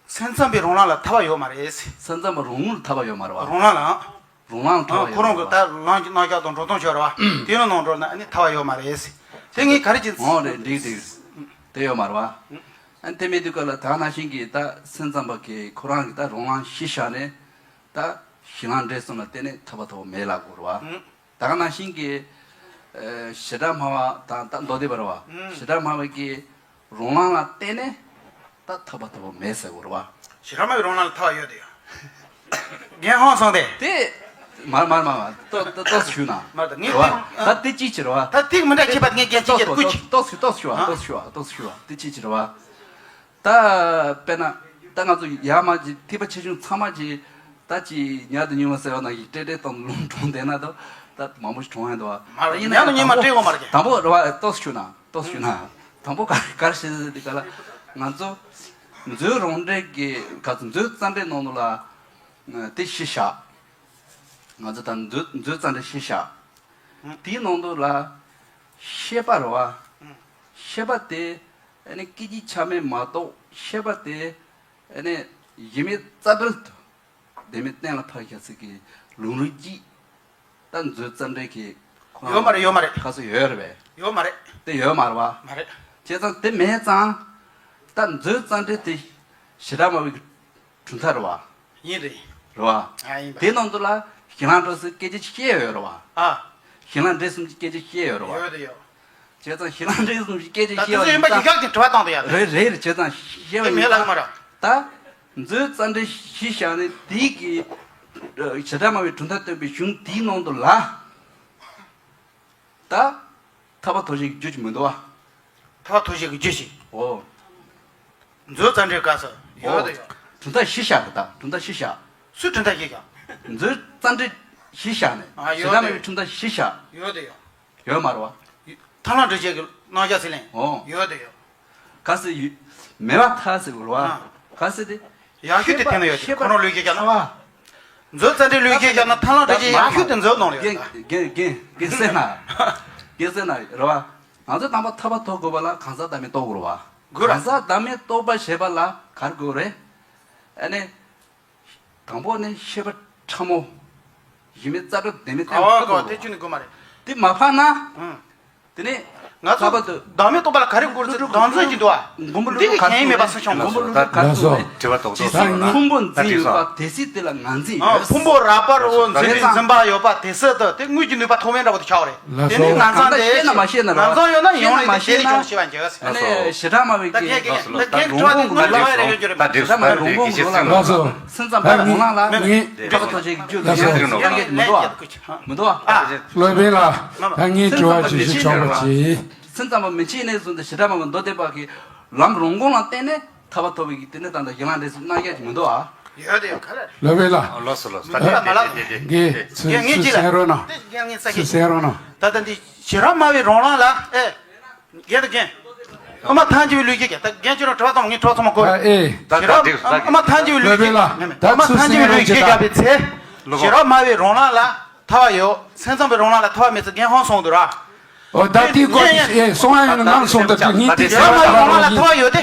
སེམས་ཙམ་པའི་རང་ལམ་ལ་ཐར་པ་ཡོད་མ་རེད། སེམས་ཙམ་པ་རང་ལུགས་ལ་ཐར་པ་ཡོད་མ་རེད་བ། རང་ལམ་ལ། རང་ལམ་ལ་ཐར་པ་ཡོད་མ་རེད་བ། ཁོ་རང་གི་ད་ལམ་གྱི་རྣམ་གཞག་དང་འགྲོ་སྟངས་ཤོར་བ། དེ་ནང་ནང་འགྲོ་ན་ཨ་ནི་ཐར་པ་ཡོད་མ་རེད། དེ་ངས་ག་རེ་བྱེད། འོ་རེད། འགྲིག་འགྲིག་དེ་ཡོད་མ་རེད་བ། ཨ་ནི་དེ་མེད་དུས་ག་ལ་ད་ནང་བཞིན་གྱི་ད་སེམས་ཙམ་པ་གིས་ཁོ་རང་གི་ད་རང་ལམ་གཞི་བཞག་ནས་ད་གཞི་ལམ་འབྲས་གསུམ་ལ་བརྟེན་ནས་ཐར་པ་ཐོབ་པ་མེད་ལབ་དགོས་རེད་བ། ད་ག་ནང་བཞིན་གྱི་ཨ་བྱེ་བྲག་སྨྲ་བ་དང་ད་མདོ་སྡེ་པ་རེད་བ། བྱེ་བྲག་སྨྲ་བ་གིས་རང་ལམ་ལ་བརྟེན་ནས་ད་ཐར་པ་ཐོབ་པ་མེད་ཟེར་དགོས་རེད་བ། བྱེ་བྲག་སྨྲ་བའི་རང་ལམ་ལ་ཐར་པ་ཡོད་དེ་ཡོད། རྒན་ཧང་སང་སྟེ། དེ་མར་མར་མར་མར་ཏོག་ཏོག་ཏོག་ཞུ་ན། མར་ད་ངས་རེད་བ། ད་དེ་ཅིག་བྱེད་རེད་བ། ད་ཏིག་མི་འདྲ་ཁྱད་པར་ངས་རྒྱལ་ཅིག་རྒྱལ་ཀུ་ཅི། ཏོག་ཞུ་ཏོག་ཞུ་བ། ཨ་ཏོག་ཞུ་བ་ཏོག་ཞུ་བ་དེ་ཅིག་བྱེད་རེད་བ། ད་དཔེར་ན་ད་ང་ཚོ་ཡར་མར་གྱི་ཐེག་པ་ཆེ་ཆུང་ཚང་མ་གྱི་ད་ཅི་ཉལ་དུ་ཉལ་མ་ཟེར་བ་ནང་བཞིན་སྤྲེལ་སྤྲེལ་དང་ལུང་དྲངས་བསྡད་ན་ད་ད་མང་པོ་ཞིག་གྲོངས་ཡོང་འདུག་བ། མ་རེད། ཡིན་ན་ཉལ་དུ་ཉལ་མ་དང་པོ་སྤྲེལ་བ་མ་རེད། དང་པོ་རེད་བ། ཏོག་ཞུ་ན་ཏོག་ཞུ་ན་དང་པོ་ག་ག་རེ་བྱེད་ཟེར་དུས་ག་ལ་ང་ཚོ་མཛོད་རང་འགྲེལ་གྱི་ག་ཚོད་མཛོད་རྩ་འགྲེལ་ནང་དུ་ལ་དེ་གཞི་བཞག་ང་ཚོ་ད་མཛོད་མཛོད་རྩ་འགྲེལ་གཞི་བཞག་དེའི་ནང་དུ་ལ་ཤེས་པ་རེད་བ། ཤེས་པ་དེ་ཨ་ནི་སྐད་ཅིག་ཆ་མེད་མ་གཏོགས་ཤེས་པ་དེ་ཨ་ནི་གཞི་མེད་རྩ་བྲལ་དུ། བདེན་མེད་གཏན་ལ་ཕབ་བཞག་ཚིག་གི་ལུང་རིགས་ཀྱིས་ད་མཛོད་རྩ་འགྲེལ་གྱི་ཁོ་རང་ཡོད་མ་རེད། ཡོད་མ་རེད། ག་ཚོད་ཡོད་རེད་པས། ཡོད་མ་རེད། དེ་ཡོད་མ་རེད་བ། མ་རེད། བྱས་ཙང་དེ་མེད་ཙང་ད་མཛོད་རྩ་འགྲེལ་དེ་བྱེ་བྲག་སྨྲ་བའི་གྲུབ་མཐའ་རེད་བ། ཡིན་རེད། རེད་བ། ཨ་ཡིན་པ། དེ་ནང་དུ་ལ་གཞི་ལམ་འབྲས་གསུམ་སྐད་ཆ་བཤད་ཡོད་རེད་བ། ཨ། གཞི་ལམ་འབྲས་གསུམ་གྱི་སྐད་ཆ་བཤད་ཡོད་རེད་བ། ཡོད་དེ་ཡོད། བྱས་ཙང་གཞི་ལམ་འབྲས་གསུམ་གྱི་སྐད་ཆ་ད་དེ་བཤད་ཚོ་ཡིན་པ་ཡིན་ཅིག་ཤག་ཅིག་དྲི་བ་བཏང་དུ་ཡ་རེད། རེད་རེད། བྱས་ཙང་བཤད་པ་དེ་ཡིན་མེད་ལ་ཙང་མ་ར། ད་མཛོད་རྩ་འགྲེལ་གཞི་བཞག་ནས་དེའི་གི་བྱེ་བྲག་སྨྲ་བའི་གྲུབ་མཐའ་སྟོན་པའི་གཞུང་དེའི་ནང་དུ་ལ། ད་ཐར་པ་ཐོབ་བྱེད་ཀྱི་རྒྱུ་ཅིག་མི་འདུག་བ། ཐར་པ་ཐོབ་བྱེད་ཀྱི་རྒྱུ་ཞིག་འོ། མཛོད་རྩ་འགྲེལ་ག་ས་ཡོད་དོ་ཡོད། གྲུབ་མཐའ་གཞི་བཞག་གི་ད་གྲུབ་མཐའ་གཞི་བཞག་སུའི་གྲུབ་མཐའ་གཞི་བཞག་མཛོད་རྩ་འགྲེལ་གཞི་བཞག་ནས་ཨ་ཞེ་ཡོད་དྲག་དོ་མེད་པའི་ཡོད། གྲུབ་མཐའ་གཞི་བཞག་ཡོད་དོ་ཡོད། ཡོད་མ་རེད་བ། ཐར་ལམ་འབྲས་གཅིག་གི་རྣམ་གཞག་ཟེར་ལེན་འོ། ཡོད་དོ་ཡོད། ག་ས་ཡོད། མེད་པ་ཐལ་ཟེར་དགོས་རེད་བ། ཨ། ག་ས་དེ། ཡང་ཤུལ་དེ་བལྟས་ན་ཡོད་དེ་ཁོ་རང་ལུས་སྐྱེས་བྱ་ན། མཛོད་རྩ་འགྲེལ་ལུས་སྐྱེས་བྱ་ན་ཐར་ལམ་འབྲས་གཅིག་ཡང་ཤུལ་དེ་མཛོད་ནང་ལ་ཡོད་རྒན་ད། རྒན་རྒན་རྒན་སེ་ན། རྒན་སེ་ན་རེད་བ། ང་ཚོས་དང་པོ་ཐར་པ་ཐོབ་དགོས་པ་ལ་གང་ཟག་བདག་མེད་རྟོགས་དགོས་རེད་བ། དགོས་ར། གང་ཟག་བདག་མེད་རྟོགས་པ་ཞེས་པ་ལ་ག་རེ་དགོས་རེད། ཨ་ནི། དང་པོ་ནི་ཤེས་པ་ཕྲ་མོ། གཞི་མེད་རྩ་བྲལ་བདེན་མེད་གཏན་ལ་ཕབ་དགོས། དེ་ཅི་ནི་དགོས་མ་རེད། དེ་མ་ཕབ་ན། ཨང་། དེ་ནས་ང་ཚོ་ལྷག་པར་དུ་བདག་མེད་རྟོགས་པ་ལ་ག་རེ་དགོས་རེད་ཟེར་དུས་སྡོམ་བརྩོན་གྱི་འདུག་ཨ། མགོན་པོ་ཀླུ་འདི་སྒྲུབ་གི་གལ་ཡིན་མེད་པ་སུ་བྱུང་། མགོན་པོ་ཀླུ་སྒྲུབ་ག་རེ་གསུངས་རེད། ཇི་སྲིད་ཕུང་པོ་འཛིན་ཡོད་པ་དེ་སྲིད་དེ་ལ་ང་འཛིན་ཡོད། ཕུང་པོ་རགས་པ་རི་བོ་འཛིན་པའི་འཛིན་པ་ཡོད་པ་དེ་སྲིད་དུ་དེ་དངོས་ཀྱི་ནུས་པ་ཐོགས་མེད་འདྲ་བོ་དེ་ཆགས་རེད། དེ་ནི་ང་ཚང་དེ་ཤེས་ན་མ་ཤེས་ན་ར། ང་ཚང་ཡོད་ན་ཡོང་རེད། དེ་ཤེས་ན་མ་ཤེས་ན་ར། ཤེས་པ་འཇལ་ཨ་ནི་ཞེ་དྲག་སྨྲ་བའི་ད་གི་གན་གན་གན་གན་དྲི་བ་དེ་ངོ་ལ་བ་རེ་ཡོད་རྒྱུ་རེད། ད་འགྲིག་སོང་། ད་འགྲིག་གི་ཤེས་སོང་། ལགས་སོ། སེམས་ཙམ་པའི་དགོངས་ལ་ངས་ཐག་གཅོད་བྱེད་རྒྱུ་ལ་ཡང་ཡང་གེ་མི་འདུག་ཨ། མི་འདུག་ཨ། སློབ་དཔོན་ལགས་ད་ངས་དྲི་བ་ཞིག་ཞུ་ཆོག་པ་གྱིས། སེམས་ཙམ་པ་མི་བྱེད་ནས་བཟུང་སྟེ་ཞེ་དྲག་སྨྲ་བའི་མདོ་སྡེ་པ་གི་ལམ་རང་དགོངས་ལ་བརྟེན་ནས་ཐར་པ་ཐོབ་པའི་གི་དེ་ནས་ད་ལྟ་ཡན་ལག་འདྲེས་སུ་གནང་ཡག་གི་མི་འདུག་ཨ། ཡོད་དེ་ཡོད་ག་ལ་རེད། སློབ་དཔོན་ལགས། ལགས་སོ་ལགས་སོ། ད་ལྟ་མ་ལགས། ངས་ཚུར་ངས་ཚུར་ཅི་ལ་གསན་རོགས་གནང་། ངས་ངས་ས་ཚུར་གི་གསན་རོགས་གནང་། ད་ལྟ་འདི་ཞེ་དྲག་སྨྲ་བའི་རང་ལ་ལ་ཨེ། རྒན་དང་རྒན། ཨ་མ་ཐང་ཆེ་བའི་ལུས་སྐྱེས་ཀྱང་ད་རྒན་ཁྱོད་རང་དྲི་བ་གཏོང་། ངས་དྲི་བ་ཚང་མ་གོ། ཨ་ཨེ། ད་ད་འདིར་ད་ཨ་མ་ཐང་ཆེ་བའི་ལུས་སྐྱེས་ཀྱང་ཨ་མ་ཐང་ཆེ་བའི་ལུས་སྐྱེས་ཀྱང་བའི་ཚེ། ཞེ་དྲག་སྨྲ་བའི་རང་ལ་ལ་ཐར་བ་ཡོད། སེམས་ཙམ་པའི་རང་ལ་ལ་ཐར་བ་མེད་ཚེ་རྒན་ཧང་སོང་འདུག་ར། ཨོ་ད་དེའི་སྐོར་དེ་ཨེ་གསུང་བ་ཡིན་ན་ནང་སོང་ད་དེ་ངས་དེ་ཞེ་དྲག་སྨྲ་བའི་རང་ལ་ལ་ཐར་བ་ཡོད་དེ།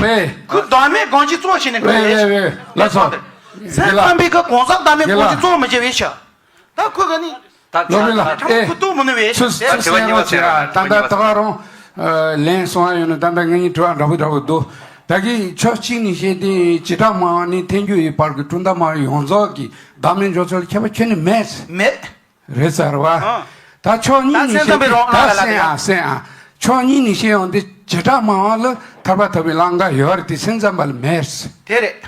ཁུ་བདག་མེད་གང་ཅི་གཙོ་བྱས་ནས་འགྲོ་ཡོད། ལགས་སོ། སེམས་ཙམ་པའི་ཁ་གང་ཟག་བདག་མེད་གང་ཅི་གཙོ་མི་བྱེད་པའི་ཤ། ད་ཁོ་ག་ནི། ད་ལོ་མི་ལ་ཨེ་ཁུ་ཏུ་མི་ནུ་བའི་ཚུ་ཚུ་སེང་རོ་ཅི་ར་ད་ད་ད་ག་རང་ལན་སོང་ཡོད་ན་ད་ད་ངའི་དྲི་བ་འདྲ་པོ་འདྲ་པོ་འདུག་ད་གི་ཕྱོགས་གཅིག་ནས་བཤད་དེ་བྱེ་བྲག་སྨྲ་བ་ནས་ཐལ་འགྱུར་བའི་བར་གྱི་གྲུབ་མཐའ་སྨྲ་བ་ཡོངས་རྫོགས་ཀྱི་བདག་མེད་འཇོག་ཚུལ་ཁྱད་པར་ཁྱོན་ནས་མེད། མེད། རེད་ཟེར་བ། ཨང་། ད་ཕྱོགས་གཉིས་ནས་བཤད་དེ་ད་སེང་ཨ་སེང་ཨ་ཕྱོགས་གཉིས་ནས་བཤད་ཡོང་དེ་བྱེ་བྲག་སྨྲ་བ་ལ་ཐར་པ་ཐོབ་པའི་ལམ་ཁ་ཡོད་རེད་དེ་སེམས་ཙམ་པ་ལ་མེད། དེ་རེད།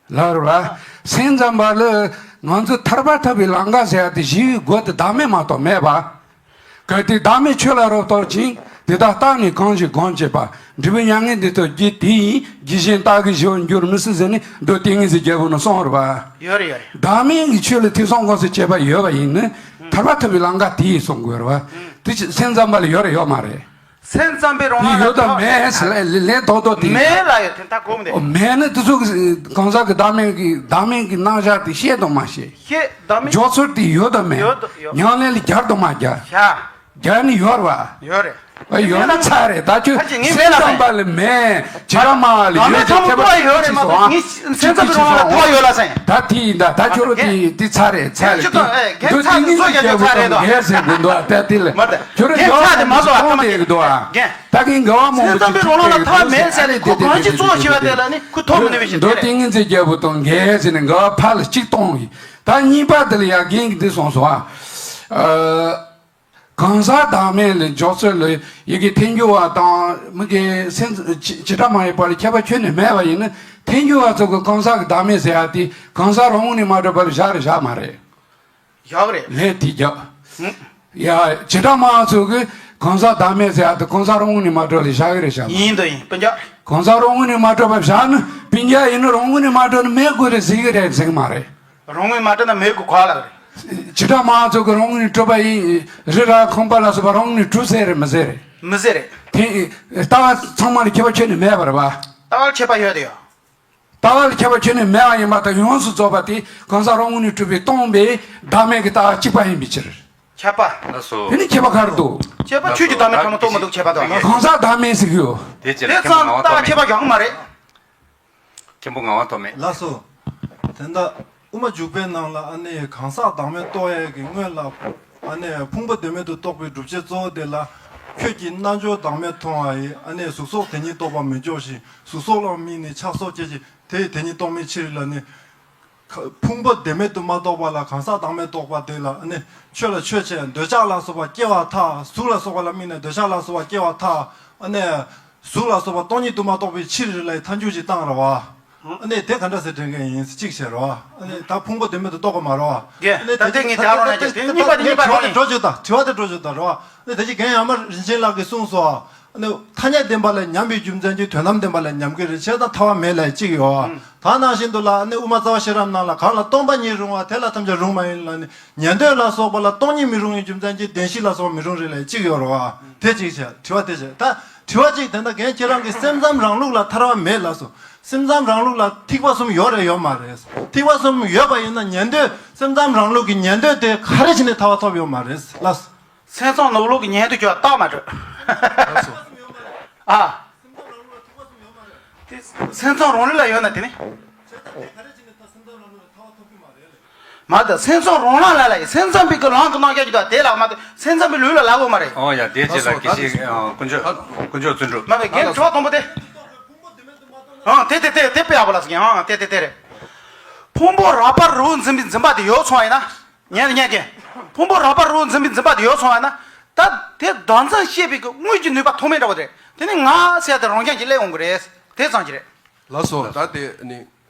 ལགས་རེད་བ། སེམས་ཙམ་པ་ལ་ང་ཚོ་ཐར་པ་ཐོབ་པའི་ལམ་ཁ་ཟེར་ཡ་དེ་གཞི་ཡི་སྒོ་དེ་བདག་མེད་མ་གཏོགས་མེད་པ། གལ་ཏེ་བདག་མེད་ཆོས་ལ་རབ་རྟོག་ཅིང་། དེ་དག་བརྟགས་ནས་གང་ཞིག་སྒོམ་བྱེད་པ། འབྲས་བུ་མྱ་ངན་འདི་ཐོབ་རྒྱུ་དེ་ཡིན། རྒྱུ་གཞན་བརྟགས་ཀྱིས་ཞི་བར་འགྱུར་མི་སྲིད་ཟེར་ནས་མདོ་ཏིང་ངེ་འཛིན་རྒྱལ་པོ་ནས་གསུངས་རེད་བ། ཡོད་རེད་ཡོད་རེད། བདག་མེད་ཀྱི་ཆོས་ལ་ཐོས་བསམ་སྒོམ་གསུམ་བྱས་པ་ཡོད་པ་ཡིན་ན། ཐར་པ་ཐོབ་པའི་ལམ་ཁ་དེ་ཡིན་གསུང་དགོས་རེད་བ། དེ་ཅི་སེམས་ཙམ་པ་ལ་ཡོད་རེད་ཡོད་མ་རེད། སེམས་ཙམ་པའི་རང་དབང་ལ་ཡོད་དང་མེད་ཟེར་ལན་ལན་ཏོག་ཏོག་དེ་མེད་ལ་ཡོད་དེ་ད་གོ་མི་འདུག་མེད་ན་དེ་ཚོ་གི་གང་ཟག་གི་བདག་མེད་ཀྱི་བདག་མེད་ཀྱི་རྣམ་གཞག་དེ་ཤེས་དང་མ་ཤེས། ཤེས་བདག་མེད་འཇོག་ཚུལ་དེ་ཡོད་དང་མེད། ཡོད་དང་ཡོད། ཉམས་ལེན་ལ་སྦྱར་དང་མ་སྦྱར། ཤ། སྦྱར་ནི་ཡོད་རེད་བ། ཡོད་རེད། ཨ་ཡོད་ན་ཚར་རེད་ད་ཁྱོད་ཁ་ཅིག་ངས་སེམས་ཙམ་པ་ལ་མེད་བྱེ་བྲག་སྨྲ་བ་ལ་ཡོད་ཅེས་ཁྱད་པར་ཅི་ཡོད་རེད་མ་གཏོགས་ངས་སེམས་ཙམ་པའི་རང་ལ་ཐོག་ཡོད་ལ་སེང་། ད་དེ་ཡིན་ད་ད་ཁྱོད་རོ་དེ་དེ་ཚར་རེད་ཚར་རེད་དེ་འདུག་དེ་ངེས་ཅིག་རྒྱལ་པོ་དང་ངས་ཟེར་དགོས་འདུག་ད་དེ་ལ་ཁྱོད་རོ་རྒྱལ་པོ་མང་པོ་ཅིག་གཏོང་བསྡད་ཀྱི་འདུག་ཨ། ད་གིན་འགལ་བ་མང་པོ་ཅིག་གཏོང་བསྡད་ཀྱི་འདུག་ད་དེ་ངེས་ཅིག་རྒྱལ་པོ་དང་འགལ་ཟེར་ནས་འགལ་བ་ཕར་ལ་གཅིག་གཏོང་ཡིན། ད་གཉིས་པ་དེ་ལ་ཡ་རྒན་གྱིས་འདི་གསུངས་སོང་ཨ། གང་ཟག་བདག་མེད་ལ་འཇོག་ཚུལ་ལ་ཡི་གེ་ཐལ་འགྱུར་བ་དང་མི་དགེ་སེམས་བྱེ་བྲག་སྨྲ་བའི་བར་ལ་ཁྱད་པར་ཁྱོན་ནས་མེད་པ་ཡིན་ན་ཐལ་འགྱུར་བ་ཚོ་གི་གང་ཟག་གི་བདག་མེད་ཟེར་ཡ་དེ་གང་ཟག་རང་ངོས་ནས་མ་གྲུབ་པ་ལ་བཞག་རེད་བཞག་མ་རེད། བཞག་རེད། ལན་དེ་རྒྱབ། ཡ་བྱེ་བྲག་སྨྲ་བ་ཚོ་གི་གང་ཟག་བདག་མེད་ཟེར་ཡ་དེ་གང་ཟག་རང་ངོས་ནས་མ་གྲུབ་ལ་བཞག་གི་རེད་བཞག་མ་རེད། ཡིན་དང་ཡིན་སྤུན་ཀྱག་གང་ཟག་རང་ངོས་ནས་མ་གྲུབ་པ་བཞག་ན་སྤུན་ཀྱག་ཡིན་ན་རང་ངོས་ནས་མ་གྲུབ་ན་མེད་དགོས་རེད་ཟེར་གི་རེད་ཟེར་གི་མ་རེད། རང་ངོས་མ་གྲུབ་ན་མེད་དགོས་ག་ལ་རེད། བྱེ་བྲག་སྨྲ་བ་ཚོ་གི་རང་ངོས་ནས་གྲུབ་པ་ཡིན། རི་ར་ཁང་པ་ལ་སོགས་པ་རང་ངོས་ནས་གྲུབ་ཟེར་རེད་མི་ཟེར་རེད། མི་ཟེར་རེད། དེ་ལྟ་བ་ཚང་མ་ལ་ཁྱད་པར་ཁྱོན་ནས་མེད་པ་རེད་བ། ལྟ་བ་ལ་ཁྱད་པར་ཡོད་དེ་ཡོད། ལྟ་བ་ལ་ཁྱད་པར་ཁྱོན་ནས་མེད་པ་ཡིན་པ་དང་ཡོངས་སུ་རྫོགས་པ་དེ་གང་ཟག་རང་ངོས་ནས་གྲུབ་པའི་སྟོང་པའི་བདག་མེད་ཀྱི་ལྟ་བ་གཅིག་པ་ཡིན་པའི་ཕྱིར། ཁྱད་པར། ལགས་སོ། དེ་ནི་ཁྱད་པར་ག་རེ་འདུག་ཁྱད་པར་ཆོས་ཀྱི་བདག་མེད་ཕྲ་མོ་རྟོགས་མི་འདུག་ཁྱད་པར་དང་། གང་ཟག་བདག་མེད་ཟེར་གི་ཡོད། དེ་ཅི་ལ་དེ་ཙམ་ལྟ་བ་ཁྱད་པར་ཡོང་གི་མ་རེད། མཁན་པོ་ངག་དབང་ཐོགས་མེད། ལགས་སོ། དེ་འདྲ་དབུ་མ་འཇུག་པའི་ནང་ལ་ཨ་ནི་གང་ཟག་བདག་མེད་རྟོགས་ཡས་ཀྱི་སྔོན་ལ་ཨ་ནི་ཕུང་པོ་བདེན་མེད་དུ་རྟོགས་པའི་སྒྲུབ་བྱེད་གཙོ་བོ་དེ་ལ་ཁྱོད་ཀྱིས་རྣལ་འབྱོར་བདག་མེད་མཐོང་བ་ཡི་ཨ་ནི་གཟུགས་སོགས་དེ་ཉིད་རྟོགས་པར་མི་འཇོག་ཤིང་གཟུགས་སོགས་ལ་དམིགས་ནས་ཆགས་སོགས་སྐྱེད་ཅིང་དེ་ཡི་དེ་ཉིད་རྟོགས་མིན་ཕྱིར་ལ་ནི། ཕུང་པོ་བདེན་མེད་དུ་མ་རྟོགས་པ་ལ་གང་ཟག་བདག་མེད་རྟོགས་པ་དེ་ལ་ཨ་ནི་ཆོས་ལ་ཆོས་ཅན་འདོད་ཆགས་ལ་སོགས་པ་སྐྱེ་བ་ཐལ། གཟུགས་ལ་སོགས་པ་ལ་དམིགས་ནས་འདོད་ཆགས་ལ་སོགས་པ་སྐྱེ་བ་ཐལ། ཨ་ནི། གཟུགས་ལ་སོགས་པ་སྟོང་ཉིད་དུ་མ་རྟོགས་པའི་ཕྱིར་ལ་ཐལ་འགྱུར་ཅིག་བཏང་ར་བ། ཨ་ནི་དེ་ག་འདྲ་ཟེར་དྲན་མཁན་ཡིན་གཅིག་བྱས་ར་བ། ཨ་ནི་ད་ཕུང་པོ་བདེན་མེད་དུ་རྟོགས་ཀྱི་མ་ར་བ། རྒན། ཨ་ནི་ད་དེ་ངས་དེ་ཨ་རོ་ན་ཅིག་དེ་གཉིས་པ་དེ་གཉིས་པ་རོ་ནས། དྲི་བ་དེ་འགྲོ་བཅུག་ད་དྲི་བ་དེ་འགྲོ་བཅུག་ད་ར་བ། ཨ་ནི་ད་ཅི་རྒན་ཡར་མར་རིན་ཆེན་ལགས་ཀྱིས་གསུངས་སོ། ཨ་ནི་ཐ་སྙད་བདེན་པ་ལ་ཉམས་པའི་རྒྱུ་མཚན་གྱིས་དོན་དམ་བདེན་པ་ལ་ཉམས་ཀྱི་རེད་བྱས་ད་ཐར་བ་མེད་ལ་གཅིག་ཡོད། ད་ནང་བཞིན་དུ་ལ་ཨ་ནི་དབུ་མ་རྩ་བ་ཤེས་རབ་ནང་ལ་གང་ལ་སྟོང་པ་ཉིད་རུང་བ་དེ་ལ་ཐམས་ཅད་རུང་བ་ཡིན་ལ་ནི། ཉན་ཐོས་ལ་སོགས་པ་ལ་སྟོང་ཉིད་མི་རུང་བའི་རྒྱུ་མཚན་གྱིས་བདེན་བཞི་ལ་སོགས་མི་རུང་རེད་ལ་གཅིག་ཡོད་རེད་བ། དེ་གཅིག་བྱས་དྲི་བ་དེ་བྱས་ད་དྲི་བ་གཅིག་དེ་འདྲ་རྒན་ཁྱེད་རང་གིས་སེམས་ཙམ་རང་ལུགས་ལ་ཐར་བ་མེད་ལབ་སོང་། སེམས་ཙམ་རང་ལུགས་ལ་ཐེག་པ་གསུམ་ཡོད་རེད་ཡོད་མ་རེད། ཐེག་པ་གསུམ་ཡོད་པ་ཡིན་ན་ཉན་ཐོས་སེམས་ཙམ་རང་ལུགས་ཀྱི་ཉན་ཐོས་དེ་ག་རེ་བྱས་ནས་ཐར་བ་ཐོབ་ཡོད་མ་རེད་ལབ། སེམས་ཙམ་ནོར་ལུགས་ཀྱི་ཉན་ཐོས་ཁྱོད་རྟགས་མ་གྲོལ། ལགས་སོ། ཨ། སེམས་ཙམ་རང་ལུགས་ལ་ཐེག་པ་གསུམ་ཡོད་མ་རེད། སེམས་ཙམ་རང་ལུགས་ལ་ཡོད་ན་དེ་ནི། མ་གཏོགས་སེམས་ཙམ་རང་ལ་ལ་ཡི་སེམས་ཙམ་པའི་གི་ལམ་གི་གནང་རྒྱུ་དེ་ལ་མ་གཏོགས་སེམས་ཙམ་པའི་ལུགས་ལ་ལབ་དགོས་མ་རེད། ཨོ་ཡ་དེ་རྗེས་ལ་དགེ་བཤེས་དཀོན་མཆོག་དཀོན་མཆོག་བརྩོན་འགྲུས། མ་རེད། རྒན་དྲི་བ་དང་པོ་དེ། ཨང་དེ་དེ་དེ་དེ་དཔེ་ཡག་པོ་ལ་ཟེར་གྱི། ཨང་དེ་དེ་དེ་རེད། ཕུང་པོ་རགས་པ་རི་བོ་འཛིན་པའི་འཛིན་པ་དེ་ཡོད་སོང་བ་ཡིན་ན། ཉན་ཉན་གྱིས། ཕུང་པོ་རགས་པ་རི་བོ་འཛིན་པའི་འཛིན་པ་དེ་ཡོད་སོང་བ་ཡིན་ན། ད་དེ་བདག་འཛིན་ཤེས་པའི་གི་དངོས་ཀྱི་ནུས་པ་ཐོགས་མེད་འདྲ་བོ་རེད། དེ་ནི་ང་ཟེར་ཡ་དེ་རང་རྐྱང་གིས་སླེབས་འོང་གི་རེད། དེ་ཙམ་གྱིས་རེད། ལགས་སོ། ད་དེ་ནི་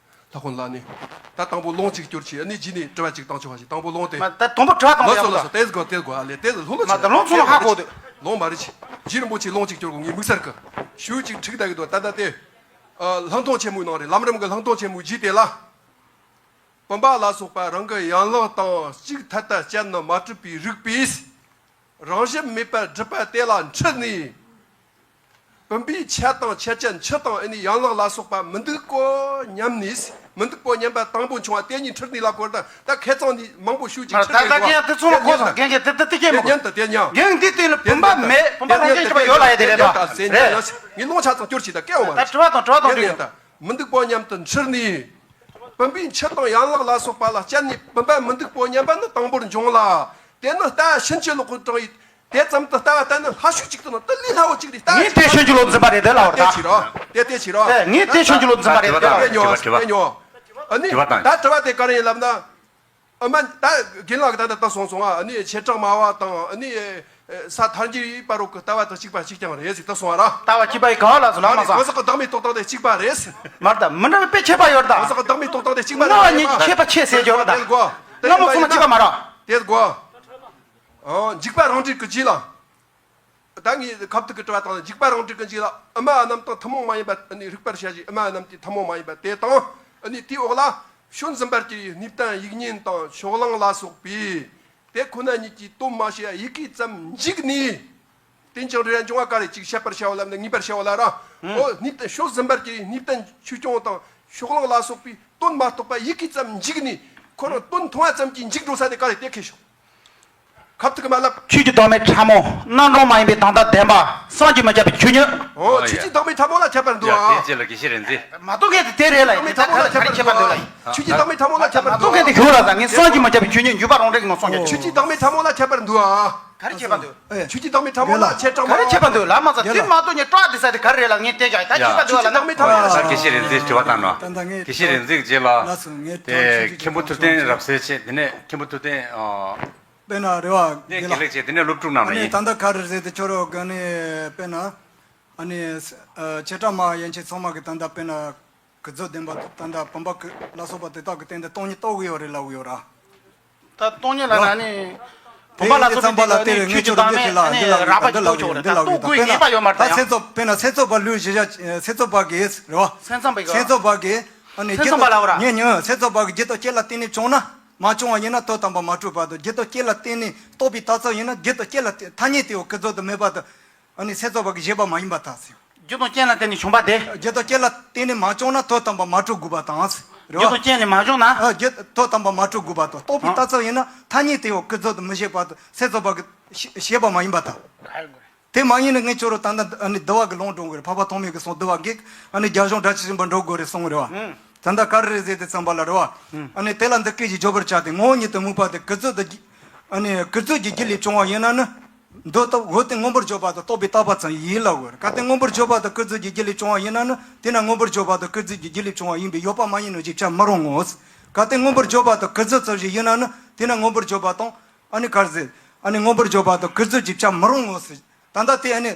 ལྷ་ཁོང་ལགས་ནི། ད་དང་པོ་ལུང་གཅིག་སྐྱོར་གྱིས་ཨ་ནི་རྗེས་ནས་དྲི་བ་གཅིག་བཏང་ཆོག་པ་ཞིག་དང་པོ་ལུང་དེ། མ་ད་དང་པོ་དྲི་བ་བཏང་ལགས་སོ་ཡག་ལགས་སོ། པོ་ད། དེ་དགོས་དེ་དགོས་ཨ་ལས་དེ་ལྷུག་ལྷུག་མ་ད་ལུང་ཚོ་ལ་ཧ་གོ་དེ། ལུང་མ་རེད་ཅི། རྗེ་རིན་པོ་ཆེ་ལུང་གཅིག་སྐྱོར་གོ་ངའི་དམིགས་བསལ་གི། ཞུ་གཅིག་ཁྲིག་ད་གི་དོ་ད་ད་དེ། ལྷག་མཐོང་ཆེན་མོའི་ནང་རེད། ལམ་རིམ་གྱི་ལྷག་མཐོང་ཆེན་མོའི་རྗེས་དེ་ལ། བུམ་པ་ལ་སོགས་པ་རང་གི་ཡན་ལག་དང་གཅིག་ཐད་དུ་སྤྱད་ནས་མ་གྲུབ་པའི་རིགས་པས། རང་བཞིན་མེད་པར་སྒྲུབ་པ་དེ་ལ་འཁྲུལ་ནས། བུམ་པའི་ཆ་དང་ཆ་ཅན་ཆུ་དང་ཨ་ནི་ཡན་ལག་ལ་སོགས་པ་མི་འདུག་གོ་སྙམ་ནས། མི་འདུག་གོ་སྙམ་པ་དང་པོ་བྱུང་བ་དེ་ཉིད་འཁྲུལ་ནས་ལ་གོ་ད། ད་ཁ་སང་ནས་མང་པོ་ཞུ་ཅིག་ད་ཁྲིད་ད་རེད་གོ། ཀྱང་དེ་ཚོ་ལ་གོ་སོང་། རྒན་གྱིས་དེ་དེ་དེ་སྐད་མ་གོ། དེ་ཉན་ད་དེ་ཉན། རྒན་འདི་དེ་ལ་བུམ་པ་མེད། བུམ་པ་རང་བཞིན་གཤིས་པ་ཡོད་ལ་ཡ་དེ་རེད་ད། རེད། ངས་ལོང་ཆ་ཚང་སྐྱོར་ཅིག་ད་སྐད་འོང་བ་རེད། ད་དྲི་བ་དང་དྲི་བ་དང་དེ་འདྲ་ཡོད་ད། མི་འདུག་པོ་སྙམ་དུ་འཁྲུལ་ནས། བུམ་པའི་མཆུ་དང་ཡན་ལག་ལ་སོགས་པ་ལ་སྤྱད་ནས་བུམ་པ་མི་འདུག་པོ་སྙམ་པ་ནི་དང་པོར་འབྱུང་ལ། དེ་ནི་ལྟ་བ་ཕྱིན་ཅི་ལོག་གི་དྲང་ཡིན། དེ་ཙམ་དུ་ལྟ་བ་ལྟ་ནི་སླ་ཤོས་གཅིག་ཏུ་ནི་དེ་ལས་སླ་བོ་གཅིག་རེད། ལྟ་བ་ངས་དེ་ཕྱིན་ཅི་ལོག་འཛིན་པ་རེད་དེ་ལབ་པ་དེ་རེད་ད། བྱེད་རོགས། དེ་དེ་བྱེད་རོགས། ཨེ་ངས་དེ་ཕྱིན་ཅི་ལོག་འཛིན་པ་རེད་དེ་ལབ་པ་དེ་རེད། ཉོ་དེ་ཉོ། ཨ་ནི་དྲི་བ་དང་། ད་དྲི་བ་དེ་ག་རེ་ཡིན་ལབ་ན། ཨ་མ་ད་རྒན་ལགས་ཀྱིས་ད་ལྟ་ལྟ་སོང་སོང་ཨ། ཨ་ནི་བྱེ་བྲག་སྨྲ་བ་དང་ཨ་ནི་ས་ཐལ་འགྱུར་ཡི་བར་རོ་གི་ལྟ་བ་དང་གཅིག་པ་གཅིག་རྐྱང་རེད་ཟེར་ལྟ་སོང་ཨ་ར། ལྟ་བ་གཅིག་པ་ཡི་ག་བ་ལ་སོང་ལ་མ་ང་སང་། ཟག་གི་བདག་མེད་རྟོགས་སྟངས་དེ་གཅིག་པ་རེད། མར་ད་མི་འདྲ་བའི་དཔེ་ཁྱད་པར་ཡོད་ད། ང་ཟག་གི་བདག་མེད་རྟོགས་སྟངས་དེ་གཅིག་པ་རེད། ང་གཉིས་ཁྱད་པར་ཆེ་ཟེར་རྒྱུ་རེད་ད། དེ་གོ། ང་མོ་ཚོ་མ་གཅིག་པ་མ་ར། དེ་གོ། འཇིག་པ་རང་འགྲེལ་གྱི་རྗེས་ལ། ད་ངས་ཁ་ཐུག་གི་དྲི་བ་དང་འཇིག་པ་རང་འགྲེལ་གྱི་རྗེས་ལ་ཨུ་མ་ཨ་རྣམས་དང་ཐུན་མོང་མ་ཡིན་པ་ནི་རིགས་པར་བྱ་ཞིང་ཨུ་མ་ཨ་རྣམས་ཀྱི་ཐུན་མོང་མ་ཡིན་པ་དེ་དང་ཨ་ནི་དེའི་འོག་ལ་ཤོ་འཛིན་པར་གྱུར་པའི་གནས་བརྟན་ཡིག་བརྙན་དང་ཕྱོགས་གླང་ལ་སོགས་པས་དེ་ཁོ་ན་ཉིད་ཀྱིས་སྟོབས་མ་བྱས་ཡི་གེ་ཙམ་འཇིག་ནས། རྟེན་ཅིང་འབྲེལ་བར་འབྱུང་བ་ག་རེ་ཅིག་བཤད་པར་བྱ་བ་ལ་ནི་ངེས་པར་བྱ་བ་ལ་ར། ཨོ་གནས་བརྟན་ཤོ་འཛིན་པར་གྱུར་པའི་གནས་བརྟན་ཆོས་སྐྱོང་དང་ཕྱོགས་གླང་ལ་སོགས་པས་དོན་མ་རྟོགས་པ་ཡི་གེ་ཙམ་འཇིག་ནས་ཁོ་རང་དོན་མཐོང་བ་ཙམ་གྱིས་འཇིག་འགྲོ་ས་དེ་ག་རེ་དེ་ཁེ་ཤོག་ཁ་ཐུག་གི་མ་ལབ། ཆོས་ཀྱི་བདག་མེད་ཕྲ་མོ་རྣམ་གྲངས་མ་ཡིན་པའི་དོན་དམ་བདེན་པ་བསམ་གྱིས་མི་ཁྱབ་པའི་ཆོས་ཉིད། ཨོ་ཆོས་ཀྱི་བདག་མེད་ཕྲ་མོ་ལ་ཁྱད་པར་འདུག་ཨ། ཡ་དེ་རྗེས་ལ་དགེ་བཤེས་རིག་འཛིན། མ་གཏོགས་མཁན་དེ་དེ་རེད་ལ་ཡིན་ད་ག་རེ་ཁྱད་པར་འདུག་ལ་ཡིན། ཆོས་ཀྱི་བདག་མེད་ཕྲ་མོ་ལ་ཁྱད་པར་མ་འདུག་གཏོགས་མཁན་དེ་ཞུ་ལ་ད་ངས་བསམ་གྱིས་མི་ཁྱབ་པའི་ཆོས་ཉིད་འཇུག་པ་རང་འགྲེལ་གྱི་ནང་གསུངས་ཀྱི་ཆོས་ཀྱི་བདག་མེད་ཕྲ་མོ་ལ་ཁྱད་པར་འདུག་ཨ། ག་རེ་ཁྱད་པར་འདུག་ཆོས་ཀྱི་བདག་མེད་ཕྲ་མོ་ལ་ཁྱད་པར་འདུག་ལ་མ་ཚ་དེ་མ་གཏོགས་ངས་སྐྲག་དེ་ས་དེ་ག་རེ་རེད་ལ་ངས་བལྟས་ཀྱང་ད་ཁྱད་པར་འདུག་ལ་ན། དགེ་བཤེས་རིག་འཛིན་དྲི་བ་བཏང་ནོ། དགེ་བཤེས་རིག་འཛིན་རྗེས་ལ། དེ་མཁན་པོ་ཐུབ་བསྟན་རབ་གསལ་ཆེ་དེ་ནས་མཁན་པོ་ཐུབ་བསྟན། དཔེར་ན་རེ་བ་དེ་དགེ་ལགས་ཆེ་དེ་ནས་སློབ་ཕྲུག་རྣམས་ལ་ཡིན། ད་ལྟ་ག་རེ་རེད་དེ་ཁྱོད་རོ་ག་ནས་དཔེར་ན། ཨ་ནི། བྱེ་བྲག་སྨྲ་བ་ཡན་ཆད་ཚང་མ་གི་ད་ལྟ་དཔེར་ན། ཀུན་རྫོབ་བདེན་པ་ད་ལྟ་བུམ་པ་ཀུན་ལ་སོགས་པ་དེ་དག་གི་སྟེང་དུ་སྟོང་ཉིད་རྟོགས་ཀྱི་ཡོད་རེད་ལབ་ཀྱི་ཡོད་ར། ད་སྟོང་ཉིད་ལ་ན་ནི། བུམ་པ་ལ་སོགས་པའི་སྟེང་དུ་ནི་ཆོས་ཀྱི་བདག་མེད་ཨ་ནི་རགས་པ་ཅིག་རྟོགས་ཆོག་རེད་ད་རྟོགས་དགོས་ངེས་པ་ཡོད་མ་རེད་ད་ཡང་། སེམས་ཙམ་པ་ལུས་གཞི་བཞག་སེམས་ཙམ་པ་གིས་རེད་བ། སེམས་ཙམ་པ་གིས་སེམས་ཙམ་པ་གིས་ཨ་ནི་སེམས་ཙམ་པ་ལ་བ་ར། ཉན་ཉན་སེམས་ཙམ་པ་གིས་རྒྱུ་དང་རྐྱེན་ལ་བརྟེན་ནས་བྱུང་ན་མ་བྱུང་བ་ཡིན་ན་དོན་དམ་པར་མ་གྲུབ་པ་དང་རྒྱུ་དང་རྐྱེན་ལ་བརྟེན་ནས་རྟོགས་པའི་རྟགས་ཚུལ་ཡིན་ན་རྒྱུ་དང་རྐྱེན་ལ་བརྟེན་ཐ་སྙད་དེའོ་ཀུན་རྫོབ་ཏུ་མེད་པ་དང་། ཨ་ནི་སེམས་ཙམ་པ་གི་བཞེད་པ་མ་ཡིན་པ་དག་ཟེར། རྒྱུ་དང་རྐྱེན་ལ་བརྟེན་ནས་བྱུང་བ་དེ། རྒྱུ་དང་རྐྱེན་ལ་བརྟེན་ནས་མ་བྱུང་ན་དོན་དམ་པར་མ་གྲུབ་དགོས་པ་དང་། རེད་བ། རྒྱུ་དང་རྐྱེན་ནས་མ་བྱུང་ན། ཨ་རྒྱུ་དོན་དམ་པར་མ་གྲུབ་དགོས་པ་དང་རྟོགས་པའི་ཨ་རྟགས་ཚུལ་ཡིན་ན་ཐ་སྙད་དེའོ་ཀུན་རྫོབ་ཏུ་མི་བཞེད་པ་དང་སེམས་ཙམ་པ་གི་བཞེད་པ་མ་ཡིན་པ་དང་། དེ་མ་ཡིན་ན་ངས་ཁྱོད་རང་ད་ལྟ་ཨ་ནི་འདུལ་བ་གི་ལུང་དྲངས་དགོས་རེད། འཕགས་པ་ཐོགས་མེད་ཀྱིས་གསུངས་འདུལ་བ་གིས་ཨ་ནི་རྒྱ་གཞུང་སྒྲ་ཇི་བཞིན་པར་འགྲོ་དགོས་རེད་གསུངས་རེད་བ། ད་ལྟ་ག་རེ་རེད་ཟེར་དུས་ཙམ་པ་ལ་རེད་བ། ཨ་ནི་དེ་ལ་འདི་སྐད་ཅེས་བརྗོད་པར་བྱ་སྟེ་ངོ་བོ་ཉིད་དུ་དམིགས་པ་དེ་ཀུན་རྫོབ་ཏུ། ཨ་ནི་ཀུན་རྫོབ་ཀྱི་རྒྱུ་ལས་བྱུང་བ་ཡིན་ན་ནི། འདོད་སྟོབས་འོ་དེ་མངོན་པར་བརྗོད་པ་དང་རྟོགས་པའི་རྟག་པ་ཙམ་ཡིན་ལ་འོ། གལ་ཏེ་མངོན་པར་བརྗོད་པ་དང་ཀུན་རྫོབ་ཀྱི་རྒྱུ་ལས་བྱུང་བ་ཡིན་ན་ནི་དེ་ན་མངོན་པར་བརྗོད་པ་དང་ཀུན་རྫོབ་ཀྱི་རྒྱུ་ལས་བྱུང་བ་ཡིན་པས་ཡོད་པ་མ་ཡིན་ནོ་ཞེས་བྱར་མི་རུང་ངོ་། གལ་ཏེ་མངོན་པར་བརྗོད་པ་དང་ཀུན་རྫོབ་ཙམ་ཞིག་ཡིན་ན་ནི་དེ་ན་མངོན་པར་བརྗོད་པ་དང་ཨ་ནི་ག་རེ་ཟེར། ཨ་ནི་མངོན་པར་བརྗོད་པ་དང་ཀུན་རྫོབ་ཅིག་བྱར་མི་རུང་ངོ་ཟེར། ད་ལྟ་དེ་ཨ་ནི།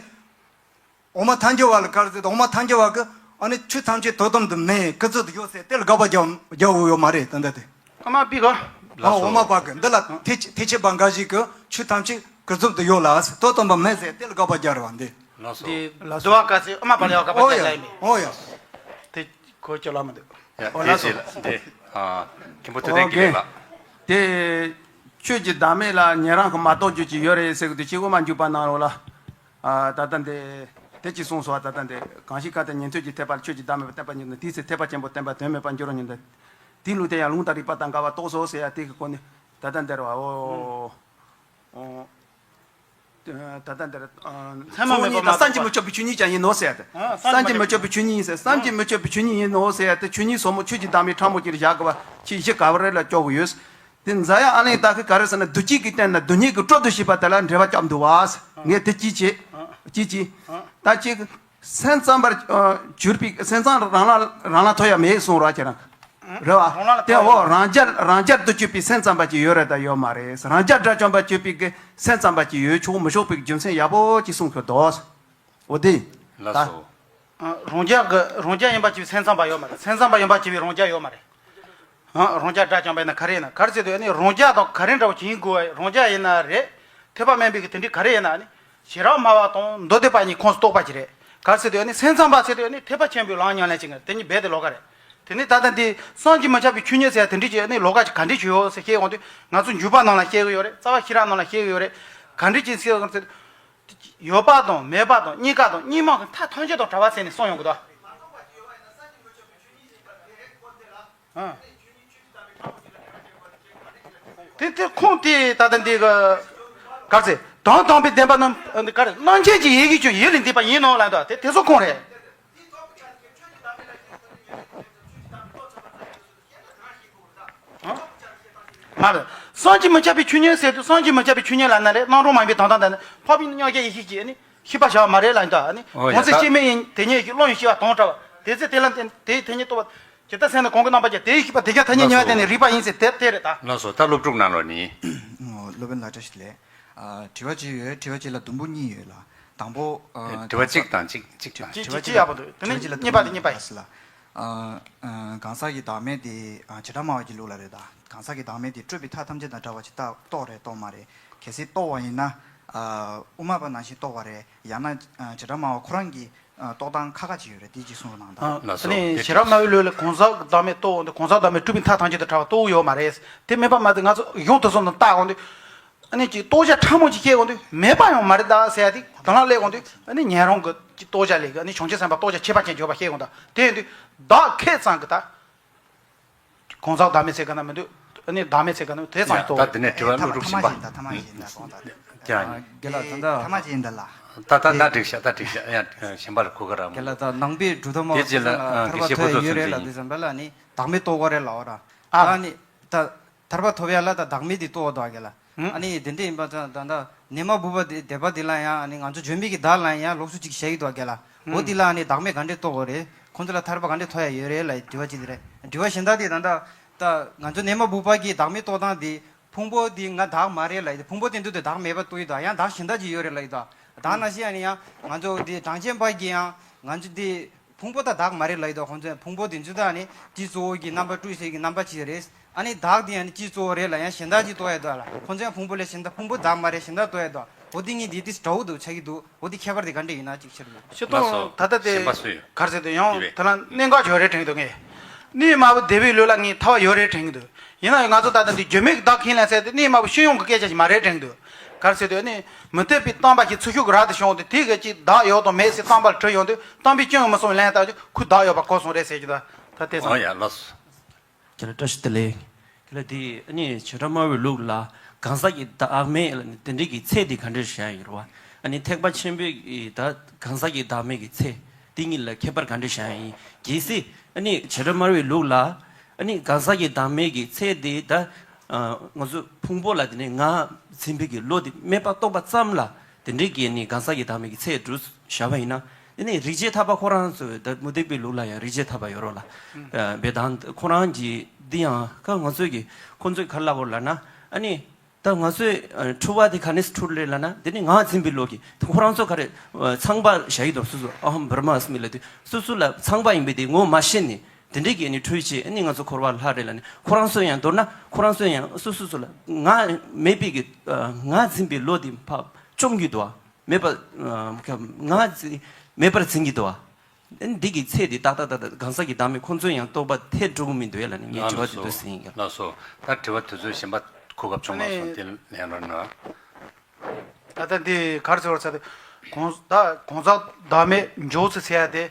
འོག་མ་ཐལ་འགྱུར་བ་ལ་ག་རེ་ཟེར། འོག་མ་ཐལ་འགྱུར་བ་གི་ཨ་ནི་ཆོས་ཐམས་ཅད་དོན་དམ་དུ་མེད་ཀུན་རྫོབ་ཏུ་ཡོད་ཟེར་དེ་ལ་དགག་པ་རྒྱག་རྒྱག་འོས་ཡོད་མ་རེད་ད་ལྟ་དེ། ཨ་མ་པི་གོ། ལགས་སོ། འོག་མ་པ་གི་འདི་ལ་ཐེག་ཐེག་ཆེན་པ་འགའ་ཞིག་གི་ཆོས་ཐམས་ཅད་ཀུན་རྫོབ་ཏུ་ཡོད་ལ་ཟེར་དོན་དམ་པ་མེད་ཟེར་དེ་ལ་དགག་པ་རྒྱག་རེད་བ་འདི། ལགས་སོ། འདི་ལ་དུ་བ་ག་ཚོད་ཨ་མ་པ་ལ་ཡང་དགག་པ་ཨོ་རྒྱག་ཡ་ལ་ཡིན་མེད། ཨོ་ཡ། དེ་གོ་ཅོ་ལ་མི་འདུག་ཡ། ཨོ་དེ་ལགས་སོ། རྗེས་ལ་འདི་ཨ་མཁན་པོ་ཐུབ་བསྟན་དགེ་ལེགས་ལགས། དེ་ཆོས་ཀྱི་བདག་མེད་ལ་ཉན་རང་གིས་མ་རྟོགས་རྒྱུ་ཅིག་ཡོད་རེད་ཟེར་གི་འདུག་ཅིག་དབུ་མ་འཇུག་པ་ནང་ལོགས་ལ། ཨ་ད་ལྟ་འདི་དེ་ཅིག་གསུངས་སོང་བ། ད་ལྟ་འདི་གང་ཞིག་གལ་ཏེ་ཉན་ཐོས་ཀྱི་ཐེག་པ་ལ་ཆོས་ཀྱི་བདག་མེད་པ་བསྟན་པར་འགྱུར་ན། དེའི་ཚེ་ཐེག་པ་ཆེན་པོ་བསྟན་པ་དོན་མེད་པར་འགྱུར་རོ་སྙམ་སྟེ། དེའི་ལུགས་དེ་ཡང་ལུང་དང་རིགས་པ་དང་འགལ་བར་རྟོགས་སོ་ཟེར་ཡ་དེ་གི་སྐོར་ནས་ད་ལྟ་འདིར་བ་འོ། འོ། ད་ལྟ་འདིར། ཚད་མ་མེད་པ་མ་གཏོགས་པ། སངས་རྒྱས་མི་སྐྱོབ་པའི་ཆོས་ཉིད་ཀྱང་ཡིན་ནོ་ཟེར་ཏེ། སངས་རྒྱས་མི་སྐྱོབ་པའི་ཆོས་ཉིད་ཡིན་ཟེར། སངས་རྒྱས་མི་སྐྱོབ་པའི་ཆོས་ཉིད་ཡིན་ནོ་ཟེར་ཏེ། ཆོས་ཉིད་ཟབ་མོ་ཆོས་ཀྱི་བདག་མེད་ཕྲ་མོ་གཅིག་ལ་བཞག་དགོས་པ་ཅི་ཞིག་ག་བ་རེ་ལ་སྐྱོབ་དགོས་ཡོད། དེ་མཛའ་ཡང་ཨ་ལན་བཏགས་ཀྱི་ག་རེ་ཟེར་ན། སྡུག་བསྔལ་གྱི་རྟེན་ན་སྡུག་བསྔལ་གྱི་སྲོག་ཏུ་ཤེས་པ་དེ་ལ་འགྲེལ་པ་བརྒྱབ་འདུག་བ། ངས་དེ་གཅིག་བྱེད། གཅིག་བྱེད། ད་གཅིག་སེམས་ཙམ་པར་གྱུར་པའི་སེམས་ཙམ་རང་ལ་རང་ལ་ཐོབ་ཡ་མེད་གསུང་རོགས་ཁྱེད་རང་། རེད་བ། རང་ལ་དེ་འོ་རང་རྒྱལ་རང་རྒྱལ་དུ་གྱུར་པའི་སེམས་ཙམ་པ་ཅིག་ཡོད་རེད་ད་ཡོད་མ་རེད། རང་རྒྱལ་དགྲ་བཅོམ་པ་གྱུར་པའི་གི་སེམས་ཙམ་པ་ཅིག་ཡོད་ཆོག་མི་ཆོག་པའི་རྒྱུ་མཚན་ཡག་པོ་ཅིག་གསུང་གི་འདུག་འོ་དེ། ལགས་སོ། རང་རྒྱལ་གི་རང་རྒྱལ་ཡིན་པ་གྱུར་པའི་སེམས་ཙམ་པ་ཡོད་མ་རེད། སེམས་ཙམ་པ་ཡིན་པ་གྱུར་པའི་རང་རྒྱལ་ཡོད་མ་རེད། ཨ། རང་རྒྱལ་དགྲ་བཅོམ་པ་ཡིན་ན་ག་རེ་ཡིན་ན། ག་རེ་ཟེར་དུས་ཨ་ནི་རང་རྒྱལ་དང་ག་རེ་འདྲ་བོ་ཅིག་ཡིན་དགོས། རང་རྒྱལ་ཡིན་ན་རེད། ཐེག་པ་དམན་པའི་གི་དེ་འདྲའི་ག་རེ་ཡིན་ན་ཨ་ནི་ཞི་རགས་སྨྲ་བ་དང་མདོ་སྡེ་པ་གཉིས་ཁོངས་སུ་གཏོགས་པ་ཅིག་རེད། ག་རེ་ཟེར་དུས་ཨ་ནི་སེམས་ཙམ་པ་ཟེར་དུས་ཨ་ནི་ཐེག་པ་ཆེན་པོའི་ལམ་ཉམས་ལེན་བྱེད་མཁན་དེ་གཉིས་རྦད་དེ་ལོགས་ཀ་རེད། དེ་ནི་ད་ལྟ་འདི་སངས་རྒྱས་མི་ཁྱབ་པའི་ཆོས་ཉིད་ཟེར་ཡ་དེ་འདྲའི་ཅིག་ཨ་ནི་ལོགས་ཀ་ཅིག་ག་འདྲའི་ཅིག་ཡོད་ཟེར་བཤད་ཡོང་དུས། ང་ཚོ་འཇུག་པ་ནང་ལ་བཤད་གི་ཡོད་རེད། རྩ་བ་ཤེས་རབ་ནང་ལ་བཤད་གི་ཡོད་རེད། ག་འདྲའི་ཅིག་ཟེར་ཡོད་ཟེར་དུས། ཡོད་པ་དང་མེད་པ་དང་གཉིས་ཀ་དང་གཉིས་མ་གི་མཐའ་ཐམས་ཅད་དང་བྲལ་བ་ཟེར་ནས་གསུངས་ཡོང་གི་འདུག་ཨ། དེ་དེ་ཁུངས་དེ་ད་ལྟ་འདི་གི་ག་རེ་ཟེར། དོན་དམ་པའི་བདེན་པ་རྣམས་ག་རེ། རྣམ་མཁྱེན་གྱི་ཡིད་ཀྱི་ཆོས་ཡིད་ལས་འདས་པ་ཡིན་ནོ་ལབ་འདུག་དེ་དེ་ཚོ་ཁུངས་རེད། མ་རེད། སངས་རྒྱས་མི་ཁྱབ་པའི་ཆོས་ཉིད་ཟེར་དུས་སངས་རྒྱས་མི་ཁྱབ་པའི་ཆོས་ཉིད་ལབ་ན་རེད། རྣམ་གྲངས་མ་ཡིན་པའི་དོན་དམ་དང་ནི་འཕགས་པའི་མཉམ་གཞག་ཡེ་ཤེས་ཀྱི་ནི་ཤེས་པ་བྱ་བ་མ་རེད་ལབ་འདུག་ཨ་ནི་ཨོ་ཡ་གོང་ཚེ་ད་སྐྱེ་མེད་ཡིན་དེ་ཉིད་ཀྱི་བློ་ཡི་ཤེས་པ་དོན་བྲལ་བ་དེ་ཚེ་དེ་ལ་བརྟེན་དེའི་དེ་ཉིད་རྟོགས་པ་ཇི་ལྟར་སེམས་ནི་གང་གི་རྣམ་པ་ཅན་དེའི་ཤེས་པ་དེ་ཀྱང་ཐ་སྙད་ཉེ་བར་བསྟན་ནས་རིག་པ་ཡིན་ཟེར་དེ་དེ་རེད་ད། ལགས་སོ། ད་སློབ་ཕྲུག་ནང་ལོགས་ནི། ཨོ། སློབ་དཔོན་ལགས་བཀྲ་ཤིས་བདེ་ལེགས། ཨ། དྲི་བ་གཅིག་ཡོད། དྲི་བ་གཅིག་ལ་དུམ་བུ་གཉིས་ཡོད་ལ། དང་པོ། ཨ། དྲི་བ་གཅིག་དང་གཅིག་གཅིག་དང་། གཅིག་གཅིག་གཅིག་ཡག་པོ་འདུག་དེ་ནས་གཉིས་པ་དེ་གཉིས་པ་ཡིན། ཨ། ཨ། གང་ཟག་གི་བདག་མེད་དེ། ཨ། བྱེ་བྲག་སྨྲ་བ་གི་ལུགས་ལ་རེད་ད། གང་ཟག་གི་བདག་མེད་དེ་སྤྲོས་པའི་མཐའ་ཐམས་ཅད་དང་བྲལ་བ་ཅིག་རྟག་རྟོགས་རེད་རྟོགས་མ་རེད། གལ་སྲིད་རྟོགས་པ་ཡིན་ན། ཨ། དབུ་མ་པ་ནང་བཞིན་རྟོགས་པ་རེད། ཡང་ན། ཨ། བྱེ་བྲག་སྨྲ་བ་ཁོ་རང་གི། ཨ། རྟོགས་སྟངས་ཁ་ཁ་ཅིག་ཡོད་རེད། དེ་ཅིག་གསུངས་རོགས་གནང་དང་། ཨ། ལགས་སོ། ཨ་ནི་དེ་བྱེ་བྲག་སྨྲ་བའི་ལུགས་ལ་གང་ཟག་གི་བདག་མེད་རྟོགས་འོང་དུས་གང་ཟག་བདག་མེད་སྤྲོས་པའི་མཐའ་ཐམས་ཅད་དང་བྲལ་བ་རྟོགས་ཡོད་མ་རེད། དེ་མེད་པ་མ་ཟད་ང་ཚོ་གཞུང་དེ་ཚོ་ནང་བལྟ་འོང་དུས། ཨ་ནི་ཅིག་རྟོགས་བྱ་ཕྲ་མོ་ཅིག་བཤད་འོང་དུས་མེད་པ་ཡང་མ་རེད་ད་ཟེར་ཡ་དེ་དང་བླངས་སླེབས་འོང་དུས། ཨ་ནི་ཉན་རང་གི་ཅིག་རྟོགས་བྱ་ལས་ཀྱི་ཨ་ནི་བྱང་ཆུབ་སེམས་དཔའ་རྟོགས་བྱ་ཁྱད་པར་ཅན་འཇོག་པ་བཤད་འོང་ད། དེ་ཡིན་དུས་བདག་ཁེ་ཙམ་གི་ད། གང་ཟག་བདག་མེད་ཟེར་ག་ན་མི་འདུག་ཨ་ནི་བདག་མེད་ཟེར་ག་ན་དེ་ཙམ་ཡང་རྟོགས། ད་དེ་ནས་དྲི་བ་ཨེ། ཐ་མ་སློབ་ཕྲུག་ཐ་མ་གཞན་པ། གཞན་དང་ཐ་མ་གཞན་དང་གང་དང་། ཀྱང་། རྒན་ལགས་ད་ལྟ་ཐ་མ་གཞན་དང་ལ། ད་ད་ད་འགྲིག་ཤག་ད་འགྲིག་ཤག་ཡང་གཞན་པ་ལ་གོ་ག་ར་མ། རྒན་ལགས་ད་ནང་པའི་སྒྲུབ་ཐབས་མ་དེ་རྗེས་ལ་ཐར་པ་དགེ་བཤེས་ཐོབ་ཕུན་ཚོགས་ཡོད་རེད་ལ། ཚུལ་འཛིན། དེ་ཙམ་པ་ལ་ནི་བདག་མེད་རྟོགས་དགོས་རེད་ལ། འོ་ར། ཨ། ད་ནི་ད། ཐར་པ་ཐོབ་ཡ་ལ་ད་བདག་མེད་དེ་རྟོགས་འདུག་ག་ལ། ཨ་ནི་དེ་འདྲ་ཡིན་པ་ཙང་ད་ད་ནད་མ་བུ་པ་དེ་སྡེ་པ་དེ་ལ་ཡང་ཨ་ནི་ང་ཚོ་བརྗོད་མེད་ཀྱི་བདག་ལ་ཡང་ལོགས་སུ་ཅིག་བཤད་ཀྱི་འདུག་ག་ལ། འོ་དེ་ལ་ཨ་ནི་བདག་མེད་ག་འདྲས་རྟོགས་དགོས་རེད། ཁོང་ཚོ་ལ་ཐར་པ་ག་འདྲས་ཐོབ་ཡ་ཡོད་རེད་ལ་དྲི་བ་ཅིག་དེ་རེད། དྲི་བ་གཞན་དག་དེ་ད་ད་ད་ང་ཚོ་ནད་མ་བུ་པ་གི་བདག་མེད་རྟོགས་སྟངས་དེ་ཕུང་པོ་དེ་ང་བདག་མ་རེད་ལ། ཕུང་པོ་དེ་འདུག་དེ་བདག་མེད་པ་རྟོགས་ཀྱི་འདུག་ཡང་བདག་གཞན་དག་ཅིག་ཡོད་རེད་ལ་ཡིན་ད། བདག་ནང་བཞིན་ཨ་ནི་ཡང་ང་ཚོ་དེ་གྲངས་ཅན་པ་གི་ཡང་ང་ཚོ་དེ། ཕུང་པོ་དང་བདག་མ་རེད་ལབ་ཡོད་དོ། ཁོང་ཚོས་ཕུང་པོ་དེ་ཚོ་དང་ནི་སྤྱི་གཙོ་བོ་གི་རྣམ་པ་སྤྲུལ་སའི་གི་རྣམ་པ་ཅིག་རེད། ཨ་ནི་བདག་དེ་ཡང་ནི་སྤྱི་གཙོ་བོ་རེད་ལ་ཡང་གཞན་དག་ཅིག་རྟོགས་ཡོད་དོ་ལ། ཁོང་ཚོས་ཕུང་པོ་ལས་གཞན་དག་ཕུང་པོ་བདག་མ་རེད་གཞན་དག་རྟོགས་ཡོད་དོ། འོ་དེ་གཉིས་དེ་དེ་འདྲ་བོ་འདུག་ཆགས་ཀྱི་འདུག་འོ་དེ་ཁྱད་པར་དེ་ག་འདྲ་ཡིན་ན་ཅིག་ཕྱིར་མི། སྤྱི་ལགས་སོ། གཏོང་ད་ལྟ་དེ་གཞན་པ་སུ་ཡོད། གར་ཟེར་དུས་ཡང་དེ་ལ་གནད་འགག་ཅིག་ཡོད་རེད་དྲན་གྱི་འདུག་ངས། གནས་མ་བུ་སྡེ་པའི་ལུགས་ལ་ངས་ཐར་པ་ཡོད་རེད་དྲན་གྱི་འདུག་ཡིན་ན་ཡང་ང་ཚོ་ད་ལྟ་འདི་བརྗོད་མེད་ཀྱི་བདག་ཁས་ལེན་ཟེར་དེ་གནས་མ་བུ་སྤྱི་ཡོངས་ཀྱི་སྐད་ཆ་ཞིག་མ་རེད་དྲན་གྱི་འདུག་གར་ཟེར་དུས་ནི་མུ་སྟེགས་པའི་བསྟན་པ་ཞིག་ཚུར་ཤུགས་ཀྱིས་རབ་ཏུ་བྱུང་སྟེ་དེ་ག་ཅིག་བདག་ཡོད་དང་མེད་ཟེར་བསྟན་པ་ལ་དྲི་ཡོང་དུས་བསྟན་པའི་སྤྱི་ཡོངས་མི་གསུང་ལན་བཏབ་ཀྱི་ཁོས་བདག་ཡོད་པ་གོ་སོང་རེད་ཟེར་གྱི་འདུག་ད་དེ་ཙམ། ཨོ་ཡ་ལགས་སོ། ཁྱེད་ལ་བཀྲ་ཤིས་བདེ་ལེགས། ཁྱེད་ལ་དེ་ཨ་ནི་བྱེ་བྲག་སྨྲ་བའི་ལུགས་ལ་གང་ཟག་གི་བདག་མེད་ལ་ནི་དེ་འདྲའི་གི་ཚད་དེ་ག་འདྲ་བཞག་ཡོད་རེད་བ། ཨ་ནི་ཐེག་པ་ཆེན་པོའི་གི་ད་གང་ཟག་གི་བདག་མེད་ཀྱི་ཚད་དེ་གཉིས་ལ་ཁྱད་པར་ག་འདྲ་བཞག་ཡིན། གལ་སྲིད་ཨ་ནི་བྱེ་བྲག་སྨྲ་བའི་ལུགས་ལ་ཨ་ནི་གང་ཟག་གི་བདག་མེད་ཀྱི་ཚད་དེ་ད་ང་ཚོ་ཕུང་པོ་ལ་དེ་ནས་ང་འཛིན་པའི་གི་བློ་དེ་མེད་པ་རྟོགས་པ་ཙམ་ལ་དེ་འདྲའི་གི་ཨ་ནི་གང་ཟག་གི་བདག་མེད་ཀྱི་ཚད་དུ་བཞག་པ་ཡིན་ན། དེ་ནས་རིགས་བརྒྱའི་ཐར་པ་ཁོ་རང་ཚོས་ད་མུ་སྟེགས་པའི་ལུགས་ལ་ཡང་རིགས་བརྒྱའི་ཐར་པ་ཡོད་རོགས་ལ། ཨ། བེ་དཱན་ཁོ་རང་གི་འདི་ཡང་ཁ་ང་ཚོས་ཀྱི་ཁོ་ཚོས་ག་རེ་ལབ་པ་རེད་ལབ་ན། ཨ་ནི་ད་ང་ཚོས་ཨ་འཁྲུལ་པ་དེ་ག་ནས་འཁྲུལ་རེད་ལབ་ན། དེ་ནི་ང་འཛིན་པའི་བློ་གིས་ཁོ་རང་ཚོ་ག་རེ་ཨ་ཚངས་པ་བཞག་གི་འདུག་སོ་སོ་ཨ་ཧམ་བྷྲ་མ་ཨསྨི་ལབ་དུས་སོ་སོ་ལ་ཚངས་པ་ཡིན་པའི་དེ་ངོ་མ་ཤེས་ནས་དེ་འདྲའི་གི་ཨ་ནི་འཁྲུལ་བྱེད། ཨ་ནི་ང་ཚོ་འཁོར་བ་ལྷ་རེད་ལབ་ནས་ཁོ་རང་ཚོ་ཡང་མདོར་ན་ཁོ་རང་ཚོ་ཡང་སོ་སོ་སོ་ལ་ང་མེད་པའི་གི་ཨ་ང་འཛིན་པའི་བློ་དེ་ཕར་བཅོམ་གྱི་འདུག་བ། མེད་པ། ཨ་ང་འཛིན་མེད་པར་འཛིན་གྱི་འདུག་བ། འདི་གི་ཚད་དེ་ཏག་ཏག་ཏག་ཏག་གང་ཟག་གི་བདག་མེད་ཁོང་ཚོས་ཡང་རྟོགས་པ་ཐེབས་འགྲོ་གི་མི་འདུག་ཡ་ལ་ནི་ངས་དྲི་བ་དེ་ལགས་འདུག་ཟིན་ཡིན་ཀྱང་། ལགས་སོ། ད་དྲི་བ་དེ་ཚོ་གཞན་པ་གོ་སྐབས་བྱུང་མ་སོང་། དེ་ལན་རོགས་གནང་། ད་ལྟ་འདི་ག་རེ་ཟེར་བ་ཟེར་ཏེ་གང་ད་གང་ཟག་བདག་མེད་འཇོག་ཚུལ་ཟེར་ཡ་དེ་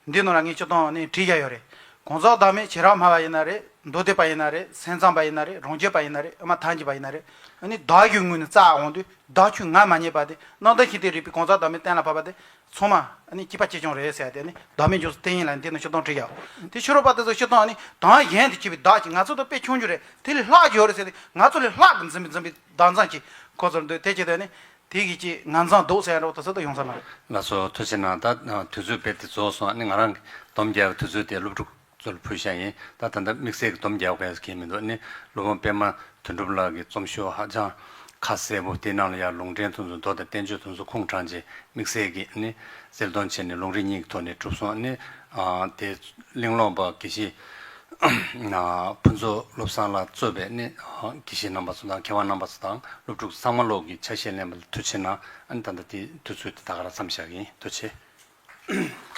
འདི་ནང་ལ་ངས་སྤྱིར་བཏང་ནས་བྲིས་བཞག་ཡོད་རེད། གང་ཟག་བདག་མེད་བྱེ་བྲག་སྨྲ་བ་ཡིན་ན་རེད། མདོ་སྡེ་པ་ཡིན་ན་རེད། སེམས་ཙམ་པ་ཡིན་ན་རེད། རང་རྒྱུད་པ་ཡིན་ན་རེད། ཨ་མ་ཐལ་འགྱུར་པ་ཡིན་ན་རེད། ཨ་ནི་བདག་གི་ངོས་ནས་རྩ་འོང་དུས་བདག་ཆོས་ང་མ་རྙེད་པ་དེ་རྣམ་དག་ཤིང་རྟས་རིག་པའི་གང་ཟག་བདག་མེད་གཏན་ལ་ཕབ་པ་དེ་ཚང་མ་ཨ་ནི་སྐྱིད་པ་ཅི་བྱུང་རེད་ཟེར་ཏེ། ཨ་ནི་བདག་མེད་འཇོག་སའི་སྟེང་ཡིན་ལ་འདི་ནི་སྤྱིར་བཏང་བྲིས་ཡོད། དེ་ཕྱི་རོལ་པ་དེ་ཚོ་སྤྱིར་བཏང་ཨ་ནི་དོན་གཞན་དུ་སྐྱེས་པའི་བདག་ཅིག་ང་ཚོ་དང་དཔེ་ཆུང་ཆུང་རེད། དེ་ལས་ལྷག་ཡོད་རེད་ཟེར་ཏེ། ང་ཚོ་ལས་ལྷག་གི་འཛིན་པའི་འཛིན་པའི་བདག་འཛིན་གྱི་ཁོ་ཚོར་འདུག་དེ་བྱས་ཏེ་ཨ་ནི་དེ་གི་ཅིག་ང་འཛིན་སྡུག་ཟེར་ཡ་འདྲ་བོ་དེ་ཚོ་ད་ཡོང་ས་མ་རེད། ལགས་སོ། ཐུགས་རྗེ་གནང་། ད་དུས་ཚོད་རྦད་དེ་རྫོགས་སོང་། ཨ་ནི་ང་རང་གི་སྡོམ་རྒྱག་པའི་དུས་ཚོད་དེ་སློབ་ཕྲུག་ཚོར་ཕུལ་བཞག་ཡིན། ད་ད་ལྟ་དམིགས་བསལ་གྱི་སྡོམ་རྒྱག་དགོས་ཀྱི་མི་འདུག་ཨ་ནི་སློབ་དཔོན་པད་མ་དོན་གྲུབ་ལགས་ཀྱི་རྩོམ་ཤོག་ཧ་ཅང་ཁ་གསལ་པོ། དེའི་ནང་ལ་ཡང་ལུང་འདྲེན་དེ་ཚོ། མདོ་དང་བསྟན་བཅོས་དེ་ཚོ་ཁུངས་དྲངས་བྱས་དམིགས་བསལ་གྱི་ཨ་ནི་གསལ་སྟོན་བྱས་ནས་ལུང་རིགས་གཉིས་ཀྱི་ཐོག་ནས་གྲུབ་སོང་། ཨ་ནི་ཨ་དེ་གླེང་སློང་པ་དགེ་བཤེས་ཕུན་ཚོགས་བློ་བཟང་ལགས་གཙོས་པའི་ཨ་ནི་དགེ་བཤེས་རྣམ་པ་ཚོ་དང་མཁས་དབང་རྣམ་པ་ཚོ་དང་སློབ་ཕྲུག་ཚང་མ་ལོག་གི་ཆ་ཤས་ལེན་པ་ལ་ཐུགས་རྗེ་གནང་། ཨ་ནི་ད་ལྟ་དེ་དུས་ཚོད་དེ་ད་ག་རང་མཚམས་བཞག་གི་ཡིན། ཐུགས་རྗེ་ཆེ།